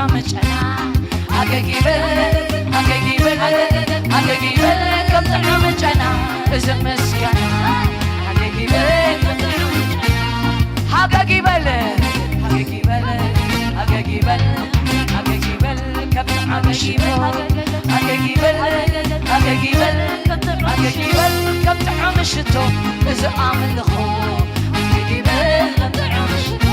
ጥዑም ጨና። ሃገግ ይበል፣ ሃገግ ይበል፣ ሃገግ ይበል ከም ጥዑም ጨና። እዚ ምስጋና ሃገግ ይበል፣ ሃገግ ይበል፣ ሃገግ ይበል፣ ሃገግ ይበል፣ ሃገግ ይበል ከም ጥዑም ሽቶ። ሃገግ ይበል፣ ሃገግ ይበል፣ ሃገግ ይበል ከም ጥዑም ሽቶ። እዚ ኣምልኾ ሃገግ ይበል ከም ጥዑም ሽቶ።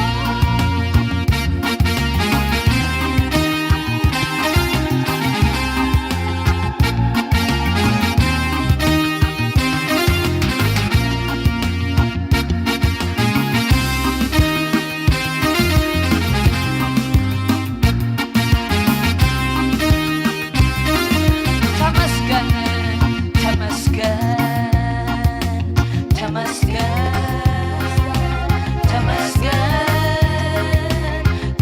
ተመስገን፣ ተመስገን፣ ተመስገን፣ ተመስገን፣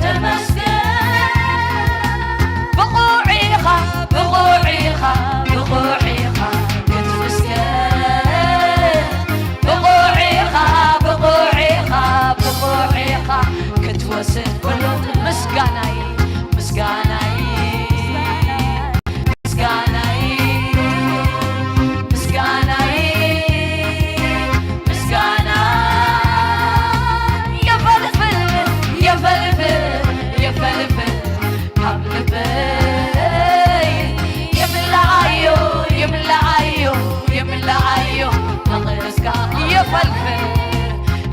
ተመስገን። ብቑዕ ኢኻ፣ ብቑዕ ኢኻ፣ ብቑዕ ኢኻ ክትምስገን። ብቑዕ ኢኻ፣ ብቑዕ ኢኻ፣ ብቑዕ ኢኻ ክትወስድ ኩሉ ምስጋናይ፣ ምስጋናይ፣ ምስጋናይ፣ ምስጋናይ፣ ምስጋና የፈልፍል፣ የፈልፍል፣ የፈልፍል ካብ ልበይ። ይምልኣዮ፣ ይምልኣዮ፣ ይምልኣዮ መቕደስካ። የፈልፍል፣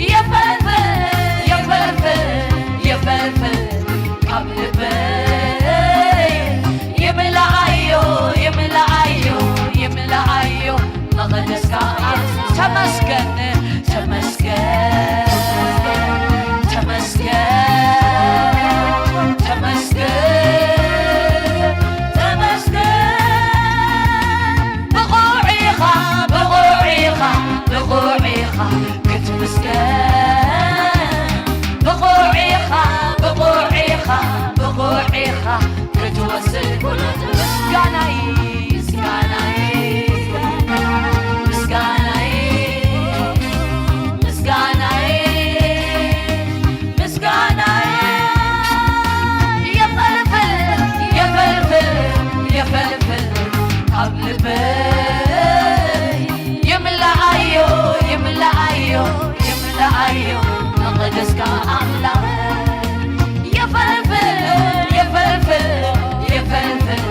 የፈልፍል፣ የፈልፍል፣ የፈልፍል ካብ ልበይ። ይምልኣዮ፣ ይምልኣዮ፣ ይምልኣዮ መቐደስካ። ተመስገን፣ ተመስገን፣ ተመስገን፣ ተመስገን፣ ተመስገን። ብቑዕ ኢኻ፣ ብቑዕ ኢኻ፣ ብቑዕ ኢኻ ክትምስገን። ብቑዕ ኢኻ፣ ብቑዕ ኢኻ፣ ብቑዕ ኢኻ ክትወስድ ኩሉ ምስጋናይ፣ ምስጋናይ፣ ምስጋናይ፣ ምስጋናይ፣ ምስጋናይ የፈልፍል፣ የፈልፍል፣ የፈልፍል ካብ ልበይ። ይምልኣዮ፣ ይምልኣዮ፣ ይምልኣዮ መቕደስካ ኣምላኽ። የፈልፍል፣ የፈልፍል፣ የፈልፍል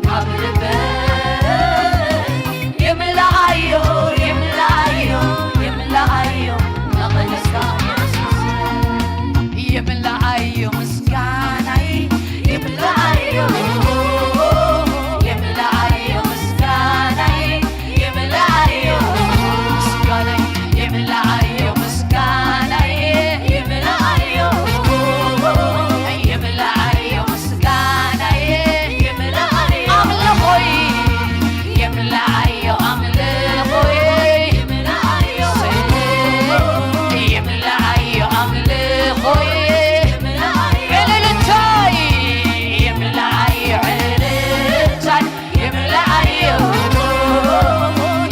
ካብ ልበይ። ይምልኣዮ፣ ይምልኣዮ፣ ይምልኣዮ መቕደስካ የሱስ። ይምልኣዮ ምስጋናይ፣ ይምልኣዮ፣ ይምልኣዮ ምስጋናይ፣ ይምልኣዮ ምስጋናይ፣ ይምልኣዮ ምስጋናይ፣ ይምልኣዮ፣ ይምልኣዮ ምስጋናይ፣ ይምልኣዮ ኣምልኾይ፣ ይምልኣዮ ኣምልኾይ፣ ይምልኣዮ ኣምልኾይ፣ ዕልልታይ ይምልኣዮ፣ ዕልልታይ ይምልኣዮ፣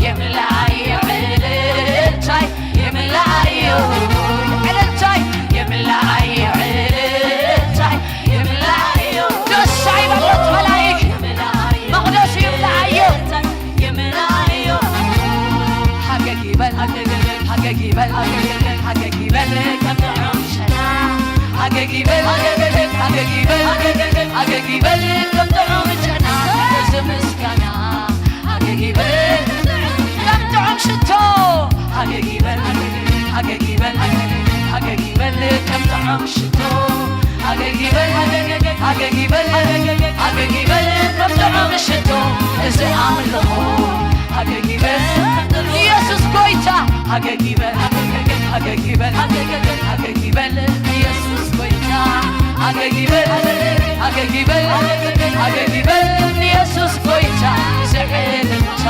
ይምልኣዮ፣ ዕልልታይ ይምልኣዮ፣ ዕልልታይ ይምልኣዮ፣ ዕልልታይ ይምልኣዮ። ደስ ኣይበሎት መላእክ፣ መቕደሱ ይምልኣዮ። ሃገግ ይበል፣ ሃገግ ይበል፣ ሃገግ ይበል፣ ሃገግ ይበል፣ ከም ጥዑም ሸና። ሃገግ ይበል፣ ሃገግ ይበል፣ ሃገግ ይበል፣ ከም ጥዑም ሸና። እዚ ምስጋና ሃገግ ይበል፣ ከም ጥዑም ሽቶ። ሃገግ ይበል፣ ሃገግ ይበል፣ ሃገግ ይበል፣ ከም ጥዑም ሽቶ። ሃገግ ይበል፣ ሃገግ ይበል፣ ሃገግ ይበል፣ ከም ጥዑም ሽቶ። እዚ ኣምልኾ ሃገግ ይበል፣ ኢየሱስ ጎይታ። ሃገግ ይበል፣ ሃገግ ይበል፣ ሃገግ ይበል፣ ኢየሱስ ጎይታ። ሃገግ ይበል፣ ሃገግ ይበል፣ ሃገግ ይበል፣ ኢየሱስ ጎይታ። እዚ ዕልልታ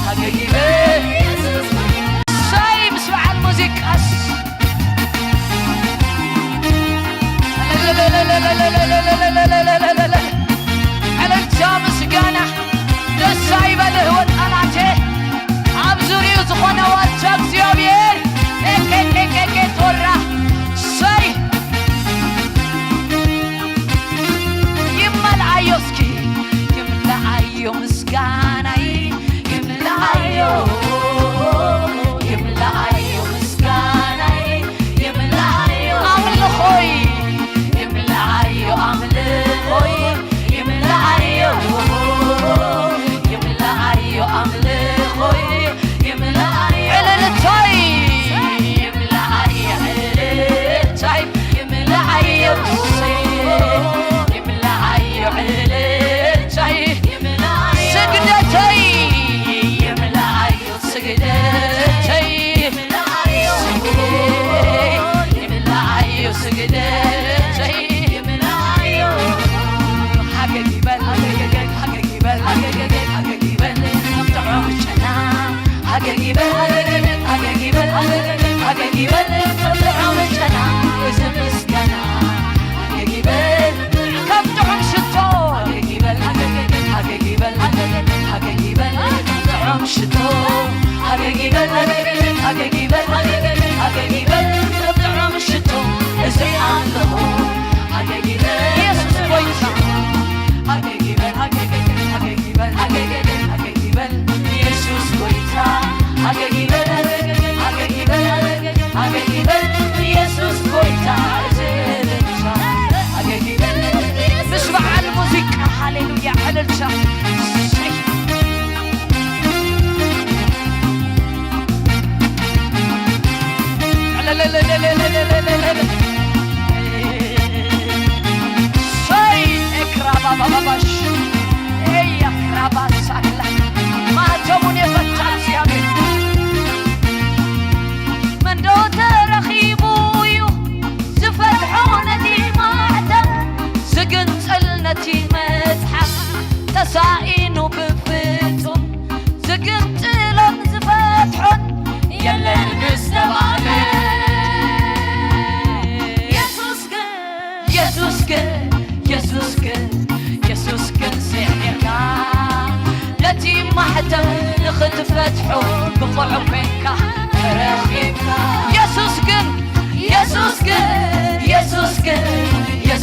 ሃገግ ይበል። እሰይ፣ ምስ በዓል ሙዚቃስ ዕልልታ ምስጋና ደስ ኣይበልህ ወጣላቴ ኣብ ዙርዩ ዝኾነ ዋልታ እግዚኣብሔር ኤኬኬኬኬ ቶራ ሰይ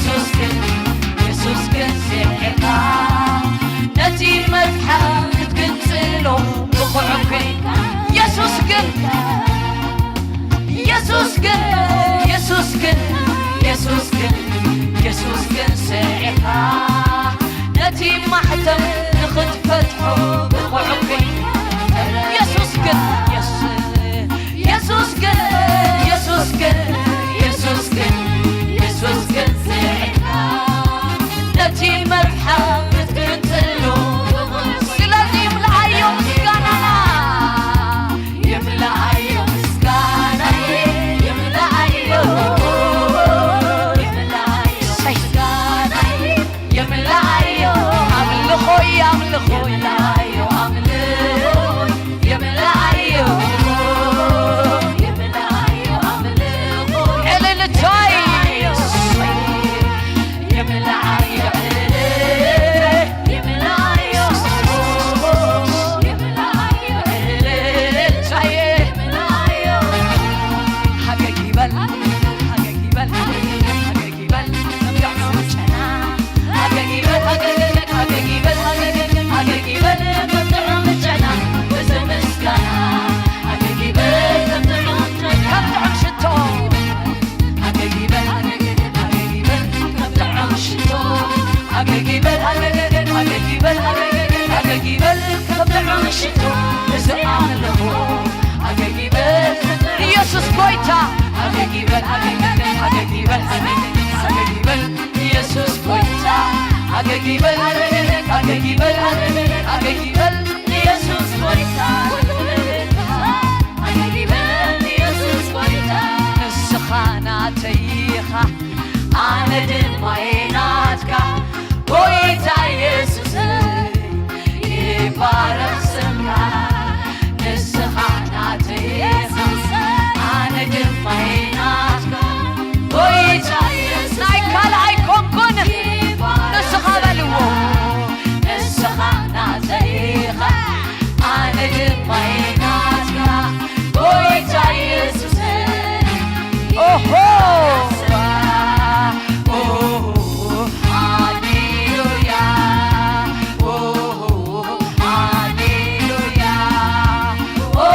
የሱስ ግን፣ የሱስ ግን ስዒርካ፣ ነቲ መትሓት ክትግንጽሎ ብቑዕ ኮይንካ። የሱስ ግን፣ የሱስ ግን፣ የሱስ ግን፣ የሱስ ግን፣ የሱስ ግን ስዒርካ፣ ነቲ ማሕተም ንኽትፈትሖ ብቑዕ ኮይንካ። የሱስ ግን፣ የሱስ የሱስ ግን፣ የሱስ ግን፣ የሱስ ግን፣ የሱስ ግን ስዒርካ፣ ነቲ መትሓት ክትግንጽሎ። ስለዚ ይምልኣዮ ምስጋናና፣ ይምልኣዮ ምስጋናይ፣ ይምልኣዮ፣ ይምልኣዮ ምስጋናይ። የምልኣዮ፣ ኣምልኾይ፣ ኣምልኾይ። የምልኣዮ፣ ኣምልኾይ። የምልኣዮ፣ የምልኣዮ፣ ኣምልኾይ። ዕልልታይ። የምልኣዮ፣ የምልኣዮ፣ የምልኣዮ፣ ዕልልታይ። የምልኣዮ። ሃገግ ይበል፣ ሃገግ ይበል፣ ሃገግ ይበል፣ ከም ጥዑም ጨና። ሃገግ ይበል፣ ሃገግ፣ ሃገግ ይበል፣ ሃገግ፣ ሃገግ ይበል፣ ከም ጥዑም ጨና። እዚ ምስጋና። ሃገግ ይበል፣ ከም ጥዑም ጨና። ከም ጥዑም ሽቶ። ሃገግ ይበል፣ ሃገግ፣ ሃገግ ይበል፣ ከም ጥዑም ሽቶ። ሃገግ ይበል፣ ሃገግ፣ ሃገግ ይበል፣ ሃገግ፣ ሃገግ ይበል፣ ከም ጥዑም ሽቶ። እዚ ኣምልኾ። ሃገግ ይበል፣ ኢየሱስ ጎይታ። ሃገግ ይበል፣ ሃገግ ይበል፣ ሃገግ ይበል፣ ሃገግ ይበል፣ ኢየሱስ ጎይታ። ሃገግ ይበል፣ ሃገግ ይበል፣ ሃገግ ይበል፣ ኢየሱስ ጎይታ። ሃገግ ይበል፣ ኢየሱስ ጎይታ። ንስኻ ናተይ ኢኻ፣ ኣነ ድማ እየ ናትካ። ጎይታ ኢየሱስ ይባረኽ ስምካ። ንስኻ ናተይ ኢኻ፣ ኣነ ድማ እየ ናትካ። ጎይታ ኢየሱስ ናይ ካልእ ኣይኮንኩን። ይባረኽ ንስኻ በልዎ። ስምካ። ንስኻ ናተይ ኢኻ፣ ኣነ ድማ እየ ናትካ። ጎይታ ኢየሱስ ኦሆ፣ ኦ፣ ሃሌሉያ፣ ኦ፣ ሃሌሉያ፣ ኦ፣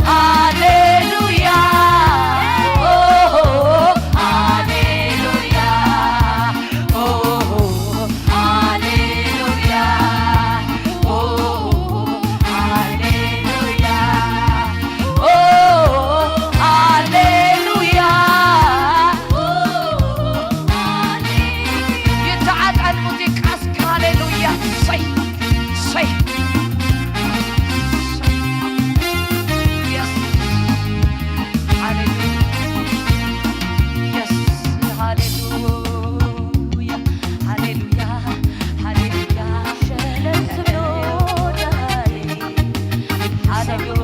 ሃሌሉያ፣ ኦ፣ ሃሌሉያ፣ ኦ፣ ሃሌሉያ፣ ኦ፣ ሃሌሉያ፣ ኦ፣ ሃሌሉያ። ይተዓጠን ሙዚቃ እስከ ሃሌሉያ። ሰይ፣ ሰይ። የስ። ሃሌሉያ። የስ። ሃሌሉያ። ሃሌሉያ፣ ሃሌሉያ። ሸለል ትብሎ ዳሃይ፣ ሃሌሉያ።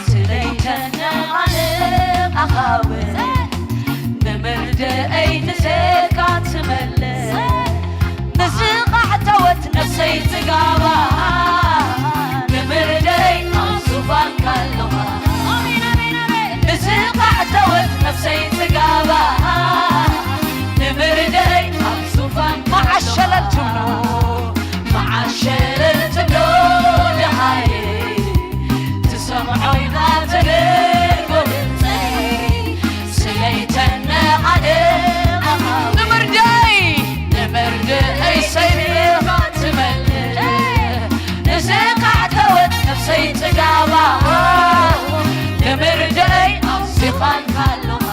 ስለይተነ ኣነ ኣኻውእ፣ ንምርድኣይ ንስኻ ትመልስ። ንዝቓዕተወት ነፍሰይ ጽጋባ፣ ንምርድኣይ ኣብ ዙፋንካ ኣለኻ። ንዝቓዕተወት ነፍሰይ ጽጋባ፣ ንምርድኣይ ኣብ ዙፋንካ ኣለኻ። መዓሸለል ትብሎ፣ መዓሸለል ትብሎ ደሃየ፣ ትሰምዖ ኢኻ ተደርጎ ድምፀይ። ስለይተነ ሓደ ኣኻውእ፣ ንምርድኣይ፣ ንምርድኣይ ሰይፍኻ ትመልእ። ንዝቃዕተወት ነፍሰይ ጽጋባ፣ ንምርድኣይ ኣብ ዙፋንካ ኣለኻ።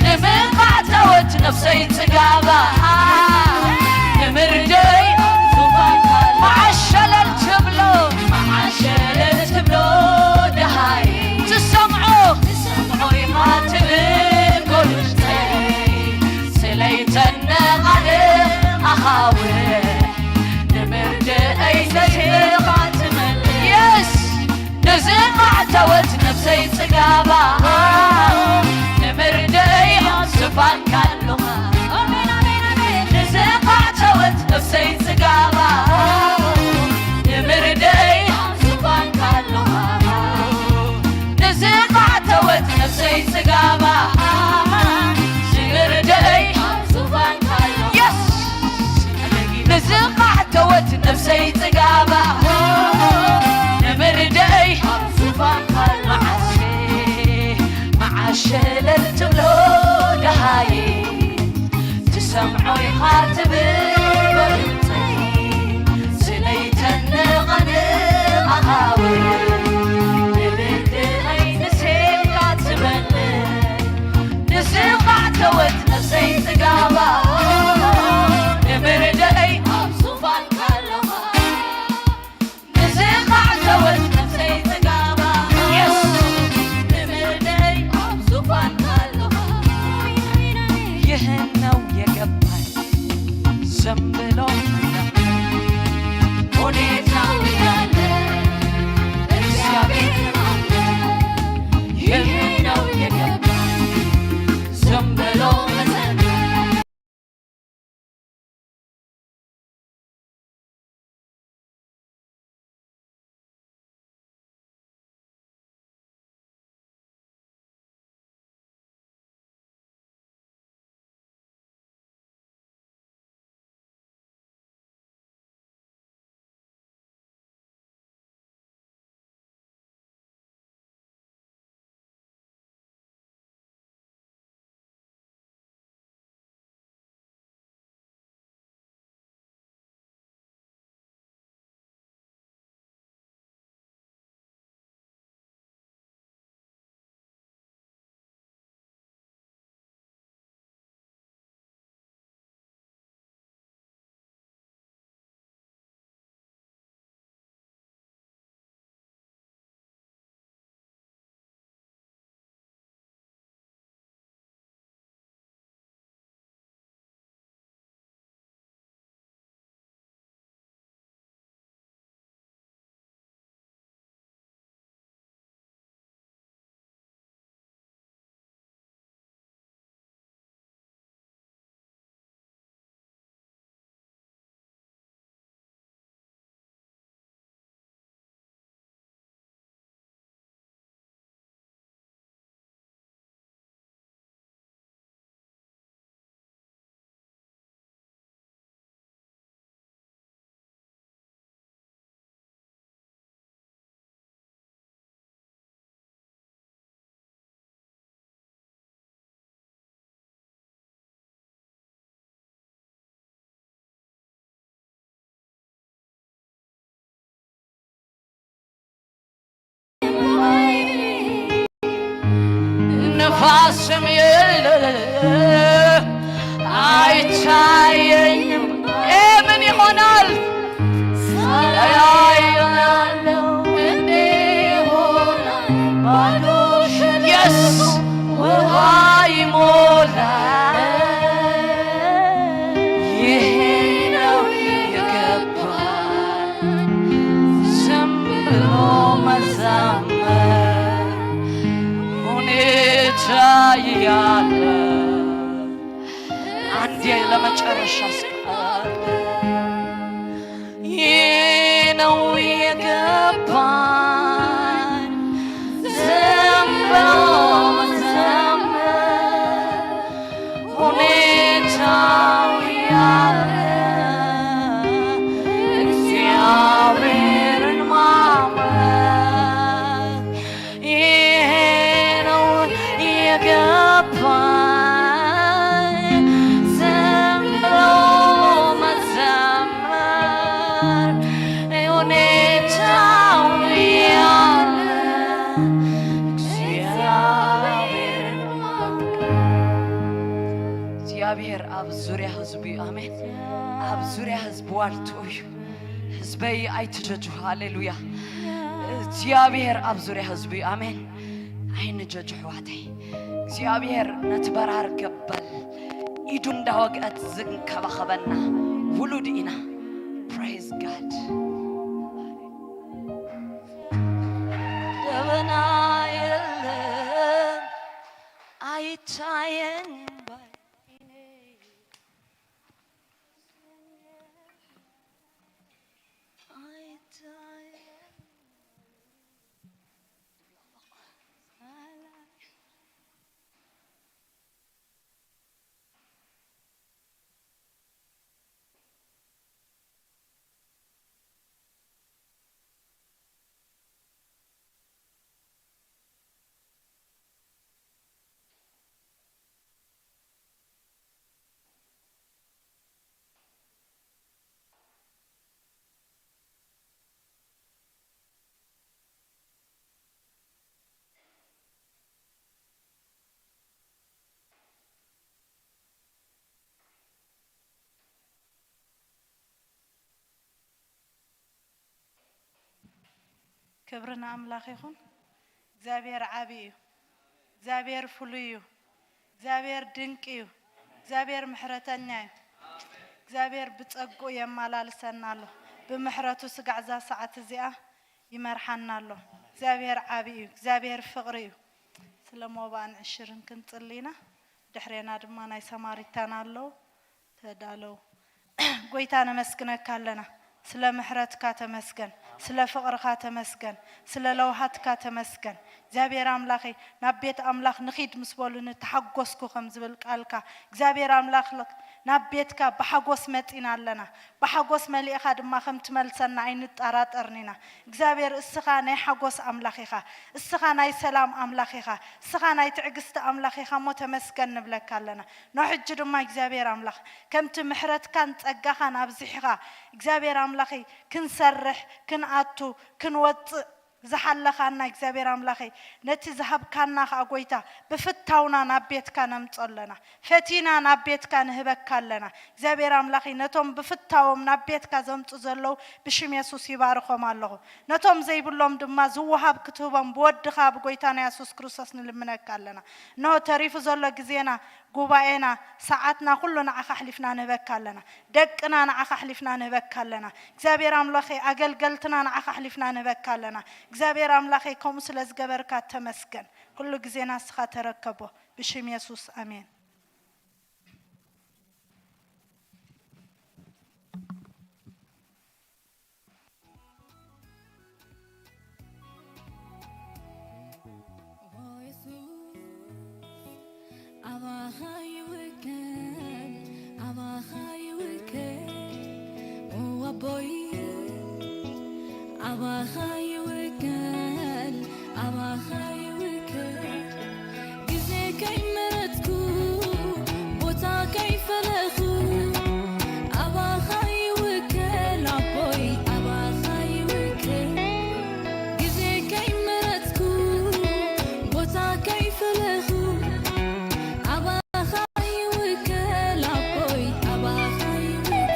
ንምቃዕተወት ነፍሰይ ጽጋባ፣ ንምርድኣይ ኣብ ዙፋንካ ኣለኻ። መዓሸለል ትብሎ፣ መዓሸለል ትብሎ ደሃይ፣ ትሰምዖ፣ ትሰምዖ ኢኻ ትብል ጎልብተይ። ስለይተነ ቃል ኣኻውሕ፣ ንምርድኣይ ሰይፍኻ ትመልእ። የስ! ንዝቃዕተወት ነፍሰይ ጽጋባ፣ ንምርድኣይ ኣብ ዙፋንካ ኣለኻ። ንዝቃዕተወት ነፍሰይ ጽጋባ፣ ንምርድኣይ ኣብ ዙፋንካ ኣለኻ። ንዝቃዕተወት ነፍሰይ ጽጋባ፣ ትብል በልጸይ፣ ስለይተነቐነ ኣኻብር፣ ንብድለይ ንሴካ ትመልእ፣ ንስኻ ተወት ነፍሰይ ጽጋባ፣ ንምርደለይ ኣብ ዙፋንካ ኣለኻ። ንስኻ ተወት ነፍሰይ ጽጋባ፣ Yes! ንምርደለይ ኣብ ዙፋንካ ኣለኻ። ይህ ነው የገባኝ ዝም ብሎ ሁኔታው ያለ እግዚአብሔር አለ። ይህ ነው የገባኝ ዝም ብሎ መዘመር። ንፋስም የለ አይታየኝም። ኤ ምን ይሆናል? ሳያየናለው እንዴ ሆና ባዶ ሸለቆ የስ ውሃ ይሞላል። ይሄ ነው የገባኝ ዝም ብሎ መዘመር ሁኔታ ያለ አንዴ ለመጨረሻ እስከ ይህ ነው የገባኝ ዝም ብሎ መዘመር ሁኔታው ያለ እግዚአብሔርን ማመን ይሄ ነው የገባኝ ዝም ብሎ መዘመር ሁኔታው ያለ እግዚአብሔርን ማክበር። እግዚኣብሔር ኣብ ዙርያ ህዝቡ እዩ። ኣሜን። ኣብ ዙርያ ህዝቡ ዋልቱ እዩ። ህዝበይ ኣይትጀጁ። ሃሌሉያ። እግዚኣብሔር ኣብ ዙርያ ህዝቡ እዩ። ኣሜን። ኣይንጀጁ ኣሕዋተይ። እግዚኣብሔር ነቲ በራር ገበል ኢዱ እንዳወግአት ዝንከባኸበና ውሉድ ኢና። Praise God። ደበና የለን ኣይታየን ባይኔ። ክብሪ ንኣምላኽ ይኹን። እግዚኣብሔር ዓቢ እዩ። እግዚኣብሔር ፍሉይ እዩ። እግዚኣብሔር ድንቂ እዩ። እግዚኣብሔር ምሕረተኛ እዩ። እግዚኣብሔር ብጸግኡ የመላልሰና ኣሎ። ብምሕረቱ ስጋዕ እዛ ሰዓት እዚኣ ይመርሓና ኣሎ። እግዚኣብሔር ዓቢ እዩ። እግዚኣብሔር ፍቕሪ እዩ። ስለ ሞባእን ዕሽርን ክንጽሊ ኢና። ድሕሬና ድማ ናይ ሰማሪታን ኣለዉ። ተዳለዉ። ጎይታ ነመስግነካ ኣለና። ስለ ምሕረትካ ተመስገን፣ ስለ ፍቕርኻ ተመስገን፣ ስለ ለውሃትካ ተመስገን። እግዚኣብሔር ኣምላኸይ፣ ናብ ቤት ኣምላኽ ንኺድ ምስ በሉኒ ተሓጎስኩ ከም ዝብል ቃልካ፣ እግዚኣብሔር ኣምላኽ፣ ናብ ቤትካ ብሓጎስ መጺና ኣለና። ብሓጎስ መሊእኻ ድማ ከም ትመልሰና ኣይንጠራጠርን ኢና። እግዚኣብሔር፣ እስኻ ናይ ሓጎስ ኣምላኽ ኢኻ። እስኻ ናይ ሰላም ኣምላኽ ኢኻ። እስኻ ናይ ትዕግስቲ ኣምላኽ ኢኻ እሞ ተመስገን ንብለካ ኣለና። ኖ ሕጂ ድማ እግዚኣብሔር ኣምላኽ፣ ከምቲ ምሕረትካን ጸጋኻን ኣብዚሕኻ፣ እግዚኣብሔር ኣምላኸይ፣ ክንሰርሕ፣ ክንኣቱ፣ ክንወጽእ ዝሓለኻና እግዚኣብሔር ኣምላኸይ፣ ነቲ ዝሃብካና ኸኣ ጎይታ፣ ብፍታውና ናብ ቤትካ ነምጾ ኣለና። ፈቲና ናብ ቤትካ ንህበካ ኣለና። እግዚኣብሔር ኣምላኸይ፣ ነቶም ብፍታዎም ናብ ቤትካ ዘምጹ ዘለዉ ብሽም የሱስ ይባርኾም ኣለኹ። ነቶም ዘይብሎም ድማ ዝወሃብ ክትህቦም ብወድኻ ብጎይታና የሱስ ክርስቶስ ንልምነካ ኣለና። እንሆ ተሪፉ ዘሎ ግዜና፣ ጉባኤና፣ ሰዓትና ኩሉ ንዓኻ ኣሕሊፍና ንህበካ ኣለና። ደቅና ንዓኻ ኣሕሊፍና ንህበካ ኣለና። እግዚኣብሔር ኣምላኸይ፣ ኣገልገልትና ንዓኻ ኣሕሊፍና ንህበካ ኣለና። እግዚኣብሔር ኣምላኸይ፣ ከምኡ ስለ ዝገበርካ ተመስገን። ኩሉ ግዜና ንስኻ ተረከቦ። ብሽም የሱስ፣ ኣሜን። ኣባኻ ይውከል፣ ኣባኻ ይውከል፣ ኦ ኣቦይ፣ ኣባኻ ይውከል፣ ኣባኻ ይውከል። ግዜ ከይመረጽኩ፣ ቦታ ከይፈለኹ፣ ኣባኻ ይውከል ኣቦይ፣ ኣባኻ ይውከል። ግዜ ከይመረጽኩ፣ ቦታ ከይፈለኹ፣ ኣባኻ ይውከል ኣቦይ፣ ኣባኻ ይውከል።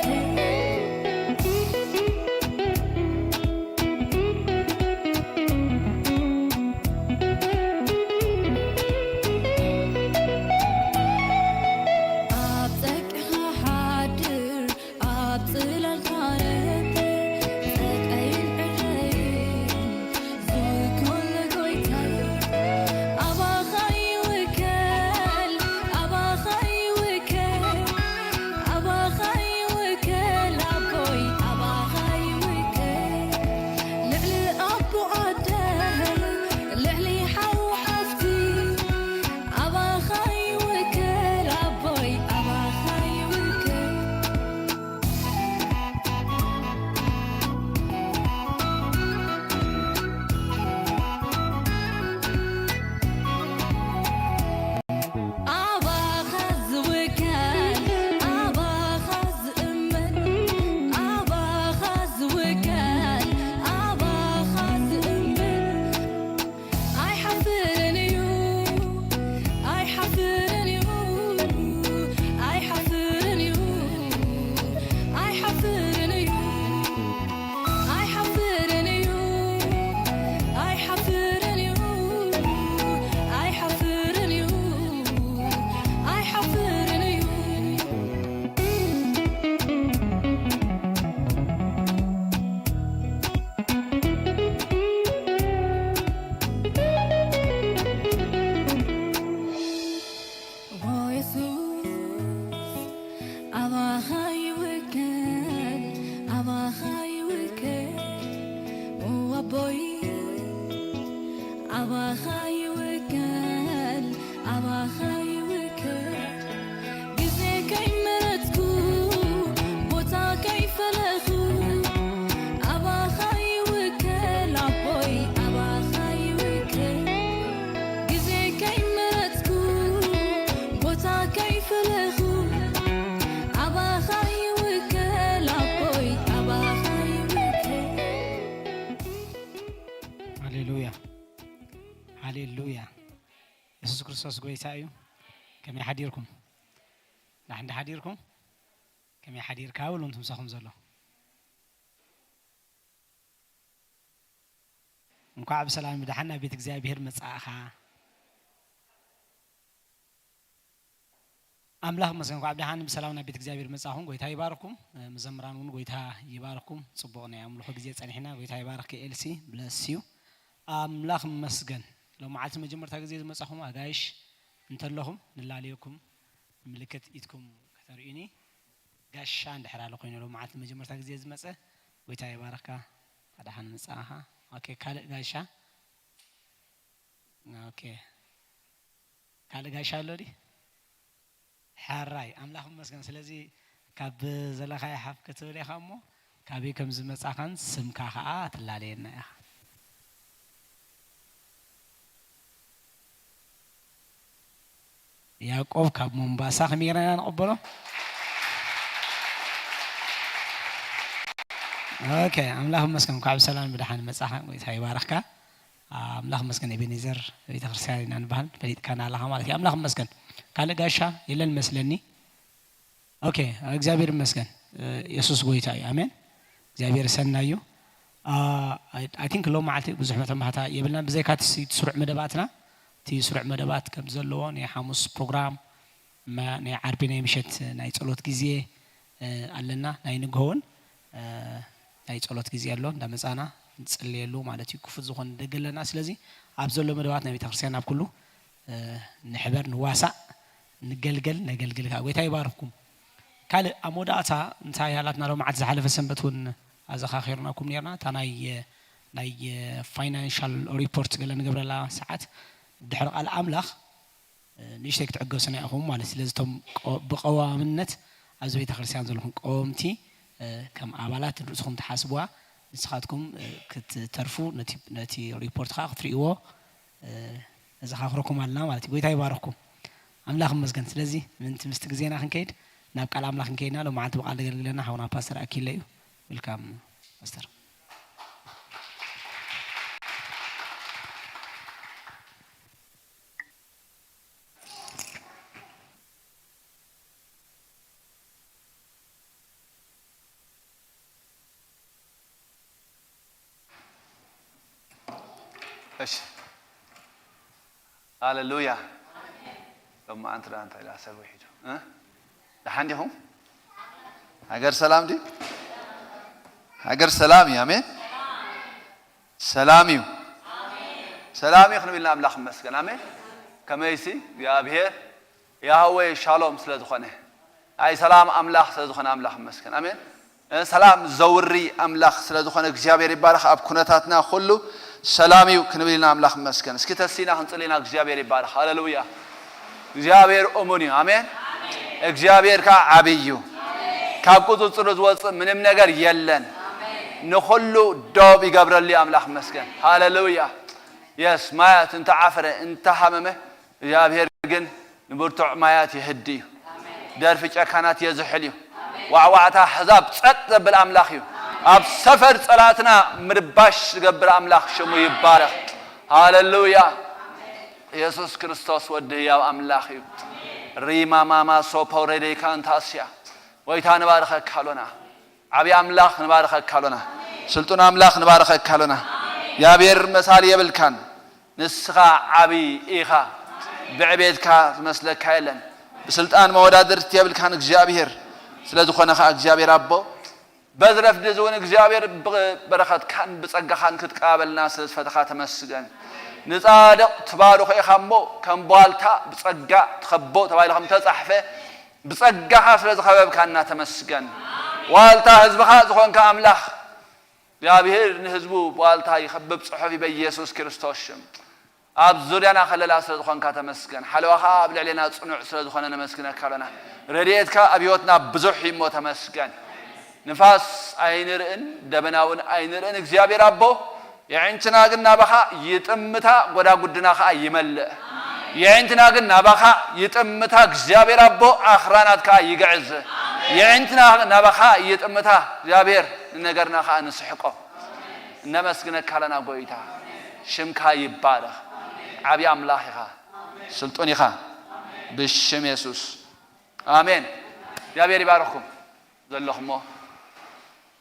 ኣብ ጸግዕኻ ሓድር፣ ኣብ ጽላልካ ነብር፣ ጸቀይን ዕረይን ዝውክል ጎይታይ፣ ኣባኻ ይውከል፣ ኣባኻ ይውከል፣ ኣባኻ ይውከል ኣቦይ፣ ኣባኻ ይውከል። ልዕሊ ኣቦ ኣደ፣ ልዕሊ ሓው ሓፍቲ፣ ኣባኻ ይውከል ኣቦይ፣ ኣባኻ ይውከል። ኣባኻ ዝውከል፣ ኣባኻ ዝእመን፣ ኣባኻ ዝውከል፣ ኣባኻ ዝእመን። ኣይሓፍርን እዩ፣ ኣይሓፍርን እዩ፣ ኣይሓፍርን እዩ፣ ኣይሓፍርን እዩ፣ ኣይሓፍርን እዩ፣ ኣይሓፍርን እዩ፣ ኣይሓፍርን እዩ፣ ኣይሓፍርን እዩ። ኦ የሱስ፣ ኣባኻ ይውከል፣ ኣባኻ ይውከል፣ ኦ ኣቦይ፣ ኣባኻ ይውከል፣ ኣባኻ ይውከል። ግዜ ከይመረጽኩ፣ ቦታ ከይፈለኹ፣ ኣባኻ ይውከል ኣቦይ፣ ኣባኻ ይውከል። ግዜ ከይመረጽኩ፣ ቦታ ከይፈለኹ፣ ኣባኻ ይውከል ኣቦይ፣ ኣባኻ ይውከል። ሃሌሉያ፣ ሃሌሉያ። የሱስ ክርስቶስ ጎይታ እዩ። ከመይ ሓዲርኩም? ዳሕን ሓዲርኩም? ከመይ ሓዲርካ? በሉ፣ እንቱም ምሳኹም ዘሎ። እንኳዕ ብሰላም ብደሓን ናብ ቤት እግዚኣብሔር መጻእኻ። ኣምላኽ ይመስገን፣ እንኳዕ ብደሓን ብሰላም ናብ ቤት እግዚኣብሔር መጻእኹም። ጎይታ ይባርኩም። መዘምራን እውን ጎይታ ይባርኩም። ጽቡቕ ናይ ኣምልኾ ግዜ ጸኒሕና። ጎይታ ይባርክ ኤልሲ፣ bless you። ኣምላኽ ይመስገን። ሎም መዓልቲ መጀመርታ ግዜ ዝመጻኹም ኣጋይሽ እንተለኹም ንላለየኩም፣ ምልክት ኢድኩም ከተርእዩኒ። ጋሻ እንድሕር ኣሎ ኮይኑ ሎም መዓልቲ መጀመርታ ግዜ ዝመጸ፣ ጎይታ ይባርካ። እንኳዕ ደሓን መጻእኻ። ኦኬ፣ ካልእ ጋሻ። ኦኬ። ካልእ ጋሻ ኣሎ ድዩ? ሕራይ፣ ኣምላኽ ይመስገን። ስለዚ ካብ ዘለኻዮ ሓፍ ክትብል ኢኻ እሞ፣ ካበይ ከም ዝመጻኻን ስምካ ኸኣ ትላለየና ኢኻ። ያዕቆብ ካብ ሞምባሳ ከመይ ጌርና ኢና ንቕበሎ? ኦኬ፣ ኣምላኽ ይመስገን። እንኳዕ ብሰላም ብደሓን መጻኻ። ጎይታ ይባርኽካ። ኣምላኽ ይመስገን። ኤቤኔዘር ቤተክርስትያን ኢና ንበሃል፣ ፈሊጥካና ኣለኻ ማለት እዩ። ኣምላኽ ይመስገን። ካልእ ጋሻ የለን መስለኒ። ኦኬ፣ እግዚኣብሔር ይመስገን። የሱስ ጎይታ እዩ። ኣሜን። እግዚኣብሔር ሰናይ እዩ። ኣይ ቲንክ ሎም መዓልቲ ብዙሕ መተማህታ የብልና፣ ብዘይካ እቲ ስ- እቲ ስሩዕ መደባትና፣ እቲ ስሩዕ መደባት ከም ዘለዎ ናይ ሓሙስ ፕሮግራም፣ መ- ናይ ዓርቢ ናይ ምሸት ናይ ጸሎት ግዜ ኣለና። ናይ ንግሆውን ናይ ጸሎት ግዜ ኣሎ፣ እንዳመጻና ንጽልየሉ ማለት እዩ። ክፉት ዝኾነ ደገ ኣለና። ስለዚ ኣብ ዘሎ መደባት ናይ ቤተክርስትያን ኣብ ኩሉ ንሕበር፣ ንዋሳእ፣ ንገልገል፣ ነገልግል ከኣ። ጎይታ ይባርኽኩም። ካልእ ኣብ መወዳእታ እንታይ ኣላትና? ሎም መዓልቲ ዝሓለፈ ሰንበት እውን ኣዘኻኺርናኩም ነርና። እታ ናይ ናይ ፋይናንሻል ሪፖርት ገለ ንገብረላ ሰዓት ድሕሪ ቃል ኣምላኽ ንእሽተይ ክትዕገሱና ኢኹም ማለት። ስለዚ እቶም ብቀዋምነት ኣብዚ ቤተክርስትያን ዘለኹም ቀወምቲ ከም ኣባላት ንርእስኹም ትሓስብዋ፣ ንስኻትኩም ክትተርፉ ነቲ ሪፖርት ከዓ ክትርእይዎ ነዘኻኽረኩም ኣለና ማለት እዩ። ጎይታ ይባርኽኩም። ኣምላኽ ይመስገን። ስለዚ ምንቲ ምስቲ ግዜና ክንከይድ ናብ ቃል ኣምላኽ ክንከይድና ሎም መዓልቲ ብቃል ዘገልግለና ሓውና ፓስተር ኣኪለ እዩ። ዌልካም ፓስተር። እሺ። ሃሌሉያ። ሎማዓንቲ ደኣ እንታይ ደኣ ሰብ ውሒዱ፣ እ? ደሓን ዲኹም? ሃገር ሰላም ድዩ? ሃገር ሰላም እዩ። ኣሜን። ሰላም እዩ። ሰላም እዩ ክንብል ኣምላኽ ይመስገን። ኣሜን። ከመይሲ እግዚኣብሔር ያህዌ ሻሎም ስለ ዝኾነ፣ ናይ ሰላም ኣምላኽ ስለ ዝኾነ ኣምላኽ ይመስገን። ኣሜን። ሰላም ዘውሪ ኣምላኽ ስለ ዝኾነ እግዚኣብሔር ይባረኽ። ኣብ ኩነታትና ኩሉ ሰላም እዩ ክንብል ኢና ኣምላኽ ይመስገን። እስኪ ተሲና ክንጽሊ ኢና። እግዚኣብሔር ይባረኽ። ሃሌሉያ። እግዚኣብሔር እሙን እዩ። ኣሜን። እግዚኣብሔር ከዓ ዓብይ እዩ። ካብ ቁፅፅሩ ዝወፅእ ምንም ነገር የለን። ንኹሉ ዶብ ይገብረሉ እዩ ኣምላኽ ይመስገን። ሃሌሉያ። የስ ማያት እንተዓፈረ እንተሃመመ እግዚኣብሔር ግን ንብርቱዕ ማያት የህዲ እዩ። ደርፊ ጨካናት የዝሕል እዩ። ዋዕዋዕታ ኣሕዛብ ጸጥ ዘብል ኣምላኽ እዩ። ኣብ ሰፈር ጸላእትና ምርባሽ ዝገብር ኣምላኽ ሽሙ ይባረኽ። ሃሌሉያ። የሱስ ክርስቶስ ወዲ ህያው ኣምላኽ እዩ። ሪማማማ ሶፖሬዴ ካንታስያ። ጎይታ ንባርኸካ ኣሎና። ዓብዪ ኣምላኽ ንባርኸካ ኣሎና። ስልጡን ኣምላኽ ንባርኸካ ኣሎና። እግዚኣብሔር መሳሊ የብልካን። ንስኻ ዓብዪ ኢኻ። ብዕቤትካ ዝመስለካ የለን። ብስልጣን መወዳድርቲ የብልካን እግዚኣብሔር። ስለ ዝኾነ ኸዓ እግዚኣብሔር ኣቦ፣ በዚ ረፍዲ እዚ እውን እግዚኣብሔር ብበረኸትካን ብጸጋኻን ክትቀባበልና ስለ ዝፈተኻ ተመስገን። ንጻድቕ ትባርኾ ኢኻ እሞ ከም ቧልታ ብጸጋ ትኸቦ ተባሂሉ ከም ተጻሕፈ ብጸጋኻ ስለ ዝኸበብካና ተመስገን። ዋልታ ህዝብኻ ዝኾንካ ኣምላኽ እግዚኣብሔር ንህዝቡ ብዋልታ ይኸብብ ጽሑፍ እዩ በኢየሱስ ክርስቶስ ሽም። ኣብ ዙርያና ከለላ ስለ ዝኾንካ ተመስገን። ሓለዋኻ ኣብ ልዕሌና ጽኑዕ ስለ ዝኾነ ነመስግነካ ኣሎና። ረድኤትካ ኣብ ህይወትና ብዙሕ እዩ እሞ ተመስገን። ንፋስ ኣይንርእን፣ ደበና እውን ኣይንርእን። እግዚኣብሔር ኣቦ፣ የዒንትና ግን ናባኻ ይጥምታ፣ ጎዳጉድና ኸዓ ይመልእ። የዒንትና ግን ናባኻ ይጥምታ፣ እግዚኣብሔር ኣቦ፣ ኣኽራናት ከኣ ይግዕዝ። የዒንትና ናባኻ ይጥምታ፣ እግዚኣብሔር ንነገርና ኸኣ ንስሕቆ። እነመስግነካ ኣለና ጎይታ፣ ሽምካ ይባረኽ። ዓብዪ ኣምላኽ ኢኻ፣ ስልጡን ኢኻ። ብሽም የሱስ ኣሜን። እግዚኣብሔር ይባርኽኩም። ዘለኹሞ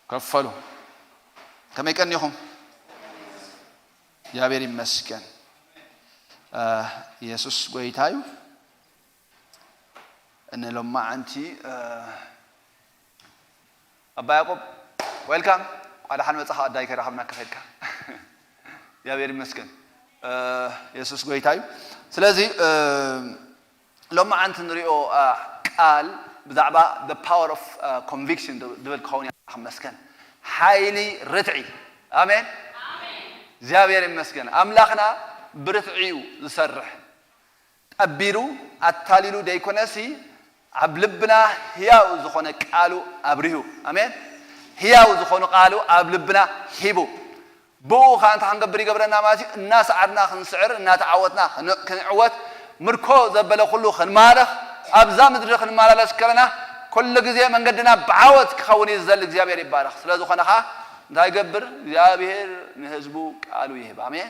ከፈሉ። ከመይ ቀኒኹም? እግዚኣብሔር ይመስገን። እ፣ ኢየሱስ ጎይታ እዩ። እነ ሎማዓንቲ፣ እ፣ ኣባ ያዕቆብ፣ ዌልካም። እንኳዕ ደሓን መጻኻ፣ ኣዳይ ከይረኸብና ከኸድካ። እግዚኣብሔር ይመስገን። እ፣ ኢየሱስ ጎይታ እዩ። ስለዚ፣ እ፣ ሎማዓንቲ ንሪኦ፣ እ፣ ቃል ብዛዕባ the power of፣ እ፣ conviction ዝብል ክኸውን እዩ። ኣምላኽ ይመስገን። ሓይሊ ርትዒ። ኣሜን። እግዚኣብሔር ይመስገን። ኣምላኽና ብርትዒ እዩ ዝሰርሕ። ጠቢሩ ኣታሊሉ ደይኮነሲ፣ ኣብ ልብና ህያው ዝኾነ ቃሉ ኣብሪሁ። ኣሜን። ህያው ዝኾኑ ቃሉ ኣብ ልብና ሂቡ። ብኡ ኸዓ እንታይ ክንገብር ይገብረና ማለት እዩ? እናሰዓርና ክንስዕር፣ እናተዓወትና ክን-፣ ክንዕወት፣ ምርኮ ዘበለ ኩሉ ክንማርኽ፣ ኣብዛ ምድሪ ክንመላለስ ከለና፣ ኩሉ ግዜ መንገድና ብዓወት ክኸውን እዩ ዝደሊ። እግዚኣብሔር ይባረኽ። ስለ ዝኾነ ኸዓ እንታይ ይገብር? እግዚኣብሔር ንህዝቡ ቃሉ ይህብ። ኣሜን።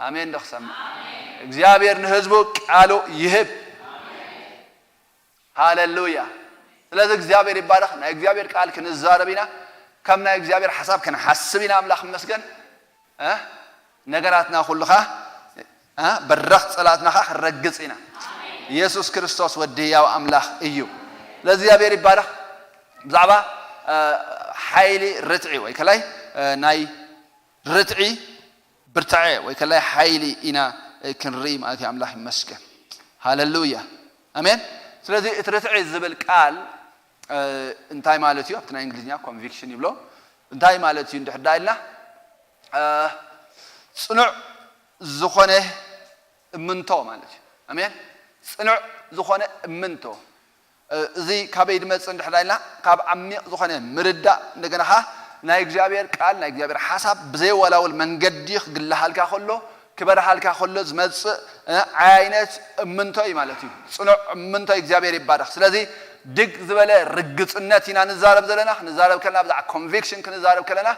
ኣሜን ዶ ክሰምዕ? እግዚኣብሔር ንህዝቡ ቃሉ ይህብ። ሃሌሉያ። ስለዚ እግዚኣብሔር ይባረኽ። ናይ እግዚኣብሔር ቃል ክንዛረብ ኢና። ከም ናይ እግዚኣብሔር ሓሳብ ክንሓስብ ኢና። ኣምላኽ ይመስገን። እ? ነገራትና ኩሉ ኸዓ፣ እ? በረኽ ጸላትና ኸዓ ክንረግጽ ኢና። ኢየሱስ ክርስቶስ ወዲ ህያው ኣምላኽ እዩ። ስለዚ እግዚኣብሔር ይባረኽ። ብዛዕባ፣ እ፣ ሓይሊ ርትዒ ወይ ከላይ፣ እ፣ ናይ ርትዒ ብርታዐ ወይ ከላይ ሓይሊ ኢና፣ እ፣ ክንርኢ ማለት እዩ። ኣምላኽ ይመስገን። ሃሌሉያ። ኣሜን። ስለዚ እቲ ርትዒ ዝብል ቃል፣ እ፣ እንታይ ማለት እዩ? ኣብቲ ናይ እንግሊዝኛ ኮንቪክሽን ይብሎ። እንታይ ማለት እዩ እንድሕር ዳ ኢልና፣ እ፣ ጽኑዕ ዝኾነ እምንቶ ማለት እዩ። ኣሜን። ጽኑዕ ዝኾነ እምንቶ። እ፣ እዚ ካበይ ድመጽእ እንድሕር ኢልና፣ ካብ ዓሚቕ ዝኾነ ምርዳእ፣ እንደገና ኸዓ ናይ እግዚኣብሔር ቃል፣ ናይ እግዚኣብሔር ሓሳብ ብዘየወላውል መንገዲ ክግልሃልካ ከሎ፣ ክበርሃልካ ከሎ ዝመጽእ፣ እ፣ ዓይነት እምንቶ እዩ ማለት እዩ። ጽኑዕ እምንቶ እዩ። እግዚኣብሔር ይባረኽ። ስለዚ ድግ ዝበለ ርግጽነት ኢና ንዛረብ ዘለና። ክንዛረብ ከለና፣ ብዛዕባ ኮንቪክሽን ክንዛረብ ከለና፣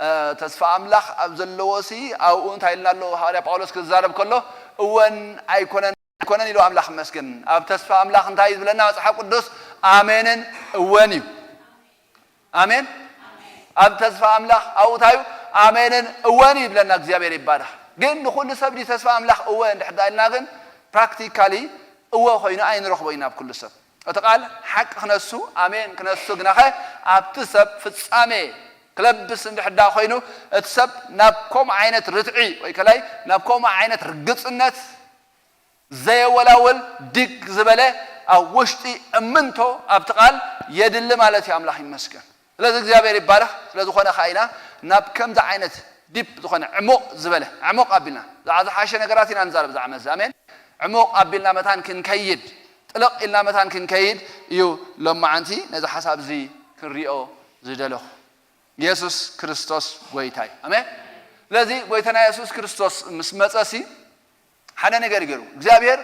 እ፣ ተስፋ ኣምላኽ ኣብ ዘለዎ ሲ፣ ኣብኡ እንታይ ኢልና ኣሎ? ሃዋርያ ጳውሎስ ክዛረብ ከሎ፣ እወን ኣይኮነን ኣይኮነን ኢሉ፣ ኣምላኽ ይመስገን። ኣብ ተስፋ ኣምላኽ እንታይ እዩ ዝብለና መጽሓፍ ቅዱስ? ኣሜንን እወን እዩ። ኣሜን። ኣብ ተስፋ ኣምላኽ ኣብኡ እንታይ እዩ? ኣሜንን እወን እዩ ይብለና። እግዚኣብሔር ይባረኽ። ግን ንኹሉ ሰብ ድዩ ተስፋ ኣምላኽ እወ እንድሕር ዳ ኢልና ግን ፕራክቲካሊ እወ ኮይኑ ኣይንረኽቦ ኢና ኣብ ኩሉ ሰብ። እቲ ቃል ሓቂ ክነሱ፣ ኣሜን ክነሱ፣ ግናኸ ኣብቲ ሰብ ፍጻሜ ክለብስ እንድሕር ዳ ኮይኑ፣ እቲ ሰብ ናብ ከምኡ ዓይነት ርትዒ ወይ ከላይ ናብ ከምኡ ዓይነት ርግጽነት ዘየወላወል ድግ ዝበለ ኣብ ውሽጢ እምንቶ ኣብቲ ቃል የድሊ ማለት እዩ። ኣምላኽ ይመስገን። ስለዚ እግዚኣብሔር ይባረኽ። ስለ ዝኾነ ኸዓ ኢና ናብ ከምዚ ዓይነት ዲፕ ዝኾነ ዕሙቕ ዝበለ፣ ዕሙቕ ኣቢልና፣ ብዛዕባ ዝሓሸ ነገራት ኢና ንዛረብ፣ ብዛዕባ መዚ። ኣሜን። ዕሙቕ ኣቢልና መታን ክንከይድ፣ ጥልቕ ኢልና መታን ክንከይድ እዩ ሎማዓንቲ ነዚ ሓሳብ እዚ ክንሪኦ ዝደለኹ። ኢየሱስ ክርስቶስ ጎይታ እዩ። ኣሜን። ስለዚ ጎይታና ኢየሱስ ክርስቶስ ምስ መጸሲ ሓደ ነገር ይገሩ። እግዚኣብሔር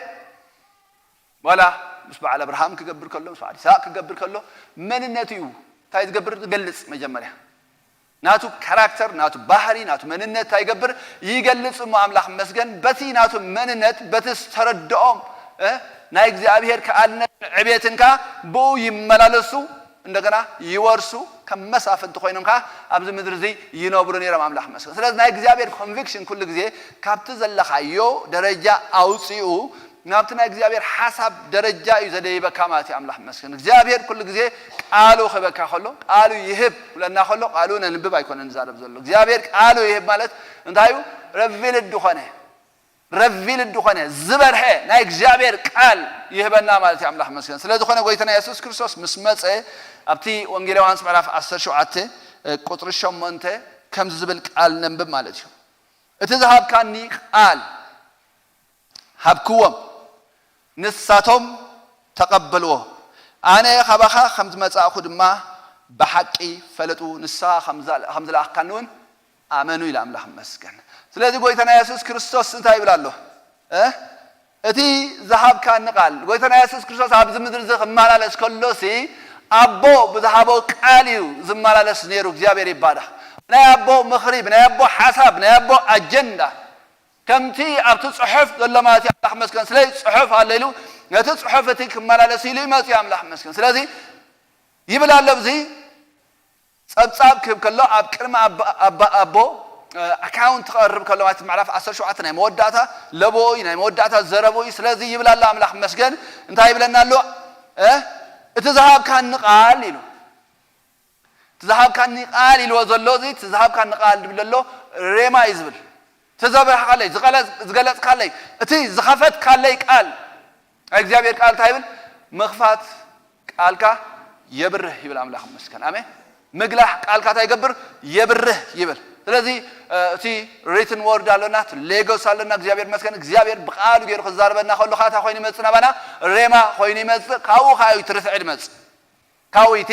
ዋላ ምስ በዓል ኣብርሃም ክገብር ከሎ፣ ምስ በዓል ይስሐቅ ክገብር ከሎ፣ መንነቱ እዩ እንታይ ዝገብር? ዝገልጽ። መጀመርያ ናቱ ካራክተር፣ ናቱ ባህሪ፣ ናቱ መንነት እንታይ ይገብር? ይገልጽ። እሞ ኣምላኽ መስገን በቲ ናቱ መንነት፣ በቲ ዝተረድኦም፣ እ፣ ናይ እግዚኣብሔር ከኣልነትን ዕቤትን ከኣ ብኡ ይመላለሱ፣ እንደገና ይወርሱ፣ ከም መሳፍንቲ ኮይኖም ከኣ ኣብዚ ምድሪ እዚ ይነብሩ ነይሮም። ኣምላኽ መስገን። ስለዚ ናይ እግዚኣብሔር ኮንቪክሽን ኩሉ ግዜ ካብቲ ዘለኻዮ ደረጃ ኣውጺኡ ናብቲ ናይ እግዚኣብሔር ሓሳብ ደረጃ እዩ ዘደይበካ ማለት እዩ። ኣምላኽ መስገን። እግዚኣብሔር ኩሉ ግዜ ቃሉ ክህበካ ከሎ፣ ቃሉ ይህብ ክብለና ከሎ፣ ቃሉ ነንብብ ኣይኮነን ዝዛረብ ዘሎ። እግዚኣብሔር ቃሉ ይህብ ማለት እንታይ እዩ? ረቪልድ ዝኾነ፣ ረቪልድ ዝኾነ፣ ዝበርሀ ናይ እግዚኣብሔር ቃል ይህበና ማለት እዩ። ኣምላኽ መስገን። ስለ ዝኾነ ጎይታና የሱስ ክርስቶስ ምስ መጸ፣ ኣብቲ ወንጌል ዮሃንስ ምዕራፍ ዓሰርተ ሸውዓተ ቁጽሪ ሸሞንተ ከምዚ ዝብል ቃል ነንብብ ማለት እዩ። "እቲ ዝሃብካኒ ቃል ሃብክዎም፣ ንሳቶም ተቐበልዎ። ኣነ ካባኻ ከም ዝመጻእኩ ድማ ብሓቂ ፈለጡ፣ ንስኻ ከም ዝለ-፣ ከም ዝለኣኽካኒ እውን ኣመኑ" ኢሉ። ኣምላኽ ይመስገን። ስለዚ ጎይታና የሱስ ክርስቶስ እንታይ ይብል ኣሎ? እ? "እቲ ዝሃብካኒ ቃል"፣ ጎይታና የሱስ ክርስቶስ ኣብዚ ምድሪ እዚ ክመላለስ ከሎሲ ኣቦ ብዝሃቦ ቃል እዩ ዝመላለስ ነይሩ። እግዚኣብሔር ይባረኽ። ብናይ ኣቦ ምኽሪ፣ ብናይ ኣቦ ሓሳብ፣ ናይ ኣቦ ኣጀንዳ፣ ከምቲ ኣብቲ ጽሑፍ ዘሎ ማለት እዩ። ኣምላኽ መስገን። ስለዚ ጽሑፍ ኣሎ ኢሉ ነቲ ጽሑፍ እቲ ክመላለስ ኢሉ ይመጽእ እዩ። ኣምላኽ መስገን። ስለዚ ይብል ኣሎ፣ እዚ ጸብጻብ ክህብ ከሎ ኣብ ቅድሚ ኣባ-፣ ኣባ-፣ ኣቦ ኣካውንት ክቐርብ ከሎ ማለት ምዕራፍ ዓሰርተ ሸውዓተ ናይ መወዳእታ ለቦኡ እዩ፣ ናይ መወዳእታ ዘረቦኡ እዩ። ስለዚ ይብል ኣሎ ኣምላኽ መስገን፣ እንታይ ይብለና ኣሎ? እቲ ዝሃብካኒ ቃል ኢሉ፣ እቲ ዝሃብካኒ ቃል ኢልዎ ዘሎ፣ እዚ እቲ ዝሃብካኒ ቃል ዝብል ዘሎ ሬማ እዩ ዝብል። እቲ ዘብርሃኻለይ፣ ዝገለጽካለይ፣ እቲ ዝኸፈትካለይ ቃል ናይ እግዚኣብሔር ቃል እንታይ ይብል? ምኽፋት ቃልካ የብርህ ይብል ኣምላኽ መስገን። ኣሜን። ምግላሕ ቃልካ እንታይ ይገብር? የብርህ ይብል። ስለዚ እቲ ሪትን ወርድ ኣሎና፣ እቲ ሌጎስ ኣሎና። እግዚኣብሔር መስገን። እግዚኣብሔር ብቃሉ ገይሩ ክዛረበና ከሎ ካታ ኮይኑ ይመጽእ ናባና፣ ሬማ ኮይኑ ይመጽእ። ካብኡ ከዓ እዩ ትርትዒ ድመጽእ። ካብኡ እቲ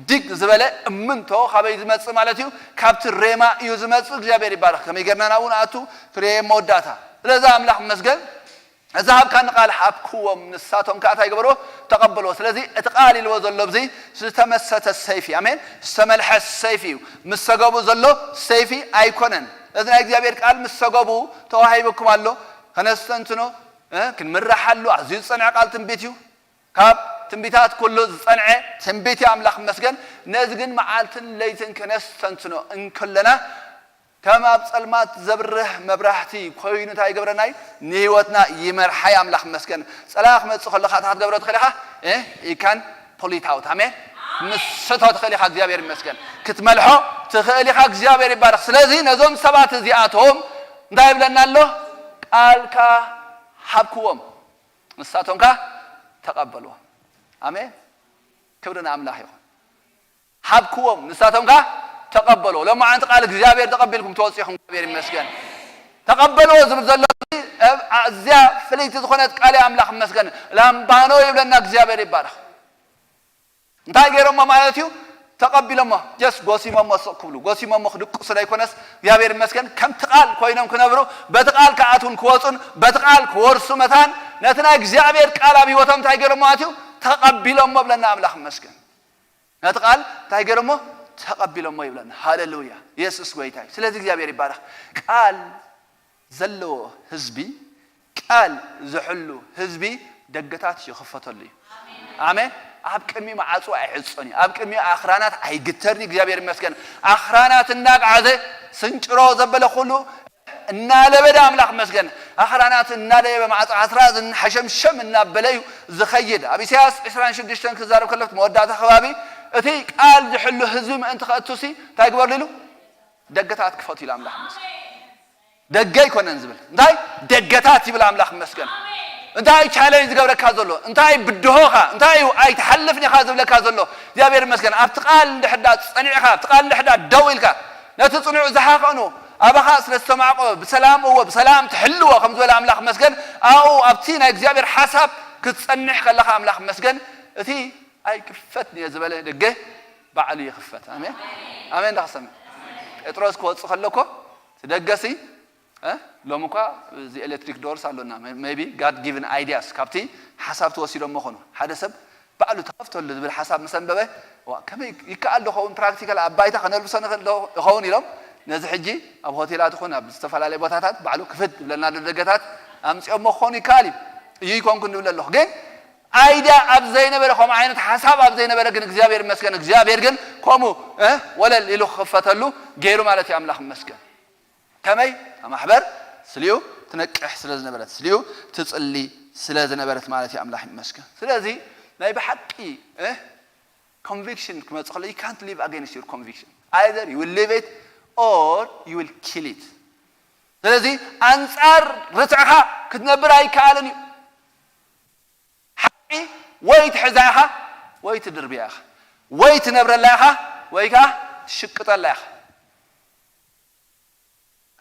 ድግ ዝበለ እምንቶ ካበይ ዝመጽእ ማለት እዩ? ካብቲ ሬማ እዩ ዝመጽእ። እግዚኣብሔር ይባረኽ። ከመይ ጌርና ናብኡ ንኣቱ? ፍሬ መወዳእታ። ስለዚ ኣምላኽ መስገን። እዚ ሃብካኒ ቃል ሃብክዎም፣ ንሳቶም ከኣ እንታይ ገበርዎ? ተቐበልዎ። ስለዚ እቲ ቃል ኢልዎ ዘሎ ብዚ ዝተመሰተ ሰይፊ፣ ኣሜን፣ ዝተመልሐ ሰይፊ እዩ። ምስ ሰገቡ ዘሎ ሰይፊ ኣይኮነን። እዚ ናይ እግዚኣብሔር ቃል ምስ ሰገቡ ተዋሂብኩም ኣሎ። ከነስተንትኖ፣ እ፣ ክንምርሓሉ ኣዝዩ ዝጸንዐ ቃል ትንቢት እዩ። ካብ ትንቢታት ኩሉ ዝጸንዐ ትንቢት እዩ፣ ኣምላኽ ይመስገን። ነዚ ግን መዓልትን ለይትን ከነስተንትኖ እንከለና ከም ኣብ ጸልማት ዘብርህ መብራህቲ ኮይኑ እንታይ ይገብረና እዩ? ንህይወትና ይመርሓ እዩ። ኣምላኽ ይመስገን። ጸላ ክመጽእ ከሎ ኻታ ክትገብሮ ትኽእል ኢኻ። እ? You can pull it out። ኣሜን። ምስተው ትኽእል ኢኻ። እግዚኣብሔር ይመስገን። ክትመልሖ ትኽእል ኢኻ። እግዚኣብሔር ይባረኽ። ስለዚ ነዞም ሰባት እዚኣቶም እንታይ ይብለና ኣሎ? ቃልካ ሃብክዎም፣ ንሳቶም ከኣ ተቐበልዎም። ኣሜን። ክብሪ ንኣምላኽ ይኹን። ሃብክዎም፣ ንሳቶም ከኣ ተቐበልዎ። ሎማዓንቲ ቃል እግዚኣብሔር ተቐቢልኩም ትወጽኡ ኢኹም። እግዚኣብሔር ይመስገን። ተቐበልዎ ዝብል ዘሎ ኣብ ኣዝያ ፍልይቲ ዝኾነት ቃል እያ። ኣምላኽ ይመስገን። ላምባኖ ይብለና። እግዚኣብሔር ይባረኽ። እንታይ ገይሮሞ ማለት እዩ? ተቐቢሎሞ። ጀስት ጎሲሞሞ ስቕ ክብሉ፣ ጎሲሞሞ ክድቅሱ ዘይኮነስ፣ እግዚኣብሔር ይመስገን፣ ከምቲ ቃል ኮይኖም ክነብሩ፣ በቲ ቃል ክኣትዉን ክወጹን፣ በቲ ቃል ክወርሱ መታን፣ ነቲ ናይ እግዚኣብሔር ቃል ኣብ ህይወቶም እንታይ ገይሮሞ ማለት እዩ? ተቐቢሎሞ ብለና። ኣምላኽ ይመስገን። ነቲ ቃል እንታይ ገይሮሞ? ተቐቢሎሞ ይብለና። ሃሌሉያ። የሱስ ጎይታ እዩ። ስለዚ እግዚኣብሔር ይባረኽ። ቃል ዘለዎ ህዝቢ፣ ቃል ዝሕሉ ህዝቢ ደገታት ይኽፈተሉ እዩ። ኣሜን። ኣብ ቅድሚኡ ማዕጾ ኣይዕጾን እዩ። ኣብ ቅድሚኡ ኣኽራናት ኣይግተርን እዩ። እግዚኣብሔር ይመስገን። ኣኽራናት እናግዓዘ ስንጭሮ ዘበለ ኩሉ እናለበደ፣ ኣምላኽ ይመስገን፣ ኣኽራናት እናደየበ፣ ማዕጾ ኣስራዝ ሓሸምሸም እናበለ እዩ ዝኸይድ። ኣብ ኢሳያስ ዕስራን ሽዱሽተን ክዛረብ ከሎ፣ መወዳእታ ከባቢ፣ እቲ ቃል ዝሕሉ ህዝቢ ምእንቲ ከእቱሲ እንታይ ግበርሉ ኢሉ? ደገታት ክፈቱ ኢሉ ኣምላኽ ይመስገን። ደገ ኣይኮነን ዝብል፣ እንታይ? ደገታት ይብል። ኣምላኽ ይመስገን። እንታይ ቻለንጅ ዝገብረካ ዘሎ? እንታይ ብድሆኻ? እንታይ እዩ ኣይትሓልፍን ኢኻ ዝብለካ ዘሎ? እግዚኣብሔር ይመስገን። ኣብቲ ቃል እንድሕዳ ጸኒዕካ፣ ኣብቲ ቃል እንድሕዳ ደው ኢልካ፣ ነቲ ጽኑዕ ዝሓኸኑ ኣባኻ ስለ ዝተማዕቆ ብሰላም፣ እወ፣ ብሰላም ትሕልዎ ከም ዝበለ ኣምላኽ ይመስገን። ኣብኡ ኣብቲ ናይ እግዚኣብሔር ሓሳብ ክትጸንሕ ከለኻ ኣምላኽ ይመስገን፣ እቲ ኣይክፈትን እየ ዝበለ ደገ ባዕሉ ይኽፈት። ኣሜን፣ ኣሜን። እንዳኽሰምዕ ጴጥሮስ ክወጽእ ከሎ እኮ እቲ ደገሲ፣ እ፣ ሎሚ እኳ እዚ ኤሌክትሪክ ዶርስ ኣሎና፣ maybe God given ideas፣ ካብቲ ሓሳብ ተወሲዶም መኾኑ። ሓደ ሰብ ባዕሉ ተኸፍተሉ ዝብል ሓሳብ ምስ ኣንበበ፣ "ዋ፣ ከመይ ይከኣል ዶ ኸውን? ፕራክቲካል ኣብ ባይታ ከነልብሶ ንኽእል ዶ ይኸውን?" ኢሎም ነዚ ሕጂ ኣብ ሆቴላት ይኹን ኣብ ዝተፈላለየ ቦታታት ባዕሉ ክፍት ዝብለና ደገታት ኣምጺኦሞ ክኾኑ ይከኣል እዩ። እዩ ይኮንኩ ንብል ኣለኹ። ግን ኣይድያ ኣብ ዘይነበረ፣ ከምኡ ዓይነት ሓሳብ ኣብ ዘይነበረ ግን እግዚኣብሔር ይመስገን፣ እግዚኣብሔር ግን ከምኡ፣ እ፣ ወለል ኢሉ ክኽፈተሉ ገይሩ ማለት እዩ። ኣምላኽ ይመስገን። ከመይ? እታ ማሕበር ስሊኡ ትነቅሕ ስለ ዝነበረት፣ ስሊኡ ትጽሊ ስለ ዝነበረት ማለት እዩ። ኣምላኽ ይመስገን። ስለዚ ናይ ብሓቂ፣ እ፣ ኮንቪክሽን ክመጽእ ከሎ፣ you can't live against your conviction. Either you will live it or you will kill it. ስለዚ ኣንጻር ርትዕኻ ክትነብር ኣይከኣልን እዩ። ሓቂ ወይ ትሕዛ ኢኻ፣ ወይ ትድርብያ ኢኻ፣ ወይ ትነብረላ ኢኻ፣ ወይ ከኣ ትሽቅጠላ ኢኻ።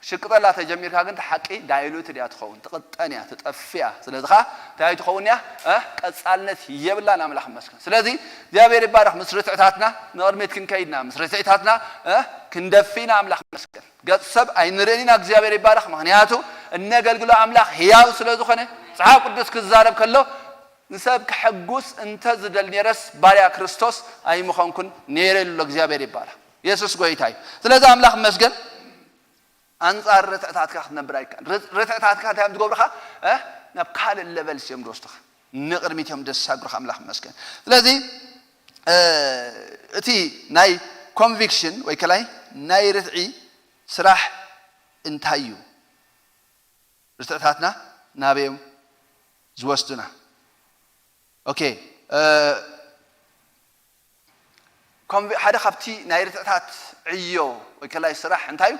ትሽቅጠላ ተጀሚርካ ግን፣ እቲ ሓቂ ዳይሉትድ እያ ትኸውን፣ ትቕጠን እያ፣ ትጠፍእ እያ። ስለዚ ኸኣ እንታይ ትኸውን እያ? እ፣ ቀጻልነት የብላን። ኣምላኽ ይመስገን። ስለዚ እግዚኣብሔር ይባረኽ። ምስ ርትዕታትና ንቕድሚት ክንከይድና፣ ምስ ርትዕታትና፣ እ፣ ክንደፊና፣ ኣምላኽ ይመስገን። ገጽ ሰብ ኣይንርእን ኢና። እግዚኣብሔር ይባረኽ። ምኽንያቱ እነገልግሎ ኣምላኽ ህያው ስለ ዝኾነ፣ መጽሓፍ ቅዱስ ክዛረብ ከሎ፣ ንሰብ ከሐጉስ እንተ ዝደል ነይረስ፣ ባርያ ክርስቶስ ኣይምኾንኩን ነይረ ኢሉ ኣሎ። እግዚኣብሔር ይባረኽ። የሱስ ጎይታ እዩ። ስለዚ ኣምላኽ ይመስገን። ኣንጻር ርትዕታትካ ክትነብር ኣይከኣል። ርት-፣ ርትዕታትካ እንታይ እዮም ዝገብሩኻ? እ? ናብ ካልእ ለቨልስ እዮም ዝወስዱኻ። ንቕድሚት እዮም ዘሳግሩኻ። ኣምላኽ ይመስገን። ስለዚ፣ እ፣ እቲ ናይ ኮንቪክሽን ወይ ከላይ ናይ ርትዒ ስራሕ እንታይ እዩ? ርትዕታትና ናበዮም ዝወስዱና? ኦኬ፣ ሓደ ካብቲ ናይ ርትዕታት ዕዮ ወይ ከላይ ስራሕ እንታይ እዩ?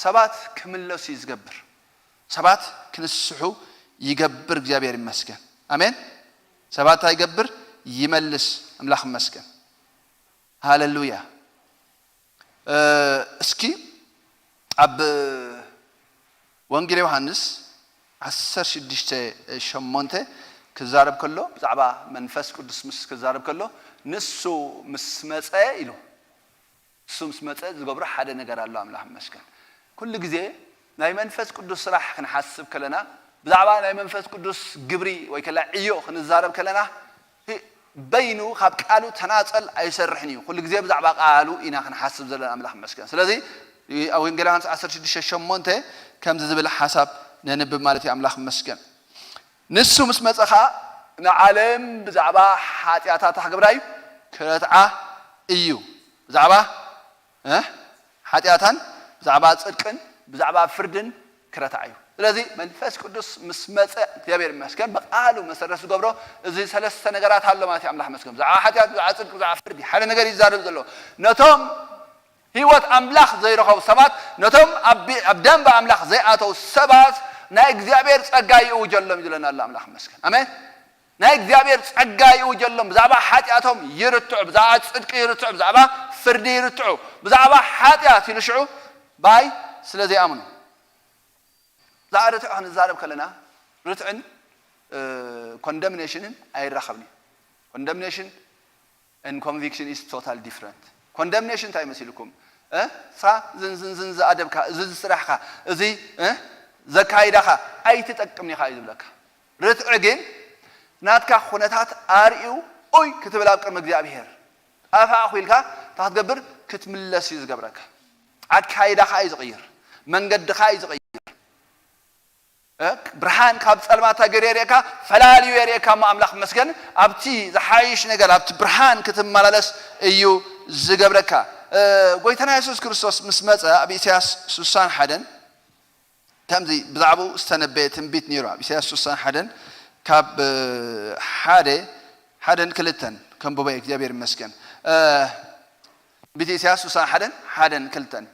ሰባት ክምለሱ እዩ ዝገብር። ሰባት ክንስሑ ይገብር። እግዚኣብሔር ይመስገን። ኣሜን። ሰባት እንታይ ይገብር? ይመልስ። ኣምላኽ ይመስገን። ሃሌሉያ። እስኪ ኣብ ወንጌል ዮሃንስ ዓሰርተ ሽዱሽተ ሸሞንተ ክዛረብ ከሎ፣ ብዛዕባ መንፈስ ቅዱስ ምስ ክዛረብ ከሎ፣ ንሱ ምስ መጸ ኢሉ፣ ንሱ ምስ መጸ ዝገብሮ ሓደ ነገር ኣሎ። ኣምላኽ ይመስገን። ኩሉ ግዜ ናይ መንፈስ ቅዱስ ስራሕ ክንሓስብ ከለና፣ ብዛዕባ ናይ መንፈስ ቅዱስ ግብሪ ወይ ከላ ዕዮ ክንዛረብ ከለና፣ በይኑ ካብ ቃሉ ተናጸል ኣይሰርሕን እዩ። ኩሉ ግዜ ብዛዕባ ቃሉ ኢና ክንሓስብ ዘለና። ኣምላኽ ይመስገን። ስለዚ ኣብ ወንጌል ዮሃንስ ዓሰርተ ሽዱሽተ ሸሞንተ ከምዚ ዝብል ሓሳብ ነንብብ ማለት እዩ። ኣምላኽ ይመስገን። ንሱ ምስ መጸ ኸኣ ንዓለም ብዛዕባ ሓጢኣታታ ክገብራ እዩ፣ ክረትዓ እዩ። ብዛዕባ ሓጢኣታን ብዛዕባ ጽድቅን ብዛዕባ ፍርድን ክረትዓ እዩ። ስለዚ መንፈስ ቅዱስ ምስ መጸ እግዚኣብሔር ይመስገን ብቃሉ መሰረት ዝገብሮ እዚ ሰለስተ ነገራት ኣሎ ማለት እዩ። ኣምላኽ ይመስገን። ብዛዕባ ሓጢኣት፣ ብዛዕባ ጽድቂ፣ ብዛዕባ ፍርዲ ሓደ ነገር ይዛረብ ዘሎ። ነቶም ህይወት ኣምላኽ ዘይረኸቡ ሰባት፣ ነቶም ኣብ ደንበ ኣምላኽ ዘይኣተው ሰባት ናይ እግዚኣብሔር ጸጋ ይእውጀሎም እዩ ዝብለና ኣሎ። ኣምላኽ ይመስገን። ኣሜን። ናይ እግዚኣብሔር ጸጋ ይእውጀሎም። ብዛዕባ ሓጢኣቶም ይርትዑ፣ ብዛዕባ ጽድቂ ይርትዑ፣ ብዛዕባ ፍርዲ ይርትዑ። ብዛዕባ ሓጢኣት ኢሉ ሽዑ ባይ ስለ ዘይኣምኑ። ብዛዕባ ርትዕ ክንዛረብ ከለና ርትዕን ኮንደምኔሽንን ኣይራኸብን እዩ። ኮንደምኔሽን and conviction is total different። ኮንደምኔሽን እንታይ መሲልኩም? እ? ንስኻ ዝን ዝን ዝን ዝኣደብካ፣ እዚ ዝስራሕካ፣ እዚ እ? ዘካይዳኻ ኣይትጠቅምን ኢኻ እዩ ዝብለካ። ርትዒ ግን ናትካ ኩነታት ኣርእዩ ኡይ ክትብል ኣብ ቅድሚ እግዚኣብሔር ጠፋእኹ ኢልካ እንታይ ክትገብር? ክትምለስ እዩ ዝገብረካ። ኣካይዳኻ እዩ ዝቕይር፣ መንገድኻ እዩ ዝቕይር። እ? ብርሃን ካብ ጸልማት ገይሩ የርእየካ፣ ፈላልዩ የርእየካ እሞ ኣምላኽ ይመስገን ኣብቲ ዝሓይሽ ነገር ኣብቲ ብርሃን ክትመላለስ እዩ ዝገብረካ። እ፣ ጎይታና የሱስ ክርስቶስ ምስ መጸ ኣብ ኢሳያስ ስሳን ሓደን ከምዚ ብዛዕባኡ ዝተነበየ ትንቢት ነይሩ። ኣብ ኢሳያስ ስሳን ሓደን ካብ ሓደ ሓደን ክልተን ከንብቦ እግዚኣብሔር ይመስገን። ትንቢት ኢሳያስ ስሳን ሓደን ሓደን ክልተን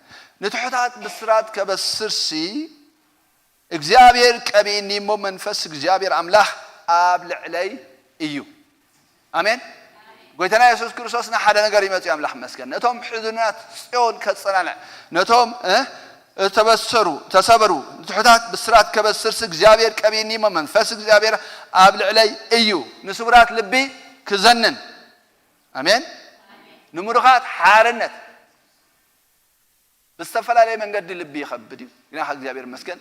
ንትሑታት ብስራት ከበስርሲ እግዚኣብሔር ቀቢእኒ እሞ መንፈስ እግዚኣብሔር ኣምላኽ ኣብ ልዕለይ እዩ። ኣሜን። ጎይታና የሱስ ክርስቶስ ንሓደ ነገር ይመጽእ ኣምላኽ መስገን ነቶም ሕዙናት ጽዮን ከጸናንዕ ነቶም እተበሰሩ ተሰበሩ ንትሑታት ብስራት ከበስርሲ እግዚኣብሔር ቀቢእኒ እሞ መንፈስ እግዚኣብሔር ኣብ ልዕለይ እዩ። ንስቡራት ልቢ ክዘንን ኣሜን። ንምሩኻት ሓርነት ብዝተፈላለየ መንገዲ ልቢ ይኸብድ እዩ። ግና ካብ እግዚኣብሔር መስገን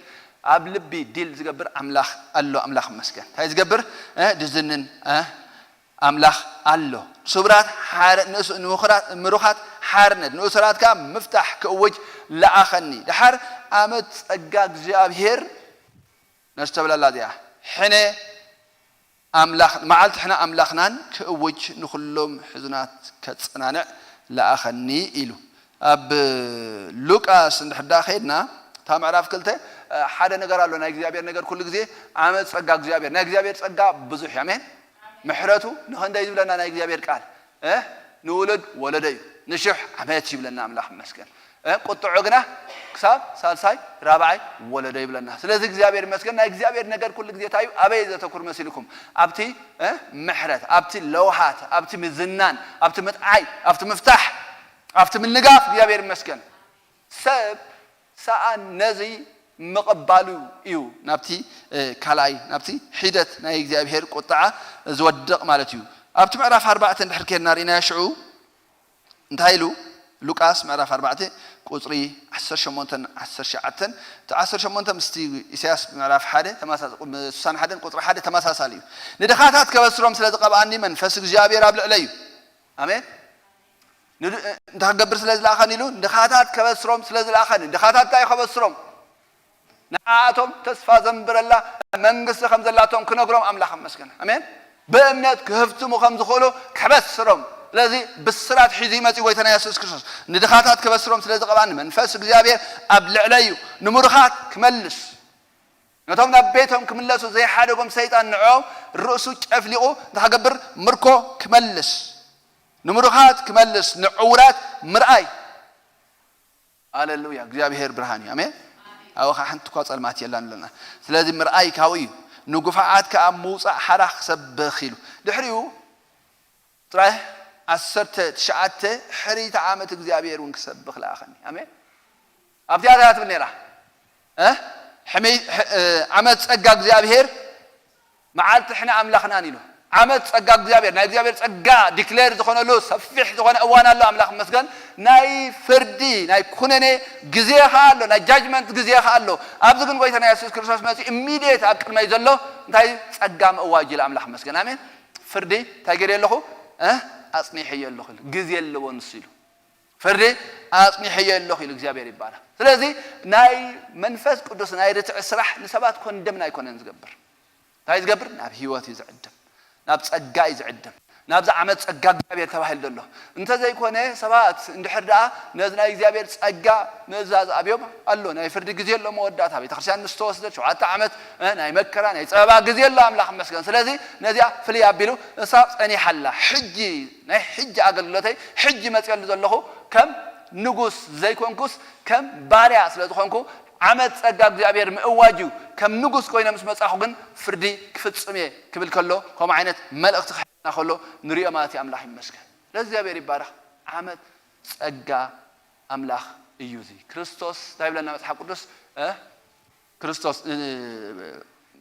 ኣብ ልቢ ዲል ዝገብር ኣምላኽ ኣሎ። ኣምላኽ መስገን እንታይ ዝገብር ድዝንን ኣምላኽ ኣሎ። ስቡራት ምሩኻት ሓርነት ንእሱራት ከዓ ምፍታሕ ክእውጅ ለኣኸኒ። ድሓር ኣመት ጸጋ እግዚኣብሔር ነስተብለላ እዚኣ ሕነ ኣምላኽ መዓልቲ ሕነ ኣምላኽናን ክእውጅ ንኹሎም ሕዙናት ከጸናንዕ ለኣኸኒ ኢሉ። ኣብ ሉቃስ እንድሕር ደኣ ከይድና እታ ምዕራፍ ክልተ ሓደ ነገር ኣሎ። ናይ እግዚኣብሔር ነገር ኩሉ ግዜ ዓመት ጸጋ እግዚኣብሔር ናይ እግዚኣብሔር ጸጋ ብዙሕ እዩ። ኣሜን። ምሕረቱ ንኸንደይ ዝብለና ናይ እግዚኣብሔር ቃል ንውሉድ ወለዶ እዩ። ንሽሕ ዓመት ይብለና ኣምላኽ መስገን። ቁጥዑ ግና ክሳብ ሳልሳይ ራብዓይ ወለዶ ይብለና። ስለዚ እግዚኣብሔር ይመስገን ናይ እግዚኣብሔር ነገር ኩሉ ግዜ እንታይ እዩ ኣበይ ዘተኩር መሲልኩም? ኣብቲ ምሕረት ኣብቲ ለውሃት ኣብቲ ምዝናን ኣብቲ ምጥዓይ ኣብቲ ምፍታሕ ኣብቲ ምንጋፍ እግዚኣብሔር ይመስገን። ሰብ ሰኣን ነዚ ምቕባሉ እዩ ናብቲ ካልኣይ ናብቲ ሒደት ናይ እግዚኣብሔር ቁጥዓ ዝወድቕ ማለት እዩ። ኣብቲ ምዕራፍ ኣርባዕተ እንድሕር ኬድና ርኢናዮ ሽዑ እንታይ ኢሉ? ሉቃስ ምዕራፍ ኣርባዕተ ቁፅሪ ዓሰርተ ሸሞንተን ዓሰርተ ትሽዓተን። እቲ ዓሰርተ ሸሞንተ ምስቲ ኢሳያስ ምዕራፍ ሓደ ተመሳሳሊ፣ ስሳን ሓደን ቁፅሪ ሓደ ተመሳሳሊ እዩ። ንድኻታት ከበስሮም ስለ ዝቐብኣኒ መንፈስ እግዚኣብሔር ኣብ ልዕለይ እዩ። ኣሜን። እንታይ ክገብር ስለ ዝለኣኸኒ ኢሉ ንድኻታት ከበስሮም ስለ ዝለኣኸኒ። ድኻታት እንታይ ከበስሮም? ንዓኣቶም ተስፋ ዘንብረላ መንግስቲ ከም ዘላቶም ክነግሮም ኣምላኽ ኣመስገን። ኣሜን። ብእምነት ክህፍትሙ ከም ዝኽእሉ ከበስሮም። ስለዚ ብስራት ሒዙ ይመጽእ ጎይታና የሱስ ክርስቶስ። ንድኻታት ክበስሮም ስለ ዝቐብኣ ንመንፈስ እግዚኣብሔር ኣብ ልዕለይ እዩ። ንምሩኻት ክመልስ፣ ነቶም ናብ ቤቶም ክምለሱ ዘይሓደጎም ሰይጣን ንዕኦም ርእሱ ጨፍሊቑ እንታይ ክገብር? ምርኮ ክመልስ፣ ንምሩኻት ክመልስ፣ ንዕውራት ምርኣይ። ሃሌሉያ። እግዚኣብሔር ብርሃን እዩ። ኣሜን። ኣብኡ ከዓ ሓንቲ እኳ ጸልማት የላን ኣለና። ስለዚ ምርኣይ ካብኡ እዩ። ንጉፋዓት ከዓ ምውጻእ ሓራ ክሰብኽ ኢሉ። ድሕሪኡ ጥራይ ዓሰርተ ትሽዓተ ሕርይቲ ዓመት እግዚኣብሔር እውን ክሰብኽ ለኣኸኒ። ኣሜን። ኣብቲ ኣታ ትብል ነይራ። እ? ሕመይ-፣ ሕ-፣ እ፣ ዓመት ጸጋ እግዚኣብሔር መዓልቲ ሕነ ኣምላኽናን ኢሉ። ዓመት ጸጋ እግዚኣብሔር፣ ናይ እግዚኣብሔር ጸጋ ዲክሌር ዝኾነሉ ሰፊሕ ዝኾነ እዋን ኣሎ። ኣምላኽ ይመስገን። ናይ ፍርዲ፣ ናይ ኩነኔ ግዜ ኸኣ ኣሎ፣ ናይ ጃጅመንት ግዜ ኸኣ ኣሎ። ኣብዚ ግን ጎይታና የሱስ ክርስቶስ መጺኡ ኢሚድየት ኣብ ቅድመይ ዘሎ እንታይ? ጸጋ ምእዋጅ ኢሉ። ኣምላኽ ይመስገን። ኣሜን። ፍርዲ እንታይ ገይረ ኣለኹ? እ? ኣጽኒሐዮ ኣለኹ ኢሉ። ግዜ ኣለዎ ንሱ ኢሉ። ፍርዲ ኣጽኒሐዮ ኣለኹ ኢሉ እግዚኣብሔር ይባረኽ። ስለዚ ናይ መንፈስ ቅዱስ ናይ ርትዒ ስራሕ ንሰባት ኮንደምን ኣይኮነን ዝገብር። እንታይ ዝገብር? ናብ ህይወት እዩ ዝዕድም፣ ናብ ጸጋ እዩ ዝዕድም፣ ናብዚ ዓመት ጸጋ እግዚኣብሔር ተባሂሉ ዘሎ። እንተዘይኮነ ሰባት እንድሕር ደኣ ነዚ ናይ እግዚኣብሔር ጸጋ ምእዛዝ ኣብዮም ኣሎ። ናይ ፍርዲ ግዜ ኣሎ፣ መወዳእታ ቤተክርስትያን ምስ ተወስደት ሸውዓተ ዓመት፣ እ፣ ናይ መከራ ናይ ጸበባ ግዜ ኣሎ። ኣምላኽ ይመስገን። ስለዚ ነዚኣ ፍልይ ኣቢሉ እሳ ጸኒሓ ኣላ። ሕጂ ናይ ሕጂ ኣገልግሎተይ ሕጂ መፅየሉ ዘለኹ ከም ንጉስ ዘይኮንኩስ ከም ባርያ ስለ ዝኾንኩ ዓመት ፀጋ እግዚኣብሔር ምእዋጅ እዩ። ከም ንጉስ ኮይነ ምስ መፃኹ ግን ፍርዲ ክፍፅም እየ ክብል ከሎ ከምኡ ዓይነት መልእኽቲ ክሕና ከሎ ንሪኦ ማለት እዩ። ኣምላኽ ይመስገን። ለእግዚኣብሔር ይባረኽ። ዓመት ፀጋ ኣምላኽ እዩ። እዚ ክርስቶስ እንታይ ይብለና መፅሓፍ ቅዱስ? እ? ክርስቶስ፣ እ፣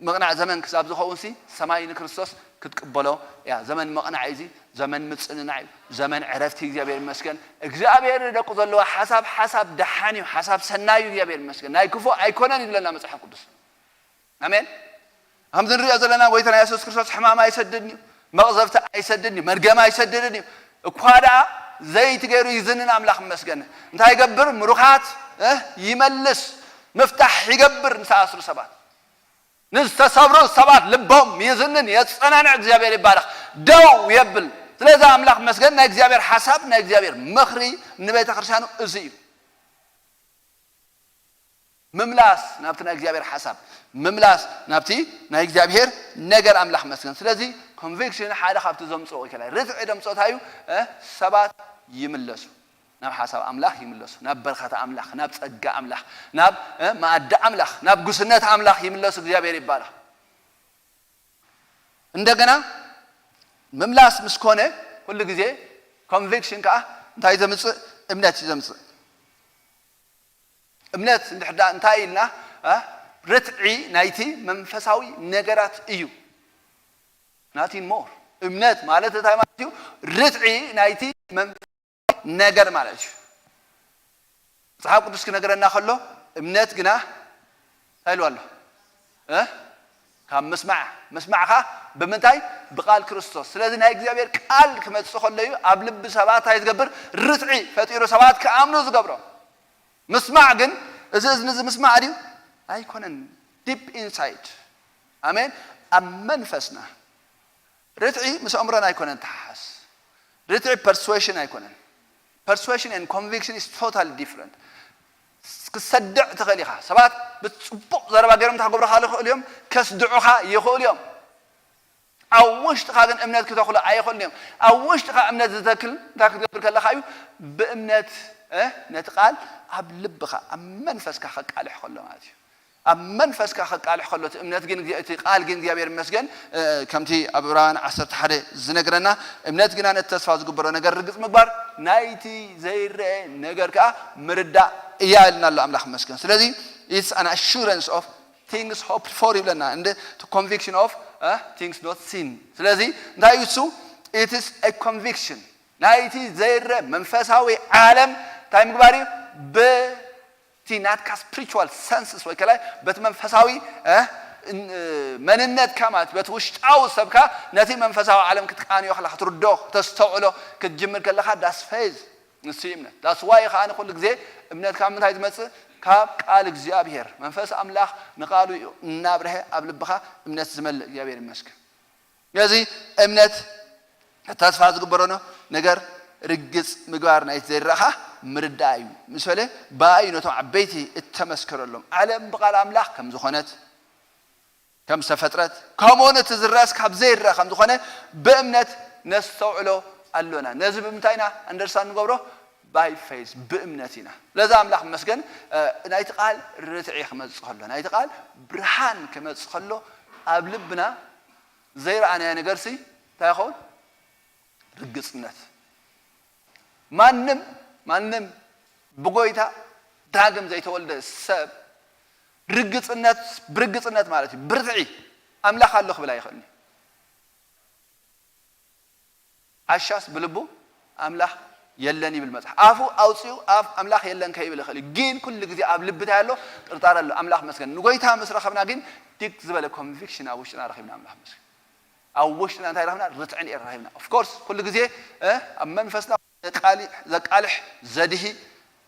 ምቕናዕ ዘመን ክሳብ ዝኸውን ሲ ሰማይ ንክርስቶስ ክትቅበሎ እያ። ዘመን ምቕናዕ እዩ። እዚ ዘመን ምጽንናዕ እዩ። ዘመን ዕረፍቲ። እግዚኣብሔር ይመስገን። እግዚኣብሔር ንደቁ ዘለዎ ሓሳብ ሓሳብ ደሓን እዩ። ሓሳብ ሰናይ እዩ። እግዚኣብሔር ይመስገን። ናይ ክፉእ ኣይኮነን ይብለና መጽሓፍ ቅዱስ። ኣሜን። ከምዚ ንሪኦ ዘለና ጎይታና የሱስ ክርስቶስ ሕማም ኣይሰድድን እዩ፣ መቕዘፍቲ ኣይሰድድን እዩ፣ መርገም ኣይሰድድን እዩ። እኳ ደኣ ዘይቲ ገይሩ ይዝንን ኣምላኽ ይመስገን። እንታይ ይገብር? ምሩኻት፣ እ፣ ይመልስ፣ ምፍታሕ ይገብር ንዝተኣስሩ ሰባት። ንዝተሰብሩ ሰባት ልቦም ይዝንን የጸናንዕ። እግዚኣብሔር ይባረኽ። ደው የብል። ስለዚ ኣምላኽ ይመስገን። ናይ እግዚኣብሔር ሓሳብ፣ ናይ እግዚኣብሔር ምኽሪ ንቤተ ክርስቲያኑ እዚ እዩ። ምምላስ ናብቲ ናይ እግዚኣብሔር ሓሳብ፣ ምምላስ ናብቲ ናይ እግዚኣብሔር ነገር። ኣምላኽ ይመስገን። ስለዚ ኮንቪክሽን ሓደ ካብቲ ዘምጽኦ ወይ ከላይ ርትዒ ዘምጽኦ እንታይ እዩ? እ፣ ሰባት ይምለሱ። ናብ ሓሳብ ኣምላኽ ይምለሱ፣ ናብ በረኸት ኣምላኽ፣ ናብ ጸጋ ኣምላኽ፣ ናብ፣ እ፣ መኣዲ ኣምላኽ፣ ናብ ጉስነት ኣምላኽ ይምለሱ። እግዚኣብሔር ይባረኽ። እንደገና ምምላስ ምስ ኮነ ኩሉ ግዜ ኮንቪክሽን ከኣ እንታይ ዘምጽእ? እምነት እዩ ዘምጽእ። እምነት እንድሕር ደኣ እንታይ ኢልና፣ እ፣ ርትዒ ናይቲ መንፈሳዊ ነገራት እዩ። ናቲን ሞር። እምነት ማለት እንታይ ማለት እዩ? ርትዒ ናይቲ መንፈሳዊ ነገር ማለት እዩ። መጽሓፍ ቅዱስ ክነገረና ከሎ እምነት ግና እንታይ ኢሉ ኣሎ? እ? ካብ ምስማዕ። ምስማዕኻ ብምንታይ? ብቃል ክርስቶስ። ስለዚ ናይ እግዚኣብሔር ቃል ክመጽእ ከሎ እዩ ኣብ ልቢ ሰባት እንታይ ዝገብር? ርትዒ ፈጢሩ ሰባት ክኣምኑ ዝገብሮም። ምስማዕ ግን እዚ እዝኒ እዚ ምስማዕ ድዩ? ኣይኮነን። ዲፕ ኢንሳይድ። ኣሜን። ኣብ መንፈስና። ርትዒ ምስ ኣእምሮና ኣይኮነን ተሓሓስ። ርትዒ ፐርስዌሽን ኣይኮነን። Persuasion and conviction is totally different። ክሰድዕ ትኽእል ኢኻ። ሰባት ብፅቡቕ ዘረባ ገይሮም እንታይ ክገብሩኻ ይኽእሉ እዮም? ከስድዑኻ ይኽእሉ እዮም። ኣብ ውሽጥኻ ግን እምነት ክተኽሉ ኣይኽእሉን እዮም። ኣብ ውሽጥኻ እምነት ዝተክል እንታይ ክትገብር ከለኻ እዩ? ብእምነት፣ እ፣ ነቲ ቃል ኣብ ልብኻ፣ ኣብ መንፈስካ ከቃልሕ ከሎ ማለት እዩ። ኣብ መንፈስካ ከቃልሕ ከሎ እቲ እምነት ግን፣ እቲ ቃል ግን እግዚኣብሔር ይመስገን፣ እ፣ ከምቲ ኣብ ዕብራውያን ዓሰርተ ሓደ ዝነግረና፣ እምነት ግና ነቲ ተስፋ ዝግበሮ ነገር ርግጽ ምግባር፣ ናይቲ ዘይረአ ነገር ከኣ ምርዳእ እያ ኢልና ኣሎ። ኣምላኽ ይመስገን። ስለዚ it's an assurance of things hoped for ይብለና፣ and the conviction of, እ፣ things not seen። ስለዚ እንታይ እዩ እሱ? It is a conviction። ናይቲ ዘይረአ መንፈሳዊ ዓለም እንታይ ምግባር እዩ? ብ እቲ ናትካ ስፕሪቹዋል ሰንስስ ወይ ከላይ በቲ መንፈሳዊ፣ እ፣ እ፣ መንነትካ ማለት በቲ ውሽጣዊ ሰብካ ነቲ መንፈሳዊ ዓለም ክትቃንዮ ከለኻ፣ ክትርድኦ፣ ክተስተውዕሎ ክትጅምር ከለኻ that's faith፣ ንሱ እዩ እምነት። That's why ከኣ ንኹሉ ግዜ እምነት ካብ ምንታይ ዝመጽእ? ካብ ቃል እግዚኣብሔር። መንፈስ ኣምላኽ ንቃሉ እዩ እናብርሀ ኣብ ልብኻ እምነት ዝመልእ። እግዚኣብሔር ይመስገን። ስለዚ እምነት ተስፋ ዝግበረኖ ነገር ርግጽ ምግባር ናይቲ ዘይረኣኻ ምርዳእ እዩ። ምስ በለ ብኣዩ ነቶም ዓበይቲ እተመስከረሎም። ዓለም ብቓል ኣምላኽ ከም ዝኾነት፣ ከም ዝተፈጥረት፣ ከምኡ እውን እቲ ዝረኣስ ካብ ዘይረኣ ከም ዝኾነ ብእምነት ነስተውዕሎ ኣሎና። ነዚ ብምንታይ ኢና ኣንደርስታንድ ንገብሮ? ባይ ፌዝ፣ ብእምነት ኢና። ስለዚ ኣምላኽ ይመስገን። ናይቲ ቃል ርትዒ ክመጽእ ከሎ፣ ናይቲ ቃል ብርሃን ክመጽእ ከሎ፣ ኣብ ልብና ዘይረኣናዮ ነገርሲ እንታይ ይኸውን? ርግጽነት። ማንም ማንም ብጎይታ ዳግም ዘይተወልደ ሰብ ርግጽነት፣ ብርግጽነት ማለት እዩ፣ ብርትዒ ኣምላኽ ኣሎ ክብል ኣይኽእልን እዩ። ዓሻስ ብልቡ ኣምላኽ የለን ይብል መጽሓፍ። ኣፉ ኣውጺኡ ኣፍ ኣምላኽ የለን ከይብል ይኽእል እዩ። ግን ኩሉ ግዜ ኣብ ልቢ እንታይ ኣሎ? ጥርጣረ ኣሎ። ኣምላኽ መስገን። ንጎይታ ምስ ረኸብና ግን ዲግ ዝበለ ኮንቪክሽን ኣብ ውሽጥና ረኺብና፣ ኣምላኽ መስገን። ኣብ ውሽጥና እንታይ ረኺብና? ርትዕን ኤር ረኺብና። ኦፍኮርስ ኩሉ ግዜ ኣብ መንፈስና ዘቃልሕ ዘድሂ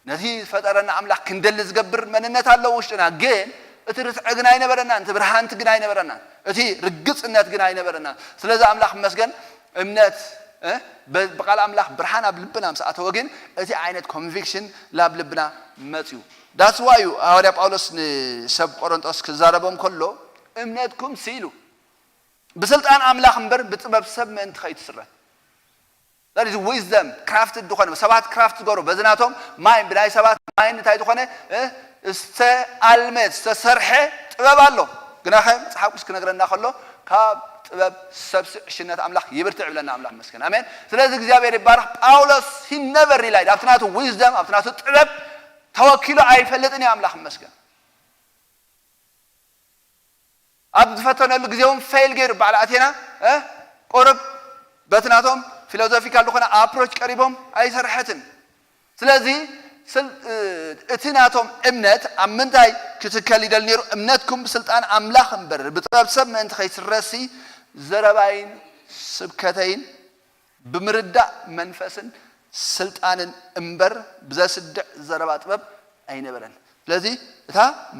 ነቲ ዝፈጠረና ኣምላኽ ክንደሊ ዝገብር መንነት ኣለዎ ውሽጥና። ግን እቲ ርትዒ ግን ኣይነበረናን፣ እቲ ብርሃንቲ ግን ኣይነበረናን፣ እቲ ርግጽነት ግን ኣይነበረናን። ስለዚ ኣምላኽ መስገን እምነት ብቃል ኣምላኽ ብርሃን ኣብ ልብና ምስ ኣተወ ግን እቲ ዓይነት ኮንቪክሽን ላብ ልብና መጽዩ። ዳስዋ እዩ ሃዋርያ ጳውሎስ ንሰብ ቆሮንጦስ ክዛረቦም ከሎ እምነትኩም ስኢሉ ብስልጣን ኣምላኽ እምበር ብጥበብ ሰብ ምእንቲ ከይትስረት። ዊዝደም ክራፍት ዝኾነ ሰባት ክራፍት ዝገሩ በዚ ናቶም ማይ ብናይ ሰባት ማይ እንታይ ዝኾነ ዝተኣልመ ዝተሰርሐ ጥበብ ኣሎ። ግናኸ መፅሓፍ ቅዱስ ክነግረና ከሎ ካብ ጥበብ ሰብሲ ዕሽነት ኣምላኽ ይብርትዕ ይብለና። ኣምላኽ መስገን ኣሜን። ስለዚ እግዚኣብሔር ይባረኽ። ጳውሎስ ሂነቨር ሪላይድ ኣብቲ ናቱ ዊዝደም ኣብቲ ናቱ ጥበብ ተወኪሉ ኣይፈልጥን እዩ። ኣምላኽ መስገን ኣብ ዝፈተነሉ ግዜ እውን ፌል ገይሩ በዓል ኣቴና ቁርብ በቲ ናቶም ፊሎዞፊካል ዝኾነ ኣፕሮች ቀሪቦም ኣይሰርሐትን። ስለዚ እቲ ናቶም እምነት ኣብ ምንታይ ክትከል ይደል ነይሩ? እምነትኩም ብስልጣን ኣምላኽ እምበር ብጥበብ ሰብ ምእንቲ ከይስረሲ ዘረባይን ስብከተይን ብምርዳእ መንፈስን ስልጣንን እምበር ብዘስድዕ ዘረባ ጥበብ ኣይነበረን። ስለዚ እታ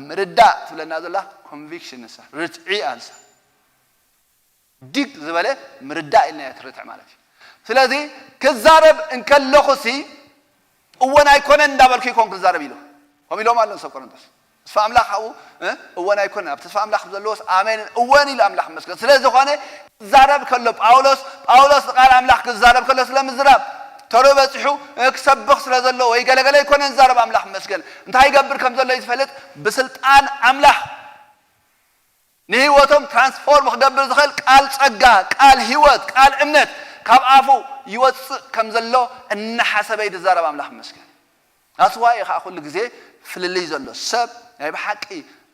ምርዳእ ትብለና ዘላ ኮንቪክሽን ንሳ ርትዒ ኣንሳ ዲግ ዝበለ ምርዳእ ኢልና እያ ትርትዕ ማለት እዩ። ስለዚ ክዛረብ እንከለኹሲ እወን ኣይኮነን እንዳበልኩ ይኮን ክዛረብ ኢሉ ከም ኢሎም ኣለዉ ሰብ ቆሮንቶስ። ተስፋ ኣምላኽ ኣብኡ እወን ኣይኮነን ኣብ ተስፋ ኣምላኽ ዘለዎስ ኣሜንን እወን ኢሉ ኣምላኽ መስገን። ስለ ዝኾነ ክዛረብ ከሎ ጳውሎስ ጳውሎስ ንቃል ኣምላኽ ክዛረብ ከሎ ስለ ምዝራብ ተሎ በፂሑ ክሰብኽ ስለ ዘሎ ወይ ገለገለ ኣይኮነን ዝዛረብ ኣምላኽ መስገን። እንታይ ይገብር ከም ዘሎ እዩ ዝፈልጥ። ብስልጣን ኣምላኽ ንህይወቶም ትራንስፎርም ክገብር ዝኽእል ቃል ጸጋ፣ ቃል ህይወት፣ ቃል እምነት ካብ ኣፉ ይወጽእ ከም ዘሎ እናሓሰበ እዩ ዝዛረብ። ኣምላኽ ይመስገን። ኣስዋይ ከዓ ኩሉ ግዜ ፍልልይ ዘሎ ሰብ ናይ ብሓቂ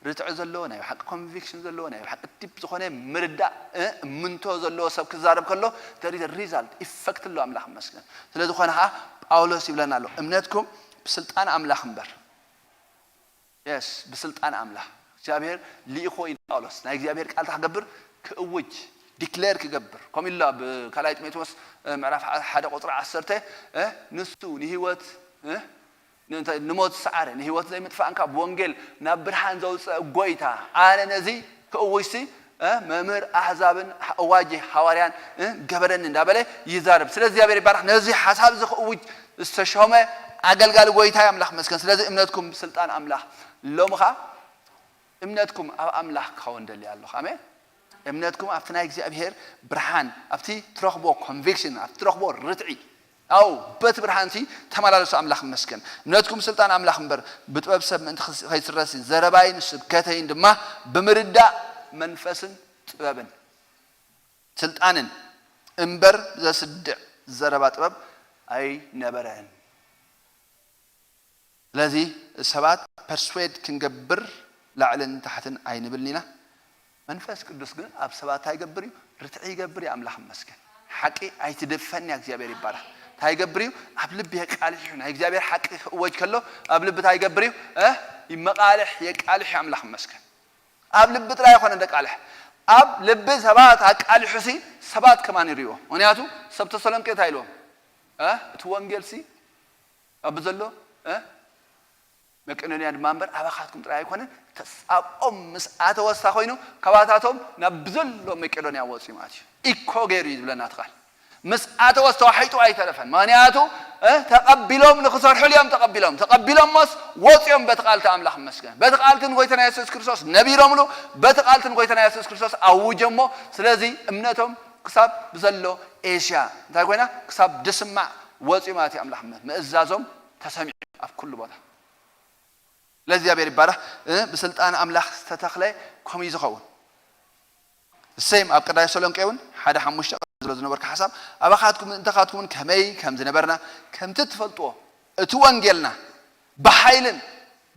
ርትዒ ዘለዎ ናይ ብሓቂ ኮንቪክሽን ዘለዎ ናይ ብሓቂ ዲፕ ዝኾነ ምርዳእ እምንቶ ዘለዎ ሰብ ክዛረብ ከሎ ተሪዘ ሪዛልት ኢፈክት ኣሎ። ኣምላኽ ይመስገን። ስለ ዝኾነ ከዓ ጳውሎስ ይብለና ኣሎ እምነትኩም ብስልጣን ኣምላኽ እምበር የስ ብስልጣን ኣምላኽ እግዚኣብሔር ልኢኾ እዩ ጳውሎስ ናይ እግዚኣብሔር ቃል እንታይ ክገብር ክእውጅ ዲክሌር ክገብር ከምኡ ኢሉ ኣብ ካልኣይ ጢሞቴዎስ ምዕራፍ ሓደ ቁፅሪ ዓሰርተ ንሱ ንህይወት ንሞት ዝሰዓረ ንህይወት ዘይምጥፋእን ካብ ወንጌል ናብ ብርሃን ዘውፅእ ጎይታ ኣነ ነዚ ክእውጅሲ መምህር ኣህዛብን እዋጅ ሃዋርያን ገበረኒ እንዳበለ ይዛረብ። ስለ እግዚኣብሔር ይባረክ። ነዚ ሓሳብ እዚ ክእውጅ ዝተሾመ ኣገልጋሊ ጎይታ ኣምላኽ መስገን። ስለዚ እምነትኩም ብስልጣን ኣምላኽ ሎምኻ እምነትኩም ኣብ ኣምላኽ ክኸውን ደሊ ኣለኹ። ኣሜን። እምነትኩም ኣብቲ ናይ እግዚኣብሔር ብርሃን ኣብቲ ትረኽቦ ኮንቪክሽን ኣብቲ ትረኽቦ ርትዒ ኣው በቲ ብርሃንቲ ተመላለሱ። ኣምላኽ መስገን። እምነትኩም ስልጣን ኣምላኽ እምበር ብጥበብ ሰብ ምእንቲ ከይስረሲ ዘረባይን ስብከተይን ድማ ብምርዳእ መንፈስን ጥበብን ስልጣንን እምበር ዘስድዕ ዘረባ ጥበብ ኣይነበረን። ስለዚ ሰባት ፐርስዌድ ክንገብር ላዕልን ታሕትን ኣይንብልን ኢና። መንፈስ ቅዱስ ግን ኣብ ሰባት እንታይ ይገብር እዩ? ርትዒ ይገብር እዩ። ኣምላኽ ይመስገን። ሓቂ ኣይትድፈን እያ። እግዚኣብሔር ይባረኽ። እንታይ ይገብር እዩ? ኣብ ልቢ የቃልሕ እዩ። ናይ እግዚኣብሔር ሓቂ ክእወጅ ከሎ ኣብ ልቢ እንታይ ይገብር እዩ? እ? ይመቃልሕ፣ የቃልሕ እዩ። ኣምላኽ ይመስገን። ኣብ ልቢ ጥራይ ኣይኮነን ደቃልሕ። ኣብ ልቢ ሰባት ኣቃሊሑሲ ሰባት ከማን ይርእይዎ። ምክንያቱ ሰብ ተሰሎንቄ እንታይ ኢልዎም? እ? እቲ ወንጌልሲ ኣብ ዘሎ እ? መቄዶንያ ድማ እምበር ኣባኻትኩም ጥራይ ኣይኮነን። ተስ-፣ ኣብኦም ምስ ኣተወሳ ኮይኑ ካባታቶም ናብ ብዘሎ መቄዶንያ ወፅኡ ማለት እዩ። ኢኮ ገይሩ እዩ ዝብለና እቲ ቃል። ምስ ኣተወስ ተዋሒጡ ኣይተረፈን። ምኽንያቱ እ፣ ተቐቢሎም ንክሰርሑሉ እዮም ተቐቢሎም። ተቐቢሎሞስ ወፂኦም በቲ ቃልቲ ኣምላኽ መስገን። በቲ ቃልትን ጎይታና የሱስ ክርስቶስ ነቢሮምሉ፣ በቲ ቃልትን ጎይታና የሱስ ክርስቶስ ኣውጀሞ። ስለዚ እምነቶም ክሳብ ብዘሎ ኤሽያ እንታይ ኮይና? ክሳብ ድስማዕ ወፂኡ ማለት እዩ። ኣምላኽ እምነት ምእዛዞም ተሰሚዑ ኣብ ኩሉ ቦታ። ለእግዚኣብሔር ይባረኽ። እ፣ ብስልጣን ኣምላኽ ዝተተኽለ ከምኡ እዩ ዝኸውን። ሴም ኣብ ቀዳማይ ተሰሎንቄ እውን ሓደ ሓሙሽተ ዝነበርካ ሓሳብ ኣባኻትኩም ምእንታኻትኩምን ከመይ ከም ዝነበርና ከምቲ ትፈልጥዎ እቲ ወንጌልና ብሓይልን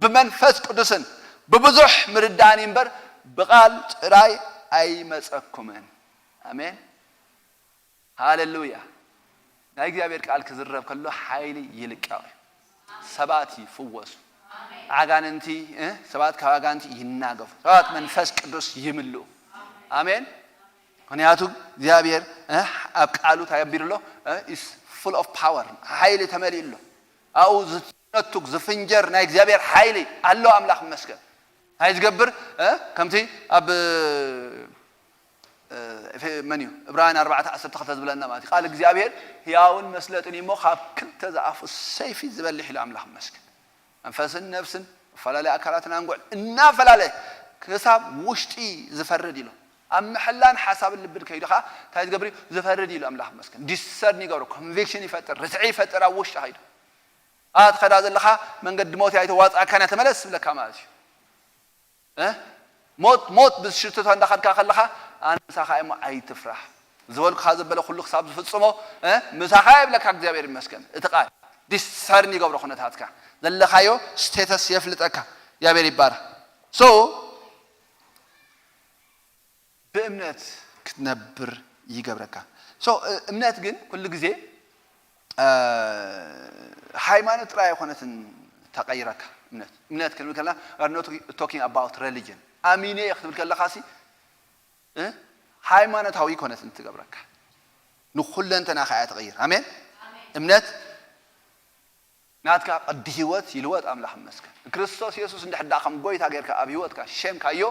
ብመንፈስ ቅዱስን ብብዙሕ ምርዳእን እምበር ብቓል ጥራይ ኣይመጸኩምን። ኣሜን። ሃሌሉያ። ናይ እግዚኣብሔር ቃል ክዝረብ ከሎ ሓይሊ ይልቀቕ እዩ። ሰባት ይፍወሱ። ኣጋንንቲ እ፣ ሰባት ካብ ኣጋንንቲ ይናገፉ። ሰባት መንፈስ ቅዱስ ይምልኡ። ኣሜን። ምክንያቱ እግዚኣብሔር እ፣ ኣብ ቃሉ እንታይ ኣቢሉ ኣሎ? እ፣ is full of power፣ ሓይሊ ተመሊኡ ኣሎ። ኣብኡ ዝነቱግ ዝፍንጀር ናይ እግዚኣብሔር ሓይሊ ኣሎ። ኣምላኽ ይመስገን። እንታይ ዝገብር እ፣ ከምቲ ኣብ እ፣ ኤፌ-፣ መን እዩ? ዕብራውያን ኣርባዕተ ዓሰርተ ክልተ ዝብለና ማለት እዩ። ቃል እግዚኣብሔር ህያውን መስለጥን እዩ እሞ ካብ ክልተ ዝኣፉ ሰይፊ ዝበልሕ ኢሉ ኣምላኽ ይመስገን። መንፈስን ነፍስን፣ መፈላለያ ኣካላትን ኣንጉዕን እናፈላለየ ክሳብ ውሽጢ ዝፈርድ ኢሉ። ኣብ ምሕላን ሓሳብን ልብን ከይዱ ኸዓ እንታይ ዝገብር እዩ? ዝፈርድ ኢሉ ኣምላኽ ይመስገን። ዲሰርን ይገብሮ፣ ኮንቪክሽን ይፈጥር፣ ርትዒ ይፈጥር ኣብ ውሽጢ ከይዱ። ኣትኸዳ ዘለኻ መንገዲ ሞት እያ፣ ኣይተዋፅኣካን እያ፣ ተመለስ ዝብለካ ማለት እዩ። እ? ሞት ሞት ብዝሽትቶ እንዳኸድካ ከለኻ ኣነ ምሳኻ እየ እሞ ኣይትፍራሕ ዝበልኩኻ ዘበለ ኩሉ ክሳብ ዝፍፅሞ እ? ምሳኻ እየ ይብለካ እግዚኣብሔር ይመስገን። እቲ ቃል ዲሰርን ይገብሮ ኩነታትካ፣ ዘለኻዮ ስቴተስ የፍልጠካ። እግዚኣብሔር ይባረክ። ሶ ብእምነት ክትነብር ይገብረካ። ሶ እምነት ግን ኩሉ ግዜ እ፣ ሃይማኖት ጥራይ ኣይኮነትን ተቐይረካ። እምነት እምነት ክንብል ከለና we are not talking about religion። ኣሚነ እየ ክትብል ከለኻ ሲ እ፣ ሃይማኖታዊ ኣይኮነትን ትገብረካ፣ ንኩለንተናኻ እያ ትቐይር። ኣሜን። እምነት ናትካ ቅዲ ህይወት ይልወጥ። ኣምላኽ ይመስገን። ክርስቶስ የሱስ እንድሕር ደኣ ከም ጎይታ ጌርካ ኣብ ህይወትካ ሸምካዮ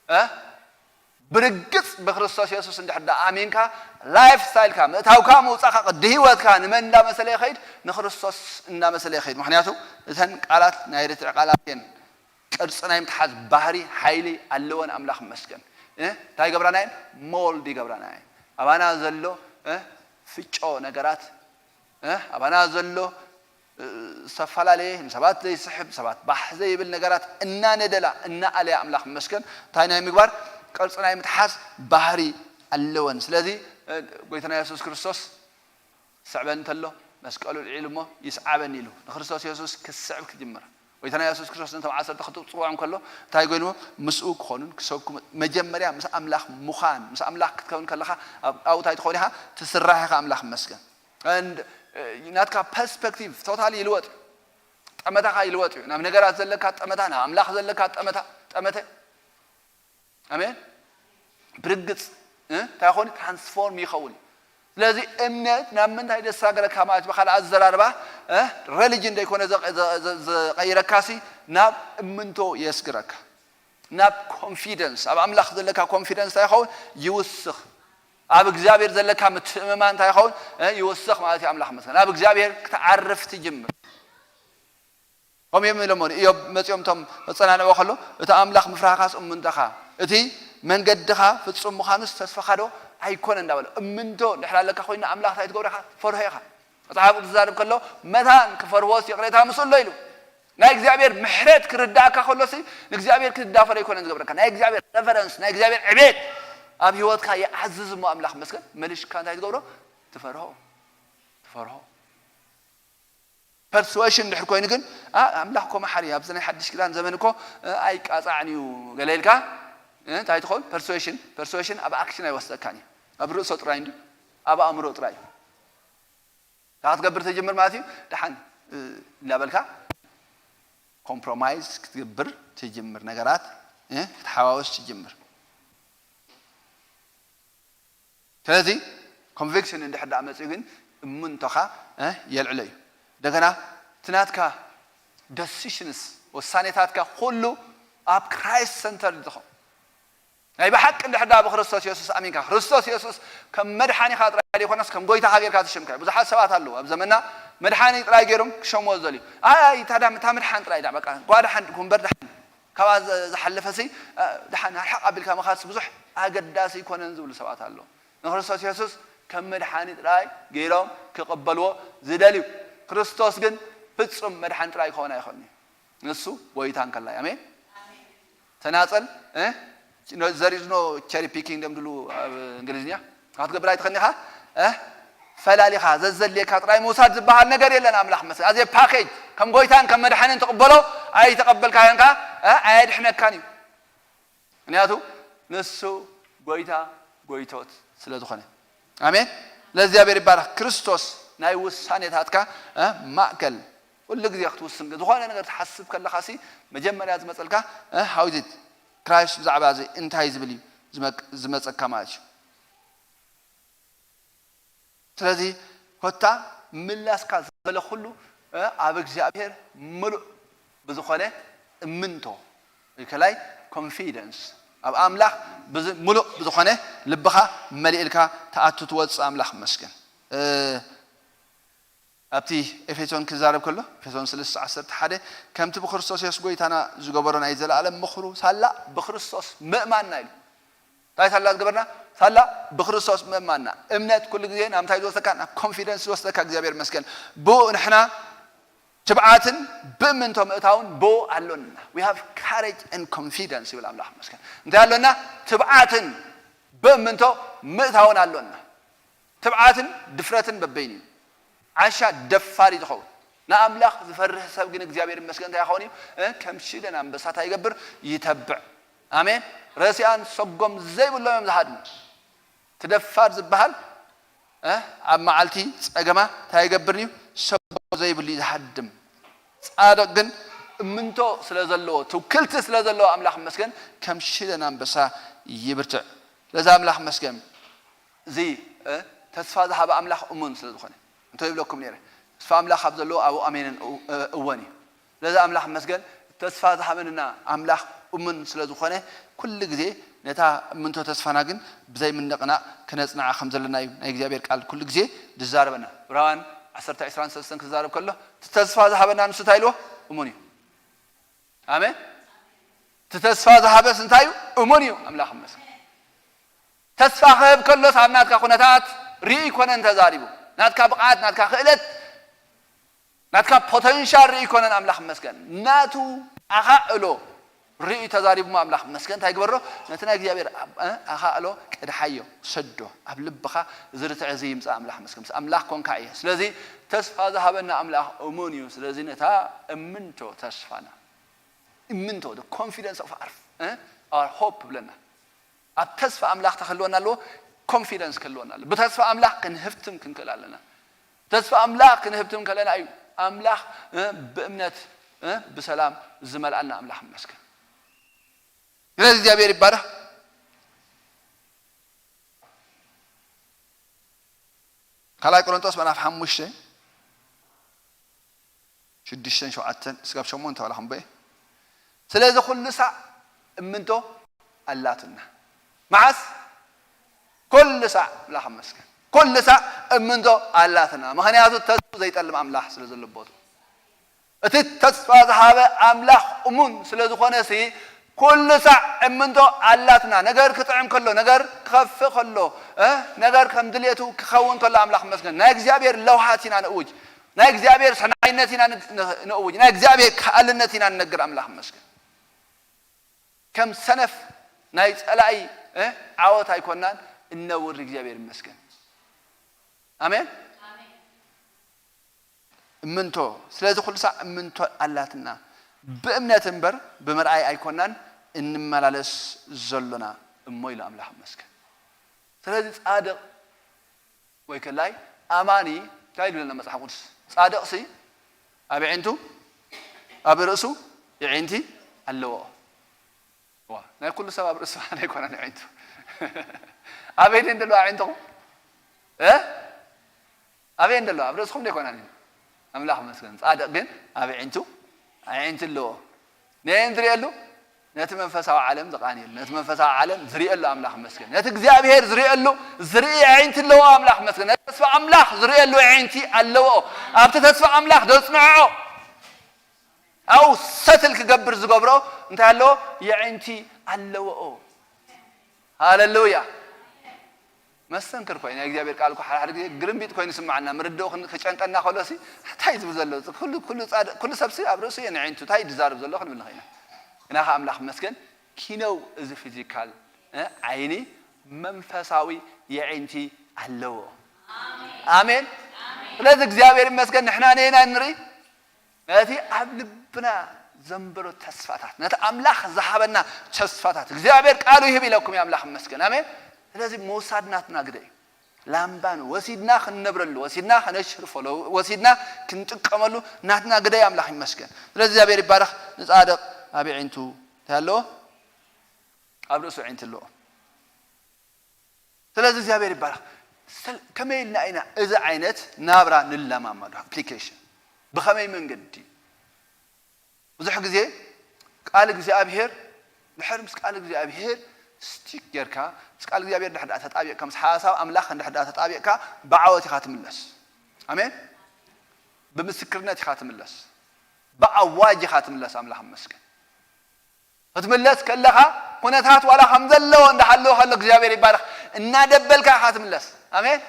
እ፣ ብርግጽ ብክርስቶስ የሱስ እንድሕር ደኣ ኣሚንካ፣ ላይፍ ስታይልካ፣ ምእታውካ ምውጻእካ፣ ቅዲ ህይወትካ ንመን እንዳመሰለ ይኸይድ? ንክርስቶስ እንዳመሰለ ይኸይድ። ምክንያቱ እተን ቃላት ናይ ርትዒ ቃላት እየን። ቅርጺ ናይ ምትሓዝ ባህሪ ሓይሊ ኣለወን። ኣምላኽ ይመስገን። እ፣ እንታይ ይገብራና እየን? ሞልድ ይገብራና እየን። ኣባና ዘሎ እ፣ ፍጮ ነገራት እ፣ ኣባና ዘሎ እ፣ ዝተፈላለየ ንሰባት ዘይስሕብ፣ ሰባት ባህ ዘይብል ነገራት እናነደላ እናኣለያ፣ ኣምላኽ ይመስገን፣ እንታይ ናይ ምግባር ቅርጺ ናይ ምትሓዝ ባህሪ ኣለወን። ስለዚ እ፣ ጎይታና የሱስ ክርስቶስ ስዕበኒ እንተሎ መስቀሉ ኣልዒሉ እሞ ይስዓበኒ ኢሉ ንክርስቶስ የሱስ ክስዕብ ክጅምር። ጎይታና የሱስ ክርስቶስ ነቶም ዓሰርተ ክጽውዖም ከሎ እንታይ ኮይኑ? ምስኡ ክኾኑን ክሰብኩ፣ መጀመርያ ምስ ኣምላኽ ምዃን፣ ምስ ኣምላኽ ክትከውን ከለኻ ኣብ-፣ ኣብኡ እንታይ ትኸውን ኢኻ? ትስራሕ ኢኻ። ኣምላኽ ይመስገን። And uh, ናትካ ፐርስፔክቲቭ ቶታሊ ይልወጥ እዩ። ጠመታኻ ይልወጥ እዩ። ናብ ነገራት ዘለካ ጠመታ፣ ናብ ኣምላኽ ዘለካ ጠመታ ጠመተ። ኣሜን። ብርግጽ እ፣ እንታይ ኾን? ትራንስፎርም ይኸውን። ስለዚ እምነት ናብ ምንታይ ደሳገረካ ማለት ብኻልእ ኣዘራርባ እ፣ ሬሊጅን ደይኮነ ዘ-፣ ዘ-፣ ዘ-፣ ዘቐይረካሲ ናብ እምንቶ የስግረካ። ናብ ኮንፊደንስ፣ ኣብ ኣምላኽ ዘለካ ኮንፊደንስ እንታይ ይኸውን? ይውስኽ። ኣብ እግዚኣብሔር ዘለካ ምትእምማን እንታይ ይኸውን? እ፣ ይውስኽ ማለት እዩ። ኣምላኽ ይመስገን። ኣብ እግዚኣብሔር ክትዓርፍ ትጅምር። ከምኡ እዮም ኢሎሞ ንእዮብ መጺኦም እቶም መጸናንዕዎ ከሎ፣ እቲ ኣምላኽ ምፍራህኻስ እምንቶኻ፣ እቲ መንገድኻ ፍጹም ምዃኑስ ተስፋኻ ዶ ኣይኮነ እንዳበለ። እምንቶ እንድሕር ኣለካ ኮይኑ ንኣምላኽ እንታይ ትገብሮ ኢኻ? ትፈርሆ ኢኻ። መጽሓፍ ቅዱስ ዝዛረብ ከሎ፣ መታን ክፈርሆስ ይቕሬታ ምስኡ ኣሎ ኢሉ። ናይ እግዚኣብሔር ምሕረት ክርዳእካ ከሎሲ ንእግዚኣብሔር ክትዳፈር ኣይኮነን ዝገብረካ። ናይ እግዚኣብሔር ረቨረንስ፣ ናይ እግዚኣብሔር ዕቤት ኣብ ህይወትካ ይዓዝዝ እሞ ኣምላኽ መስገን መሊሽካ እንታይ ትገብሮ? ትፈርሆ። ትፈርሆ። ፐርስዌሽን እንድሕር ኮይኑ ግን፣ "ኣ፣ ኣምላኽ እኮ መሓሪ፣ ኣብዚ ናይ ሓድሽ ኪዳን ዘመን እኮ፣ እ፣ ኣይቃጻዕን እዩ" ገለ ኢልካ፣ እ፣ እንታይ ትኸውን? ፐርስዌሽን፣ ፐርስዌሽን ኣብ ኣክሽን ኣይወስደካን እዩ። ኣብ ርእሶ ጥራይ እንድዩ፣ ኣብ ኣእምሮ ጥራይ እዩ። እንታይ ክትገብር ትጅምር ማለት እዩ? ደሓን፣ እ፣ እናበልካ ኮምፕሮማይዝ ክትገብር ትጅምር፣ ነገራት፣ እ፣ ክትሓዋወስ ትጅምር። ስለዚ ኮንቪክሽን እንድሕር ደኣ መጺኡ ግን እምንቶኻ፣ እ፣ የልዕሎ እዩ። እንደገና እቲ ናትካ ደሲሽንስ፣ ውሳኔታትካ ኩሉ ኣብ ክራይስት ሰንተርድ ዝኸውን። ናይ ብሓቂ እንድሕር ደኣ ብክርስቶስ የሱስ ኣሚንካ፣ ክርስቶስ የሱስ ከም መድሓኒኻ ጥራይ ዘይኮነስ ከም ጎይታኻ ጌርካ ትሽምካ። ብዙሓት ሰባት ኣለዉ ኣብ ዘመንና መድሓኒ ጥራይ ገይሮም ክሸምዎ ዝደልዩ። ኣይ፣ እታ ዳ-፣ እታ ምድሓን ጥራይ ዳ-፣ በቃ፣ ጓ ደሓን፣ እምበር ደሓን፣ ካብኣ ዝ-፣ ዝሓለፈሲ፣ እ፣ ደሓን፣ ኣርሓቕ ኣቢልካ ምኻድሲ ብዙሕ ኣገዳሲ ኣይኮነን ዝብሉ ሰባት ኣለዉ። ንክርስቶስ የሱስ ከም መድሓኒ ጥራይ ገይሮም ክቕበልዎ ዝደልዩ። ክርስቶስ ግን ፍጹም መድሓኒ ጥራይ ክኸውን ኣይኽእልን እዩ። ንሱ ጎይታ እንከላይ። ኣሜን። ተናጸል፣ እ? There is no cherry picking እንደምድሉ ኣብ እንግሊዝኛ። ክትገብር ኣይትኽእልን ኢኻ፣ እ? ፈላሊኻ ዘዘልየካ ጥራይ ምውሳድ ዝበሃል ነገር የለን። ኣምላኽ መስል። ኣዜ ፓኬጅ ከም ጎይታን ከም መድሓንን ትቕበሎ፣ ኣይተቐበልካዮን ከኣ፣ እ? ኣየድሕነካን እዩ። ምክንያቱ ንሱ ጎይታ ጎይቶት ስለ ዝኾነ። ኣሜን። ለእግዚኣብሔር ይባረኽ። ክርስቶስ ናይ ውሳኔታትካ፣ እ፣ ማእከል። ኩሉ ግዜ ክትውስን፣ ዝኾነ ነገር ትሓስብ ከለኻሲ መጀመርያ ዝመጸልካ፣ እ፣ how is it? ክራይስት ብዛዕባ እዚ እንታይ ዝብል እዩ ዝመ-፣ ዝመጸካ ማለት እዩ። ስለዚ ኮታ ምላስካ ዝበለ ኩሉ፣ እ፣ ኣብ እግዚኣብሔር ምሉእ ብዝኾነ እምንቶ፣ ከላይ ኮንፊደንስ፣ ኣብ ኣምላኽ ብዝ-፣ ምሉእ ብዝኾነ ልብኻ መሊእልካ ትኣቱ ትወጽእ። ኣምላኽ ይመስገን። እ፣ ኣብቲ ኤፌሶን ክዛረብ ከሎ፣ ኤፌሶን ሰለስተ ዓሰርተ ሓደ፣ ከምቲ ብክርስቶስ የሱስ ጎይታና ዝገበሮ ናይ ዘለኣለም ምኽሩ ሳላ ብክርስቶስ ምእማንና ኢሉ። እንታይ ሳላ ዝገበርና? ሳላ ብክርስቶስ ምእማንና። እምነት ኩሉ ግዜ ናብ እንታይ ዝወስደካ? ናብ ኮንፊደንስ ዝወስደካ። እግዚኣብሔር ይመስገን። ብኡ ንሕና ትብዓትን ብእምንቶ ምእታውን ብኡ ኣሎና። We have courage and confidence ይብል ኣምላኽ ይመስገን። እንታይ ኣሎና? ትብዓትን ብእምንቶ ምእታውን ኣሎና። ትብዓትን ድፍረትን በበይኑ እዩ። ዓሻ ደፋር እዩ ዝኸውን። ንኣምላኽ ዝፈርህ ሰብ ግን እግዚኣብሔር ይመስገን እንታይ ይኸውን እዩ? እ፣ ከም ሽደን ኣንበሳ እንታይ ይገብር? ይተብዕ። ኣሜን። ረሲኣን ሰጎም ዘይብሎም እዮም ዝሃድሙ። እቲ ደፋር ዝበሃል፣ እ፣ ኣብ መዓልቲ ጸገማ እንታይ ይገብር እዩ? ሰጎም ዘይብሉ እዩ ዝሃድም። ጻድቕ ግን እምንቶ ስለ ዘለዎ፣ ትውክልቲ ስለ ዘለዎ ኣምላኽ ይመስገን ከም ሽደን ኣንበሳ ይብርትዕ። ለዛ ኣምላኽ ይመስገን። እዚ፣ እ፣ ተስፋ ዝሃበ ኣምላኽ እሙን ስለ ዝኾነ። እንተ ይብለኩም ነይረ፣ ተስፋ ኣምላኽ ኣብ ዘለዎ ኣብኡ ኣሜንን እው-፣ እ፣ እወን እዩ። ስለዚ ኣምላኽ ይመስገን፣ ተስፋ ዝሃበንና ኣምላኽ እሙን ስለ ዝኾነ፣ ኩሉ ግዜ ነታ እምንቶ ተስፋና ግን ብዘይ ምንቕናቕ ክነጽንዓ ከም ዘለና እዩ ናይ እግዚኣብሔር ቃል ኩሉ ግዜ ዝዛረበና። ዕብራውያን ዓሰርተ ዕስራን ሰለስተን ክዛረብ ከሎ፣ እቲ ተስፋ ዝሃበና ንሱ እንታይ ኢልዎ? እሙን እዩ። ኣሜን። እቲ ተስፋ ዝሃበስ እንታይ እዩ? እሙን እዩ። ኣምላኽ ይመስገን። ተስፋ ክህብ ከሎስ ኣብ ናትካ ኩነታት ርኢ ኣይኮነን ተዛሪቡ። ናትካ ብቕዓት፣ ናትካ ክእለት፣ ናትካ ፖተንሻል ርኢ ኣይኮነን። ኣምላኽ ይመስገን። ናቱ ኣኻእሎ ርኢ ተዛሪቡ። ኣምላኽ ይመስገን። እንታይ ግበሮ? ነቲ ናይ እግዚኣብሔር ኣብ-፣ እ፣ ኣኻእሎ ቅድሓዮ፣ ሰዶ። ኣብ ልብኻ እዚ ርትዕ እዚ ይምጻእ። ኣምላኽ ይመስገን። ምስ ኣምላኽ ኮንካ እየ። ስለዚ ተስፋ ዝሃበና ኣምላኽ እሙን እዩ። ስለዚ ነታ እምንቶ ተስፋና፣ እምንቶ፣ the confidence of our፣ እ፣ our hope ብለና። ኣብ ተስፋ ኣምላኽ እንታይ ክህልወና ኣለዎ? ኮንፊደንስ ክህልወና ኣለዎ። ብተስፋ ኣምላኽ ክንህብትም ክንክእል ኣለና። ተስፋ ኣምላኽ ክንህብትም ከለና እዩ ኣምላኽ፣ እ፣ ብእምነት፣ እ፣ ብሰላም ዝመልኣና። ኣምላኽ ይመስገን። ስለዚ እግዚኣብሔር ይባረኽ። ካልኣይ ቆሮንቶስ ምዕራፍ ሓሙሽተ ሽዱሽተን ሸውዓተን ስጋብ ሸሞንተ ዋላ ክንበየ። ስለዚ ኩሉ ሳዕ እምንቶ ኣላትና። መዓስ? ኩሉ ሳዕ፣ ኣምላኽ ይመስገን። ኩሉ ሳዕ እምንቶ ኣላትና። ምኽንያቱ ተስፉ ዘይጠልም ኣምላኽ ስለ ዘሎ ቦቱ። እቲ ተስፋ ዝሃበ ኣምላኽ እሙን ስለ ዝኾነ ሲ፣ ኩሉ ሳዕ እምንቶ ኣላትና። ነገር ክጥዕም ከሎ፣ ነገር ክኸፍእ ከሎ፣ እ፣ ነገር ከም ድሌቱ ክኸውን ከሎ ኣምላኽ ይመስገን። ናይ እግዚኣብሔር ለውሃት ኢና ንእውጅ። ናይ እግዚኣብሔር ሰናይነት ኢና ን-፣ ን-፣ ንእውጅ። ናይ እግዚኣብሔር ከኣልነት ኢና ንነግር። ኣምላኽ ይመስገን። ከም ሰነፍ ናይ ጸላኢ፣ እ፣ ዓወት ኣይኮናን እነውር። እግዚኣብሔር ይመስገን። ኣሜን። እምንቶ፣ ስለዚ ኩሉ ሳዕ እምንቶ ኣላትና። ብእምነት እምበር ብምርኣይ ኣይኮናን እንመላለስ ዘሎና እሞ ኢሉ ኣምላኽ ይመስገን። ስለዚ ጻድቕ ወይ ከላይ ኣማኒ እንታይ ይብለና መጽሓፍ ቅዱስ? ጻድቕሲ ኣብ ኣዒንቱ፣ ኣብ ርእሱ የዒንቲ ኣለዎ። ዋ፣ ናይ ኩሉ ሰብ ኣብ ርእሱ ኣይኮነን ኣዒንቱ። ኣበይ ደን ደለዋ ኣዒንትኹም? እ? ኣበይ ደለዋ? ኣብ ርእስኹም ደይኮነን። ኣምላኽ ይመስገን። ጻድቕ ግን ኣብ ኣዒንቱ፣ ኣዒንቲ ኣለዎ። ነየን ዝርእየሉ? ነቲ መንፈሳዊ ዓለም ዝቓንየሉ፣ ነቲ መንፈሳዊ ዓለም ዝርእየሉ ኣምላኽ ይመስገን። ነቲ እግዚኣብሔር ዝርእየሉ ዝርኢ ኣዒንቲ ኣለዎ ኣምላኽ ይመስገን። ነቲ ተስፋ ኣምላኽ ዝርእየሉ ኣዒንቲ ኣለዎ። ኣብቲ ተስፋ ኣምላኽ ዘጽንዖ፣ ኣብኡ ሰትል ክገብር ዝገብሮ እንታይ ኣለዎ? የዒንቲ ኣለዎ። ሃሌሉያ። መስተንክር ኮይኑ፣ ናይ እግዚኣብሔር ቃል እኮ ሓደ ሓደ ግዜ ግርምቢጥ ኮይኑ ይስምዓና። ምርድኡ ክን-፣ ክጨንቀና ከሎ ሲ፣ እንታይ ዝብል ዘሎ? ኩሉ፣ ኩሉ ጻድቕ፣ ኩሉ ሰብ ሲ ኣብ ርእሱ እየ ንዒንቱ፣ እንታይ ዝዛረብ ዘሎ ክንብል ንኽእል ኢና። ግና ከኣ ኣምላኽ ይመስገን፣ ኪነው እዚ ፊዚካል፣ እ፣ ዓይኒ መንፈሳዊ የዒንቲ ኣለዎ። ኣሜን። ስለዚ እግዚኣብሔር ይመስገን፣ ንሕና ነየና ንርኢ፣ ነቲ ኣብ ልብና ዘንበሮ ተስፋታት፣ ነቲ ኣምላኽ ዝሃበና ተስፋታት፣ እግዚኣብሔር ቃሉ ይህብ ኢለኩም እዩ፣ ኣምላኽ ይመስገን። ኣሜን። ስለዚ ምውሳድ ናትና ግደ እዩ። ላምባን ወሲድና ክንነብረሉ፣ ወሲድና ከነሽርፈሉ፣ ወሲድና ክንጥቀመሉ ናትና ግደ እዩ፣ ኣምላኽ ይመስገን። ስለዚ እግዚኣብሔር ይባረኽ። ንጻድቕ ኣብ የዒንቱ እንታይ ኣለዎ? ኣብ ርእሱ የዒንቲ ኣለዎ። ስለዚ እግዚኣብሔር ይባረኽ። ሰል-፣ ከመይ ኢልና ኢና እዚ ዓይነት ናብራ ንለማመዶ? ኣፕሊኬሽን ብኸመይ መንገዲ? ብዙሕ ግዜ ቃል እግዚኣብሔር፣ ድሕር ምስ ቃል እግዚኣብሔር ስቲክ ጌርካ፣ ምስ ቃል እግዚኣብሔር ድሕር ደኣ ተጣቢቕካ፣ ምስ ሓሳብ ኣምላኽ እንድሕር ደኣ ተጣቢቕካ፣ ብዓወት ኢኻ ትምለስ። ኣሜን። ብምስክርነት ኢኻ ትምለስ። ብኣዋጅ ኢኻ ትምለስ። ኣምላኽ ይመስገን። ክትምለስ ከለኻ፣ ኩነታት ዋላ ከም ዘለዎ እንዳሃለወ ከሎ እግዚኣብሔር ይባረኽ። እናደበልካ ኢኻ ትምለስ። ኣሜን።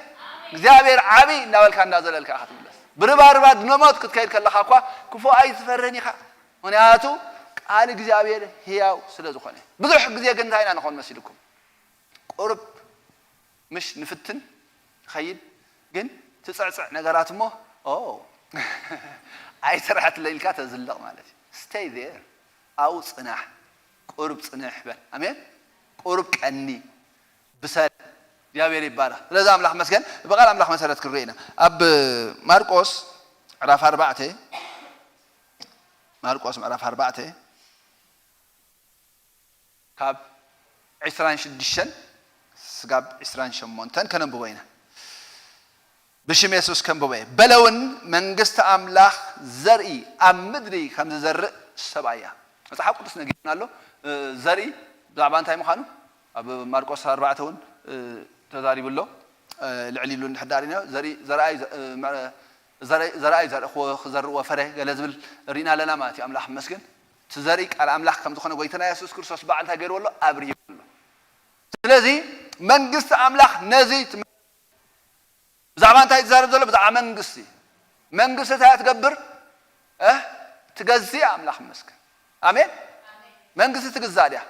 እግዚኣብሔር ዓቢ እንዳበልካ እንዳዘለልካ ኢኻ ትምለስ። ብርባርባ ድኖሞት ክትከይድ ከለኻ እኳ ክፉእ ኣይትፈርህን ኢኻ። ምኽንያቱ ቃል እግዚኣብሔር ህያው ስለ ዝኾነ። ብዙሕ ግዜ ግን እንታይ ኢና ንኾን መሲልኩም? ቁሩብ ምሽ ንፍትን ንኸይድ፣ ግን ትጽዕጽዕ ነገራት እሞ፣ ኦ፣ ኣይተርሐትለይ ኢልካ ተዝልቕ ማለት እዩ። Stay there። ኣብኡ ጽናሕ። ቁሩብ ጽንሕ በል። ኣሜን። ቁሩብ ቀኒ። ብሰል። እግዚኣብሔር ይባረኽ። ስለዚ ኣምላኽ መስገን፣ ብቓል ኣምላኽ መሰረት ክንርኢ ኢና። ኣብ ማርቆስ ምዕራፍ ኣርባዕተ፣ ማርቆስ ምዕራፍ ኣርባዕተ፣ ካብ ዕስራን ሽዱሽተን ስጋብ ዕስራን ሸሞንተን ከነንብቦ ኢና። ብሽም የሱስ ከንብቦ እየ። በለ እውን፣ መንግስቲ ኣምላኽ ዘርኢ ኣብ ምድሪ ከም ዝዘርእ ሰብኣይ እያ። መጽሓፍ ቅዱስ ነጊሩና ኣሎ። እ፣ ዘርኢ ብዛዕባ እንታይ ምዃኑ ኣብ ማርቆስ ኣርባዕተ እውን፣ እ፣ ተዛሪቡ ኣሎ። እ፣ ልዕል ኢሉ እንድሕር ዳሪና ዘርኢ፣ ዘርኣይ ዘ-፣ እ፣ መ-፣ ዘርኣይ፣ ዘርኣይ ዘርእዎ፣ ክዘርዎ ፈረ ገለ ዝብል ርኢና ኣለና ማለት እዩ። ኣምላኽ ይመስገን። እቲ ዘርኢ ቃል ኣምላኽ ከም ዝኾነ ጎይታና የሱስ ክርስቶስ በዓል እንታይ ገይርዎ ኣሎ? ኣብሪህዎ ኣሎ። ስለዚ መንግስቲ ኣምላኽ ነዚ ትም-፣ ብዛዕባ እንታይ ትዛረብ ዘሎ? ብዛዕባ መንግስቲ። መንግስቲ እንታይ እያ ትገብር? እ? ትገዝእ እያ። ኣምላኽ ይመስገን። ኣሜን። መንግስቲ ትግዛእ ድያ?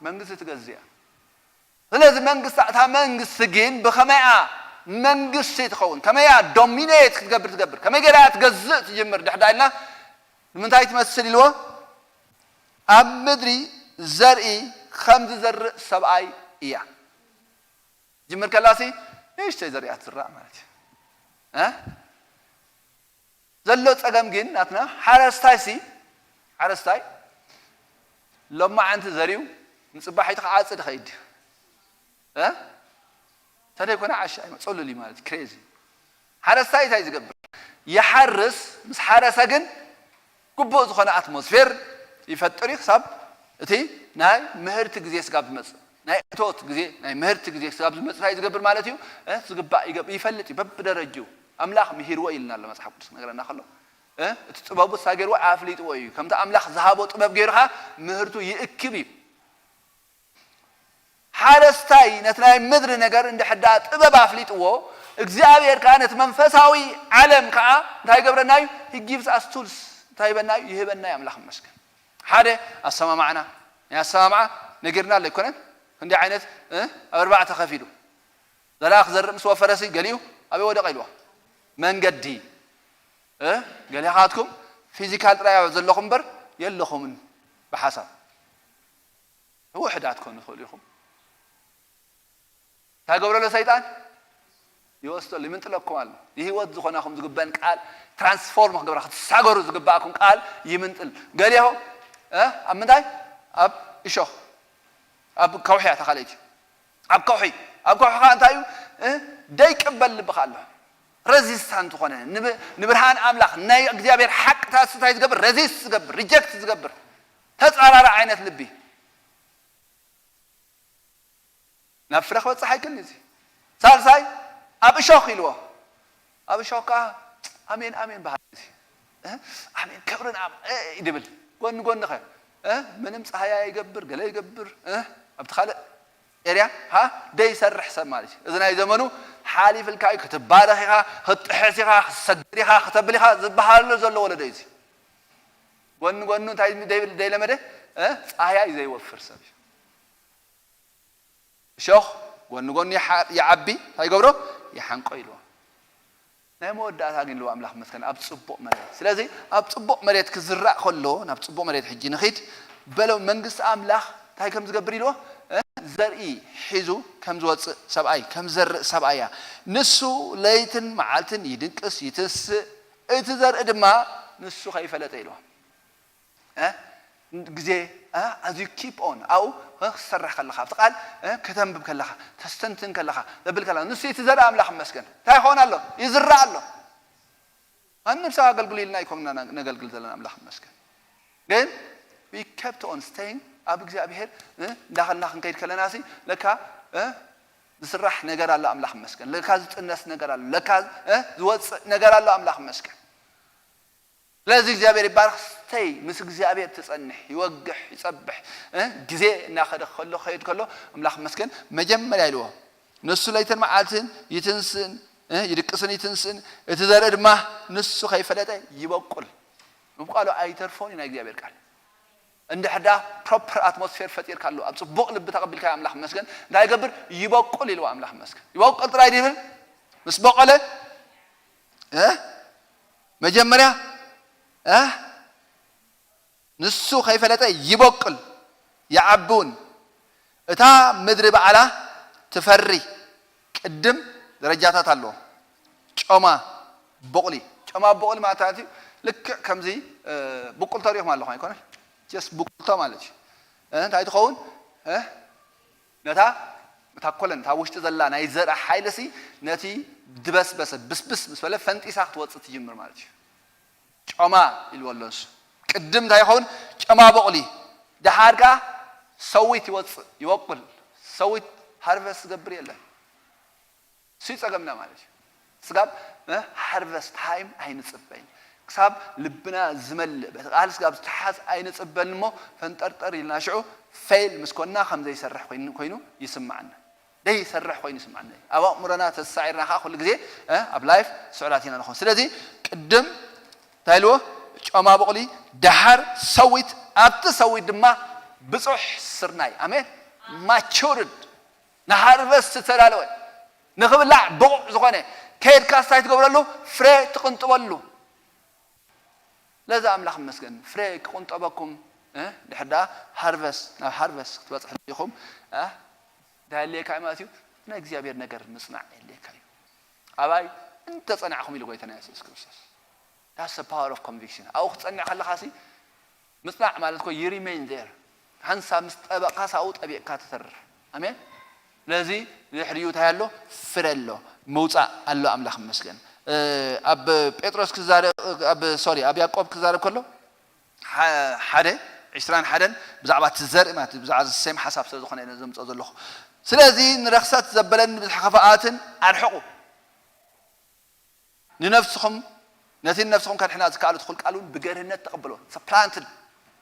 መንግስቲ ትገዝእ እያ። ስለዚ መንግስቲ፣ እታ መንግስቲ ግን ብኸመይኣ መንግስቲ ትኸውን? ከመይኣ ዶሚኔት ክትገብር ትገብር? ከመይ ገይራ እያ ትገዝእ ትጅምር? ድሕዳ ኢልና ንምንታይ ትመስል ኢልዎ? ኣብ ምድሪ ዘርኢ ከም ዝዘርእ ሰብኣይ እያ። ጅምር ከላሲ ንእሽተይ ዘሪኣ ትዝራእ ማለት እዩ። እ? ዘሎ ጸገም ግን ናትና ሓረስታይ ሲ፣ ሓረስታይ ሎማዓንቲ ዘሪኡ ንጽባሒቱ ክዓጽድ ይኸይድ ድዩ? እ? እንተደይኮነ ዓሻ እዩ፣ ጸሉል እዩ ማለት እዩ፣ ክሬዚ። ሓረስታይ እንታይ ዝገብር? ይሓርስ፣ ምስ ሓረሰ ግን ግቡእ ዝኾነ ኣትሞስፌር ይፈጥር እዩ፣ ክሳብ እቲ ናይ ምህርቲ ግዜ ስጋብ ዝመጽእ፣ ናይ እቶት ግዜ፣ ናይ ምህርቲ ግዜ ስጋብ ዝመጽእ እንታይ ዝገብር ማለት እዩ? እ፣ ዝግባእ ይገብ-፣ ይፈልጥ እዩ፣ በብደረጅኡ ኣምላኽ ምሂርዎ ኢልና ኣሎ መጽሓፍ ቅዱስ ክነግረና ከሎ። እ፣ እቲ ጥበቡ እሳ ገይርዎ ኣፍሊጥዎ እዩ። ከምቲ ኣምላኽ ዝሃቦ ጥበብ ገይሩ ኸኣ ምህርቱ ይእክብ እዩ። ሓረስታይ ነቲ ናይ ምድሪ ነገር እንድሕር ደኣ ጥበብ ኣፍሊጥዎ፣ እግዚኣብሔር ከኣ ነቲ መንፈሳዊ ዓለም ከኣ እንታይ ይገብረና እዩ? He gives us tools። እንታይ ይበና እዩ? ይህበና እዩ። ኣምላኽ ይመስገን። ሓደ ኣሰማማዕና፣ ናይ ኣሰማምዓ ነጊርና ኣሎ ኣይኮነን? ክንደይ ዓይነት፣ እ፣ ኣብ ኣርባዕተ ከፊሉ። ዘርኣ ክዘርእ ምስ ወፈረሲ ገሊኡ ኣበይ ወደቐ ኢልዎ? መንገዲ። እ፣ ገሊኻትኩም ፊዚካል ጥራይ ዘለኹም እምበር የለኹምን ብሓሳብ። ውሑዳት ትኮኑ ትኽእሉ ኢኹም። እንታይ ገብረሎ ሰይጣን? ይወስደሉ፣ ይምንጥለኩም ኣሎ። ንህይወት ዝኾናኹም ዝግበን ቃል፣ ትራንስፎርም ክገብራ ክትሳገሩ ዝግባኣኩም ቃል ይምንጥል። ገሊኹም፣ እ፣ ኣብ ምንታይ? ኣብ እሾኽ፣ ኣብ ከውሒ እያ ተኻልእቲ። ኣብ ከውሒ፣ ኣብ ከውሒ ኸዓ እንታይ እዩ? እ፣ ደይቅበል ልብኻ ኣሎ። ረዚስታንት ዝኾነ፣ ንብ-፣ ንብርሃን ኣምላኽ፣ ናይ እግዚኣብሔር ሓቅታት እንታይ ዝገብር? ረዚስት ዝገብር፣ ሪጀክት ዝገብር። ተጻራሪ ዓይነት ልቢ ናብ ፍረ ክበጽሕ ኣይክእልን እዚ። ሳልሳይ ኣብ እሾኽ ኢልዎ። ኣብ እሾኽ ከኣ ኣሜን ኣሜን በሃሊ እዚ። እ? ኣሜን ክብርን ኣብ እ፣ ይድብል። ጎኒ ጎኒ ኸ እ? ምንም ጸሃያ ይገብር ገለ ይገብር እ? ኣብቲ ካልእ ኤርያ ሃ ደይሰርሕ ሰብ ማለት እዩ። እዚ ናይ ዘመኑ ሓሊፍልካ እዩ። ክትባረኽ ኢኻ፣ ክትጥሕስ ኢኻ፣ ክትሰግድ ኢኻ፣ ክተብል ኢኻ ዝበሃሉ ዘሎ ወለዶ እዩ እዚ። ጎኒ ጎኑ እንታይ ደይብል ደይለመደ እ? ጻህያይ ዘይወፍር ሰብ እዩ። እሾኽ ጎኒ ጎኑ ይዓ- ይዓቢ እንታይ ይገብሮ? ይሓንቆ ኢልዎ። ናይ መወዳእታ ግን ኢልዎ ኣምላኽ መስከን ኣብ ጽቡቕ መሬት። ስለዚ ኣብ ጽቡቕ መሬት ክዝራእ ከሎ ናብ ጽቡቕ መሬት ሕጂ ንኺድ በሎ። መንግስቲ ኣምላኽ እንታይ ከም ዝገብር ኢልዎ እ? ዘርኢ ሒዙ ከም ዝወጽእ ሰብኣይ ከም ዘርእ ሰብኣያ ንሱ ለይትን መዓልትን ይድንቅስ ይትንስእ፣ እቲ ዘርኢ ድማ ንሱ ከይፈለጠ ኢልዎ። እ? ግዜ እ? ኣዝዩ ኪፕ ኦን ኣብኡ እ? ክትሰርሕ ከለኻ ኣብቲ ቃል እ? ከተንብብ ከለኻ ተስተንትን ከለኻ ዘብል ከለኻ ንሱ እቲ ዘርኢ ኣምላኽ መስገን እንታይ ይኸውን ኣሎ? ይዝራእ ኣሎ። ማንም ሰብ ኣገልግሉ ኢልና ኣይኮንና ነገልግል ዘለና ኣምላኽ መስገን። ግን we kept on staying ኣብ እግዚኣብሔር እ? እንዳኸልና ክንከይድ ከለና ሲ ለካ እ? ዝስራሕ ነገር ኣሎ ኣምላኽ መስገን። ለካ ዝጥነስ ነገር ኣሎ። ለካ እ? ዝወፅእ ነገር ኣሎ ኣምላኽ መስገን። ስለዚ እግዚኣብሔር ይባርኽ። ስተይ ምስ እግዚኣብሔር ትጸንሕ ይወግሕ ይጸብሕ እ? ግዜ እናኸደ ከሎ ከይድ ከሎ ኣምላኽ መስገን መጀመርያ ኢልዎ ንሱ ለይትን መዓልትን ይትንስእን እ? ይድቅስን ይትንስእን እቲ ዘርኢ ድማ ንሱ ከይፈለጠ ይበቁል። ምብቋሉ ኣይተርፎን እዩ ናይ እግዚኣብሔር ቃል። እንድሕር ደኣ ፕሮፐር ኣትሞስፌር ፈጢርካ ኣሎ ኣብ ጽቡቕ ልቢ ተቐቢልካ ኣምላኽ መስገን እንታይ ይገብር ይበቁል ኢልዎ ኣምላኽ መስገን ይበቁል ጥራይ ድብል ምስ በቆለ እ? መጀመርያ እ? ንሱ ከይፈለጠ ይበቁል ይዓቢ እውን እታ ምድሪ ባዕላ ትፈሪ ቅድም ደረጃታት ኣለዎ ጮማ ቡቕሊ ጮማ ቡቕሊ ማለት እዩ ልክዕ ከምዚ ብቁል ተሪኹም ኣለኹም ኣይኮነን ጀስት ብቁልቶ ማለት እዩ እንታይ ትኸውን ነታ እታ ኮለን እታ ውሽጢ ዘላ ናይ ዘርኢ ሓይሊ ሲ ነቲ ዝበስበሰ ብስብስ ምስ በለ ፈንጢሳ ክትወፅእ ትጅምር ማለት እዩ ጮማ ኢልዎ ኣሎ ንሱ ቅድም እንታይ ይኸውን ጨማ በቑሊ ደሓር ከኣ ሰዊት ይወፅእ ይወቁል ሰዊት ሃርቨስት ዝገብር የለን እሱ ጸገምና ማለት እዩ ስጋብ ሃርቨስት ታይም ኣይንጽበይን ክሳብ ልብና ዝመልእ በቲ ቃል ስጋብ ዝተሓዝ ኣይንጽበን እሞ ፈንጠርጠር ኢልና ሽዑ ፌል ምስ ኮንና ከም ዘይሰርሕ ኮይኑ ይስምዓና ደይሰርሕ ኮይኑ ይስምዓና እዩ ኣብ ኣእምሮና ተሳዒርና ከዓ ኩሉ ግዜ ኣብ ላይፍ ስዑላት ኢና ንኾን ስለዚ ቅድም እንታይ ኢልዎ ጨማ በቕሊ ደሓር ሰዊት ኣብቲ ሰዊት ድማ ብፁሕ ስርናይ ኣሜን ማቹርድ ንሃርቨስት ዝተዳለወ ንኽብላዕ ብቑዕ ዝኾነ ከይድካ ስታይ ትገብረሉ ፍረ ትቕንጥበሉ ለዛ ኣምላኽ መስገን ፍረ ክቕንጠበኩም ድሕር ደኣ ሃርቨስ ናብ ሃርቨስ ክትበፅሕ ኢኹም እንታይ የድልየካ እዩ ማለት እዩ ናይ እግዚኣብሔር ነገር ምፅናዕ የድልየካ እዩ ኣባይ እንተፀናዕኹም ኢሉ ጎይታና የሱስ ክርስቶስ that's the power of conviction ኣብኡ ክትፀንዕ ከለኻ ሲ ምፅናዕ ማለት ኮ you remain there ሓንሳብ ምስ ጠበቕካ ሳብኡ ጠቢቕካ ትተርፍ ኣሜን ስለዚ ድሕሪኡ እንታይ ኣሎ ፍረ ኣሎ ምውፃእ ኣሎ ኣምላኽ መስገን ኣብ ጴጥሮስ ክዛረብ ኣብ ሶሪ ኣብ ያዕቆብ ክዛረብ ከሎ ሓደ ዕስራን ሓደን ብዛዕባ እቲ ዘርኢ ማለት ብዛዕባ ሴም ሓሳብ ስለ ዝኾነ ዘምፅኦ ዘለኹ ስለዚ ንረኽሰት ዘበለን ብዝሓኸፈኣትን ኣርሕቑ ንነፍስኹም ነቲ ንነፍስኹም ከድሕና ዝከኣሉ ትኹል ቃል እውን ብገርህነት ተቐበሎ planted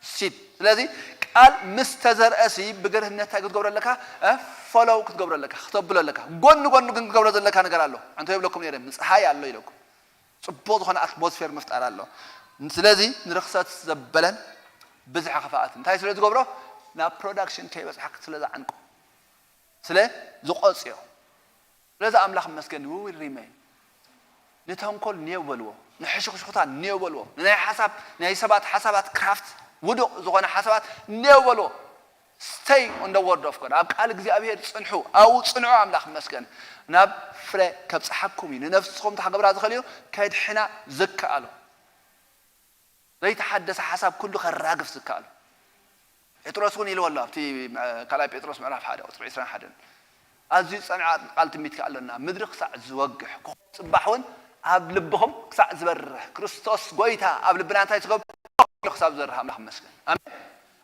seed ስለዚ ቃል ምስ ተዘርአ ሲ ብገርህነት እንታይ ክትገብሮ ኣለካ ፎሎው ክትገብሮ ኣለካ ክተብሎ ኣለካ ጎኒ ጎኒ ግን ክትገብሮ ዘለካ ነገር ኣሎ ኣንተ ይብለኩም ነረ ምፅሃይ ኣሎ ኢለኩም ፅቡቅ ዝኾነ ኣትሞስፌር ምፍጣር ኣሎ ስለዚ ንርክሰት ዘበለን ብዝሓ ክፍኣት እንታይ ስለ ዝገብሮ ናብ ፕሮዳክሽን ከይበፅሓ ስለ ዝዓንቆ ስለ ዝቆፅዮ ስለዚ ኣምላኽ መስገን we will remain ንተንኮል ኔው በልዎ ንሕሽኽሽኽታ ኔው በልዎ ንናይ ሓሳብ ናይ ሰባት ሓሳባት ክራፍት ውዱቕ ዝኾነ ሓሳባት ኔው በልዎ stay on the word of God ኣብ ቃል እግዚኣብሔር ፅንሑ ኣብኡ ፅንዑ ኣምላኽ መስገን ናብ ፍረ ከብፅሓኩም እዩ ንነፍስኹም ታክገብራ ዝኽእል እዩ ከድሕና ዝከኣሎ ዘይተሓደሰ ሓሳብ ኩሉ ከራግፍ ዝከኣል ጴጥሮስ እውን ኢልዎ ኣሎ ኣብቲ ካልኣይ ጴጥሮስ ምዕራፍ ሓደ ቁፅሪ ዕስራን ሓደን ኣዝዩ ዝፀንዐ ቃል ትንቢት ከኣ ኣለና ምድሪ ክሳዕ ዝወግሕ ኮኾብ ፅባሕ እውን ኣብ ልብኹም ክሳዕ ዝበርህ ክርስቶስ ጎይታ ኣብ ልብና እንታይ ትገብር ክሳብ ዝበርህ ኣምላኽ መስገን ኣሜን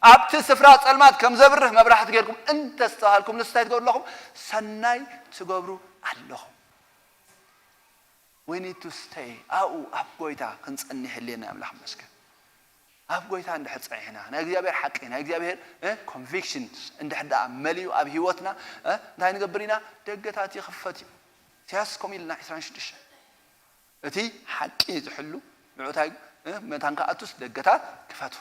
ኣብቲ ስፍራ ጸልማት ከም ዘብርህ መብራህቲ ጌርኩም እንተስተባሃልኩም፣ ንስታይ ትገብሩ ኣለኹም? ሰናይ ትገብሩ ኣለኹም። We need to stay። ኣብኡ ኣብ ጎይታ ክንጸንሕ የድልየና። ኣምላኽ ይመስገን። ኣብ ጎይታ እንድሕር ጸኒሕና፣ ናይ እግዚኣብሔር ሓቂ፣ ናይ እግዚኣብሔር፣ እ፣ ኮንቪክሽንስ እንድሕር ደኣ መሊኡ ኣብ ህይወትና፣ እ፣ እንታይ ንገብር ኢና? ደገታት ይኽፈት እዩ። ኢሳያስ ከምኡ ኢልና ዕስራን ሽዱሽተን። እቲ ሓቂ ዝሕሉ ንዑ እንታይ፣ እ፣ መታን ክኣቱስ ደገታት ክፈቱ።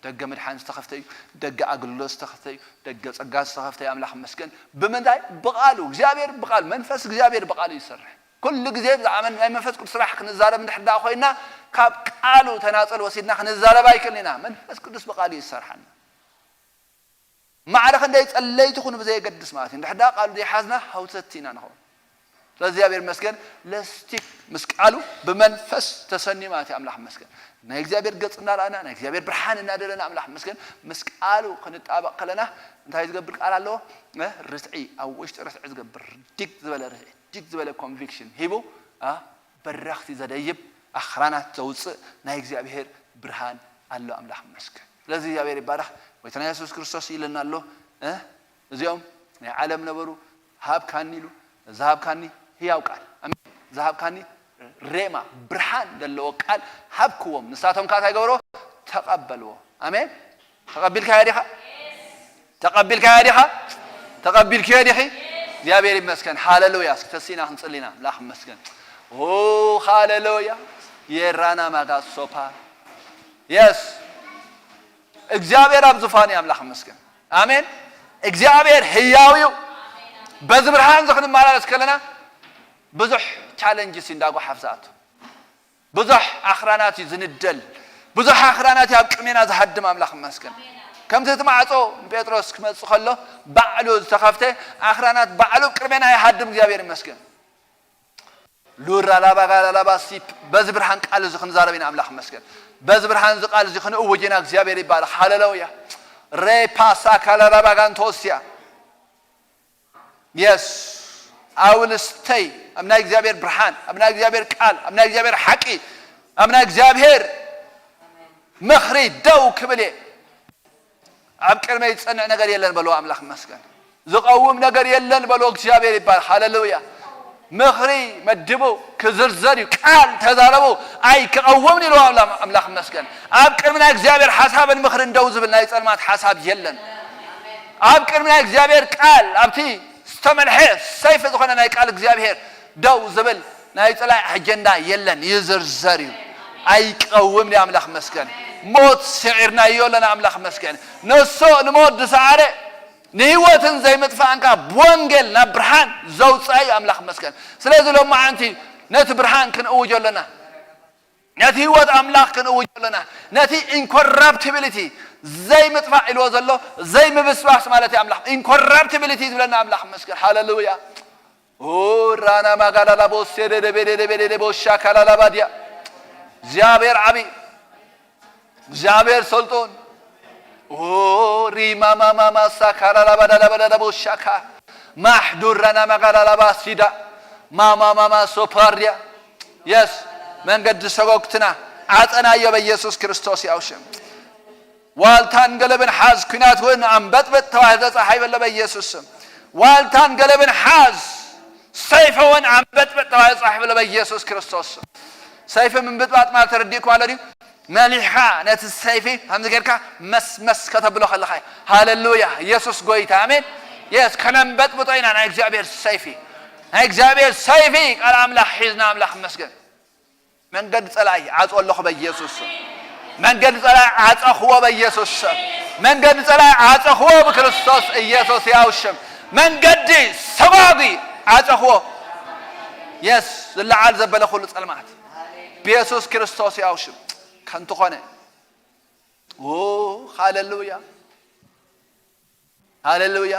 ደገ ምድሓን ዝተኸፍተ እዩ። ደገ ኣገልግሎት ዝተኸፍተ እዩ። ደገ ጸጋ ዝተኸፍተ እዩ። ኣምላኽ ይመስገን። ብምንታይ? ብቓሉ። እግዚኣብሔር ብቓሉ፣ መንፈስ እግዚኣብሔር ብቓሉ ይሰርሕ። ኩሉ ግዜ ብዛዕባ ናይ መንፈስ ቅዱስ ስራሕ ክንዛረብ እንድሕር ደኣ ኮይና፣ ካብ ቃሉ ተናጸል ወሲድና ክንዛረብ ኣይክእልን ኢና። መንፈስ ቅዱስ ብቓሉ ይሰርሓና። ማዕረ ክንደይ ጸለይቲ ኩኑ ብዘየገድስ ማለት እዩ። እንድሕር ደኣ ቃሉ ዘይሓዝና ሃውተቲ ኢና ንኸውን። ስለዚ እግዚኣብሔር ይመስገን፣ ለስቲክ ምስ ቃሉ ብመንፈስ ተሰንዩ ማለት እዩ። ኣምላኽ ይመስገን። ናይ እግዚኣብሔር ገጽ እናረኣና፣ ናይ እግዚኣብሔር ብርሃን እናደለና፣ ኣምላኽ ይመስገን፣ ምስ ቃሉ ክንጣበቕ ከለና እንታይ ዝገብር ቃል ኣለዎ? እ፣ ርትዒ፣ ኣብ ውሽጢ ርትዒ ዝገብር፣ ዲግ ዝበለ ርትዒ፣ ዲግ ዝበለ ኮንቪክሽን ሂቡ፣ እ፣ በረኽቲ ዘደይብ፣ ኣኽራናት ዘውጽእ ናይ እግዚኣብሔር ብርሃን ኣሎ። ኣምላኽ ይመስገን። ስለዚ እግዚኣብሔር ይባረኽ። ጎይታና የሱስ ክርስቶስ ኢለና ኣሎ፣ እ፣ እዚኦም ናይ ዓለም ነበሩ፣ ሃብካኒ ኢሉ፣ ዝሃብካኒ ህያው ቃል፣ ኣሜን፣ ዝሃብካኒ ሬማ፣ ብርሃን ዘለዎ ቃል ሃብክዎም። ንሳቶም ከኣ እንታይ ገበርዎ? ተቐበልዎ። ኣሜን። ተቐቢልካዮ ዲኻ? ተቐቢልካዮ ዲኻ? ተቐቢልክዮ ዲኺ? እግዚኣብሔር ይመስገን። ሃሌሉያ። እስኪ ተሲእና ክንጽሊ ኢና። ኣምላኽ ይመስገን። ኦ፣ ሃሌሉያ። የራና ማጋ ሶፓ። የስ። እግዚኣብሔር ኣብ ዙፋን እዩ። ኣምላኽ ይመስገን። ኣሜን። እግዚኣብሔር ህያው እዩ። በዚ ብርሃን እዚ ክንመላለስ ከለና ብዙሕ ቻለንጅስ እዩ እንዳጓሓፍ ዝኣቱ። ብዙሕ ኣኽራናት እዩ ዝንደል። ብዙሕ ኣኽራናት እዩ ኣብ ቅድሜና ዝሃድም። ኣምላኽ ይመስገን። ከምቲ እቲ ማዕጾ ጴጥሮስ ክመጽእ ከሎ ባዕሉ ዝተኸፍተ ኣኽራናት ባዕሉ ኣብ ቅድሜና ይሃድም። እግዚኣብሔር ይመስገን። ሉራ ላባ ጋላ ላባ ሲፕ፣ በዚ ብርሃን ቃል እዚ ክንዛረብ ኢና። ኣምላኽ ይመስገን። በዚ ብርሃን እዚ ቃል እዚ ክንእውጅ ኢና። እግዚኣብሔር ይባረኽ። ሃሌሉያ። ሬፓሳ ካላላባ ጋንቶስያ። የስ። I will stay ኣብ ናይ እግዚኣብሔር ብርሃን፣ ኣብ ናይ እግዚኣብሔር ቃል፣ ኣብ ናይ እግዚኣብሔር ሓቂ፣ ኣብ ናይ እግዚኣብሔር ምኽሪ ደው ክብል እየ። ኣብ ቅድመይ ዝጸንዕ ነገር የለን በልዎ። ኣምላኽ ይመስገን። ዝቐውም ነገር የለን በልዎ። እግዚኣብሔር ይባረኽ። ሃሌሉያ። ምኽሪ መድቡ ክዝርዘር እዩ። ቃል ተዛረቡ። ኣይክቐውምን ኢልዎ ኣምላኽ፣ ኣምላኽ ይመስገን። ኣብ ቅድሚ ናይ እግዚኣብሔር ሓሳብን ምኽርን ደው ዝብል ናይ ጸልማት ሓሳብ የለን። ኣብ ቅድሚ ናይ እግዚኣብሔር ቃል፣ ኣብቲ ዝተመልሐ ሰይፊ ዝኾነ ናይ ቃል እግዚኣብሔር ደው ዝብል ናይ ጸላኢ ኣጀንዳ የለን። ይዝርዘር እዩ። ኣይቀውም ድዩ? ኣምላኽ መስገን። ሞት ስዒርናዮ ኣለና። ኣምላኽ መስገን። ንሱ ንሞት ዝሰዓረ ንህይወትን ዘይምጥፋእን ከኣ ብወንጌል ናብ ብርሃን ዘውጽኣ እዩ። ኣምላኽ መስገን። ስለዚ ሎማዓንቲ ነቲ ብርሃን ክንእውጆ ኣለና። ነቲ ህይወት ኣምላኽ ክንእውጆ ኣለና። ነቲ ኢንኮራፕቲቢሊቲ፣ ዘይምጥፋእ ኢልዎ ዘሎ ዘይምብስባስ ማለት እዩ። ኣምላኽ ኢንኮራፕቲቢሊቲ ዝብለና ኣምላኽ መስገን። ሃሌሉያ። ኦ ራና ማጋዳላ ቦሴ ደደቤ ደደቤ ደደቦ ሻካላላ ባዲያ። እግዚኣብሔር ዓቢ፣ እግዚኣብሔር ሰልጦን። ኦ ሪማማማማ ሳካላላ ባዳላ ባዳላ ቦሻካ። ማሕዱር ራና ማጋዳላ ባሲዳ። ማማማማ ሶፓርዲያ። የስ፣ መንገዲ ሰጎግትና ዓጸናዮ በኢየሱስ ክርስቶስ ያው ሽም። ዋልታን ገለብን ሓዝ፣ ኲናት እውን ኣንበጥበጥ ተባሂሉ ተጻሒፉ ኣሎ በኢየሱስ ስም። ዋልታን ገለብን ሓዝ፣ ሰይፊ እውን ኣንበጥበጥ ተባሂሉ ተጻሒፉ ኣሎ በኢየሱስ ክርስቶስ ስም። ሰይፊ ምንብጥባጥ ማለት ተረዲእኩም ኣሎ ድዩ? መሊሕኻ ነቲ ሰይፊ ከምዚ ጌርካ መስመስ ከተብሎ ከለኻ እዩ። ሃሌሉያ፣ ኢየሱስ ጎይታ፣ ኣሜን። የስ፣ ከነንበጥብጦ ኢና ናይ እግዚኣብሔር ሰይፊ። ናይ እግዚኣብሔር ሰይፊ ቃል ኣምላኽ ሒዝና ኣምላኽ መስገን። መንገዲ ጸላኢ ዓጽዎ ኣለኹ በኢየሱስ ስም። መንገዲ ጸላኢ ዓጸኽዎ በኢየሱስ ስም። መንገዲ ጸላኢ ዓጸኽዎ ብክርስቶስ ኢየሱስ ያው ሽም። መንገዲ ሰጓጒ ዓጸኽዎ። የስ፣ ዝለዓል ዘበለ ኩሉ ጸልማት ብኢየሱስ ክርስቶስ ያው ሽም ከንቱ ኾነ። ኦ ሃሌሉያ። ሃሌሉያ።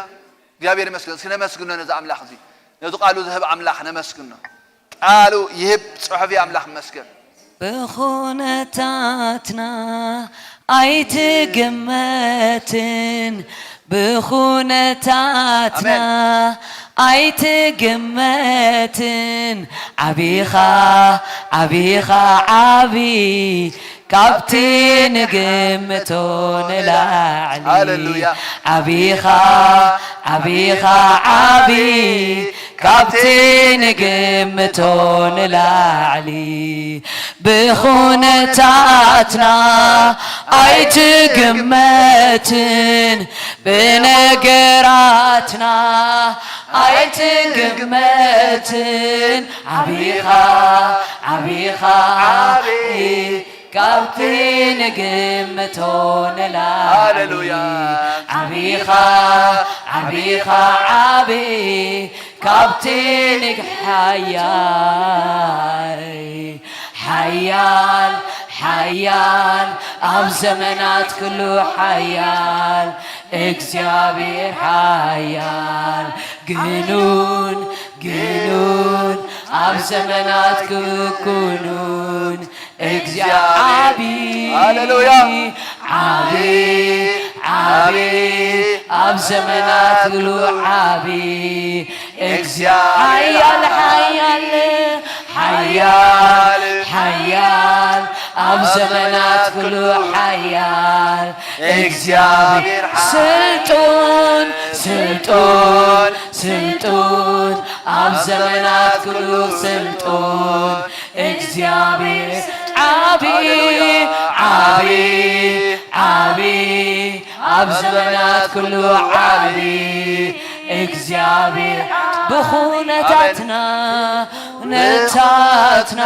እግዚኣብሔር ይመስገን። እስኪ ነመስግኖ ነዚ ኣምላኽ እዚ። ነዚ ቃሉ ዝህብ ኣምላኽ ነመስግኖ። ቃሉ ይህብ፣ ጽሑፍ እዩ። ኣምላኽ ይመስገን። ብኹነታትና ኣይትግመትን፣ ብኹነታትና ኣሜን። ኣይትግመትን፣ ዓቢኻ፣ ዓቢኻ፣ ዓቢ ካብቲ ንግምቶ ንላዕሊ ሃሌሉያ። ዓቢኻ፣ ዓቢኻ፣ ዓቢ ካብቲ ንግምቶ ንላዕሊ። ብኹነታትና ኣይትግመትን፣ ብነገራትና ኣይትግመትን። ዓቢኻ፣ ዓቢኻ፣ ዓቢ ካብቲ ንግምቶ ንላዕሊ። ሃሌሉያ። ዓቢኻ፣ ዓቢኻ፣ ዓቢ ካብቲ ንግ-፣ ሓያል፣ ሓያል፣ ሓያል ኣብ ዘመናት ኩሉ ሓያል እግዚኣብሔር ሓያል ግኑን፣ ግኑን ኣብ ዘመናት ክኩኑን እግዚኣብሔር ሃሌሉያ። ዓቢ፣ ዓቢ ኣብ ዘመናት ኩሉ ዓቢ እግዚኣብሔር ሓያል፣ ሓያል፣ ሓያል፣ ሓያል ኣብ ዘመናት ኩሉ ሓያል እግዚኣብሔር ስልጡን፣ ስልጡን፣ ስልጡን ኣብ ዘመናት ኩሉ ስልጡን እግዚኣብሔር ዓቢ፣ ሃሌሉያ። ዓቢ፣ ዓቢ ኣብ ዘመናት ኩሉ ዓቢ እግዚኣብሔር ብኹነታትና ነታትና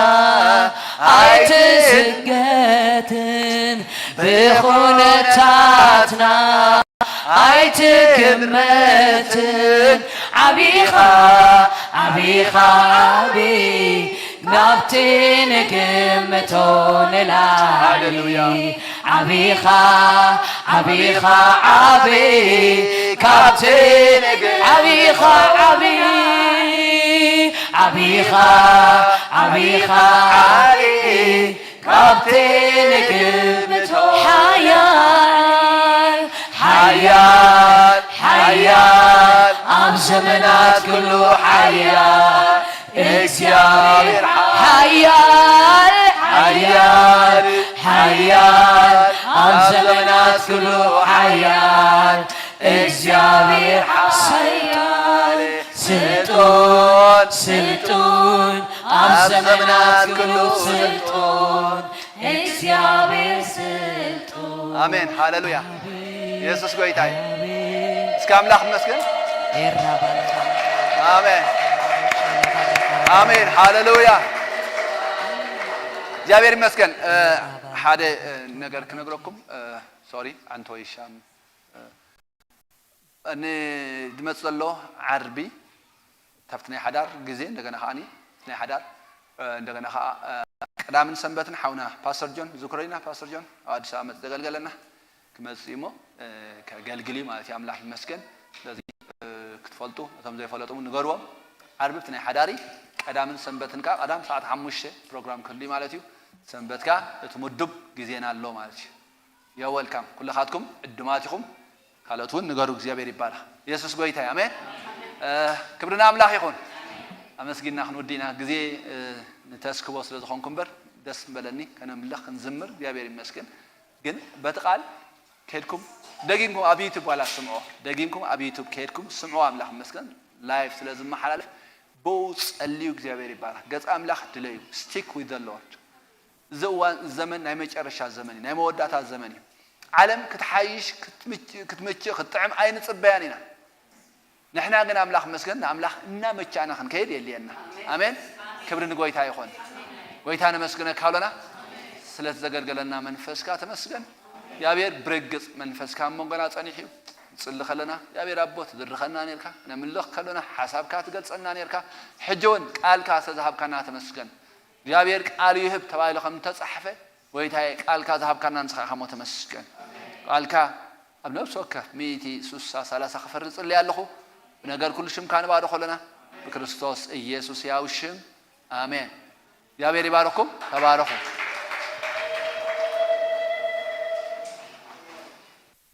ኣይትስገትን ብኹነታትና ኣይትግመትን ዓቢኻ ዓቢኻ ዓቢ ናብቲ ንግምቶ ንላዕሊ ሃሌሉያ። ዓቢኻ ዓቢኻ ዓቢ ካብቲ ንግ- ዓቢኻ ዓቢ ዓቢኻ ዓቢኻ ዓቢ ካብቲ ንግምቶ ሓያል ሓያል ሓያል ኣብ ዘመናት ኩሉ ሓያል እግዚኣብሔር ሓያል ሓያል ሓያል ኣብ ዘመናት ኩሉ ሓያል እግዚኣብሔር ሓያል ስልጡን ስልጡን ኣብ ዘመናት ኩሉ ስልጡን እግዚኣብሔር ስልጡን። ኣሜን። ሃሌሉያ። ኢየሱስ ጎይታ እዩ። እስከ ኣምላኽ ይመስገን። ኤራ ባላ። ኣሜን። ኣሜን። ሃሌሉያ። እግዚኣብሔር ይመስገን። እ፣ ሓደ፣ እ፣ ነገር ክነግረኩም፣ እ፣ ሶሪ፣ ኣንቶይ ሻም፣ እ፣ ን-፣ ዝመጽእ ዘሎ ዓርቢ፣ ካብቲ ናይ ሓዳር ግዜ እንደገና ከዓኒ፣ ናይ ሓዳር፣ እ፣ እንደገና ከኣ፣ እ፣ ቀዳምን ሰንበትን ሓውና ፓስተር ጆን ዝክረና፣ ፓስተር ጆን ኣብ ኣዲስ ኣበባ መጽእ ዘገልገለና ክመጽእ እሞ፣ እ፣ ከገልግል እዩ ማለት እዩ። ኣምላኽ ይመስገን። ስለዚ፣ እ፣ ክትፈልጡ፣ ነቶም ዘይፈለጡ እውን ንገርዎም። ዓርቢ እቲ ናይ ሓዳሪ፣ ቀዳምን ሰንበትን ከኣ ቀዳም ሰዓት ሓሙሽተ ፕሮግራም ክህሉ እዩ ማለት እዩ። ሰንበት ከኣ እቲ ምዱብ ግዜና ኣሎ ማለት እዩ። You're welcome። ኩልኻትኩም ዕዱማት ኢኹም። ካልኦት እውን ንገሩ። እግዚኣብሔር ይባረኽ። ኢየሱስ ጎይታ እዩ። ኣሜን። እ፣ ክብሪ ንኣምላኽ ይኹን። ኣመስጊና ክንወዲ ኢና። ግዜ፣ እ፣ ንተስክቦ ስለ ዝኾንኩ እምበር ደስ ምበለኒ። ከነምልኽ፣ ክንዝምር፣ እግዚኣብሔር ይመስገን። ግን በቲ ቃል ከድኩም ደጊምኩም ኣብ ዩቱብ ዋላ ስምዖ። ደጊምኩም ኣብ ዩቱብ ከድኩም ስምዖ። ኣምላኽ ይመስገን። ላይቭ ስለ ዝመሓላለፍ ብኡ ጸልዩ። እግዚኣብሔር ይባረኽ። ገጽ ኣምላኽ ድለዩ። Stick with the Lord። እዚ እዋን፣ እዚ ዘመን ናይ መጨረሻ ዘመን እዩ፣ ናይ መወዳእታ ዘመን እዩ። ዓለም ክትሓይሽ፣ ክትምች-፣ ክትምችእ፣ ክትጥዕም ኣይንጽበያን ኢና። ንሕና ግን ኣምላኽ መስገን ንኣምላኽ እናመቻእና ክንከይድ የድልየና። ኣሜን። ኣሜን። ክብሪ ንጎይታ ይኾን። ጎይታ ነመስግነካ ብለና። ስለቲ ዘገልገለና መንፈስካ ተመስገን። እግዚኣብሔር ብርግጽ መንፈስካ ኣብ መንጎና ጸኒሑ እዩ። ንጽሊ ከለና እግዚኣብሔር ኣቦ ትድርኸና ኔርካ፣ ነምልኽ ከለና ሓሳብካ ትገልጸና ኔርካ። ሕጂ እውን ቃልካ ስለዝሃብካና ተመስገን። እግዚኣብሔር ቃሉ ይህብ ተባሂሉ ከም ዝተጻሕፈ፣ ጎይታዬ፣ ቃልካ ዝሃብካና ንስኻ ኢኻ እሞ ተመስገን። ቃልካ ኣብ ነፍሲ ወከፍ ሚእቲ፣ ስሳ፣ ሰላሳ ክፈሪ እጽሊ ኣለኹ። ብነገር ኩሉ ሽምካ ንባርኾ ኣለና። ብክርስቶስ ኢየሱስ ያው ሽም፣ ኣሜን። እግዚኣብሔር ይባርኩም። ተባረኹ።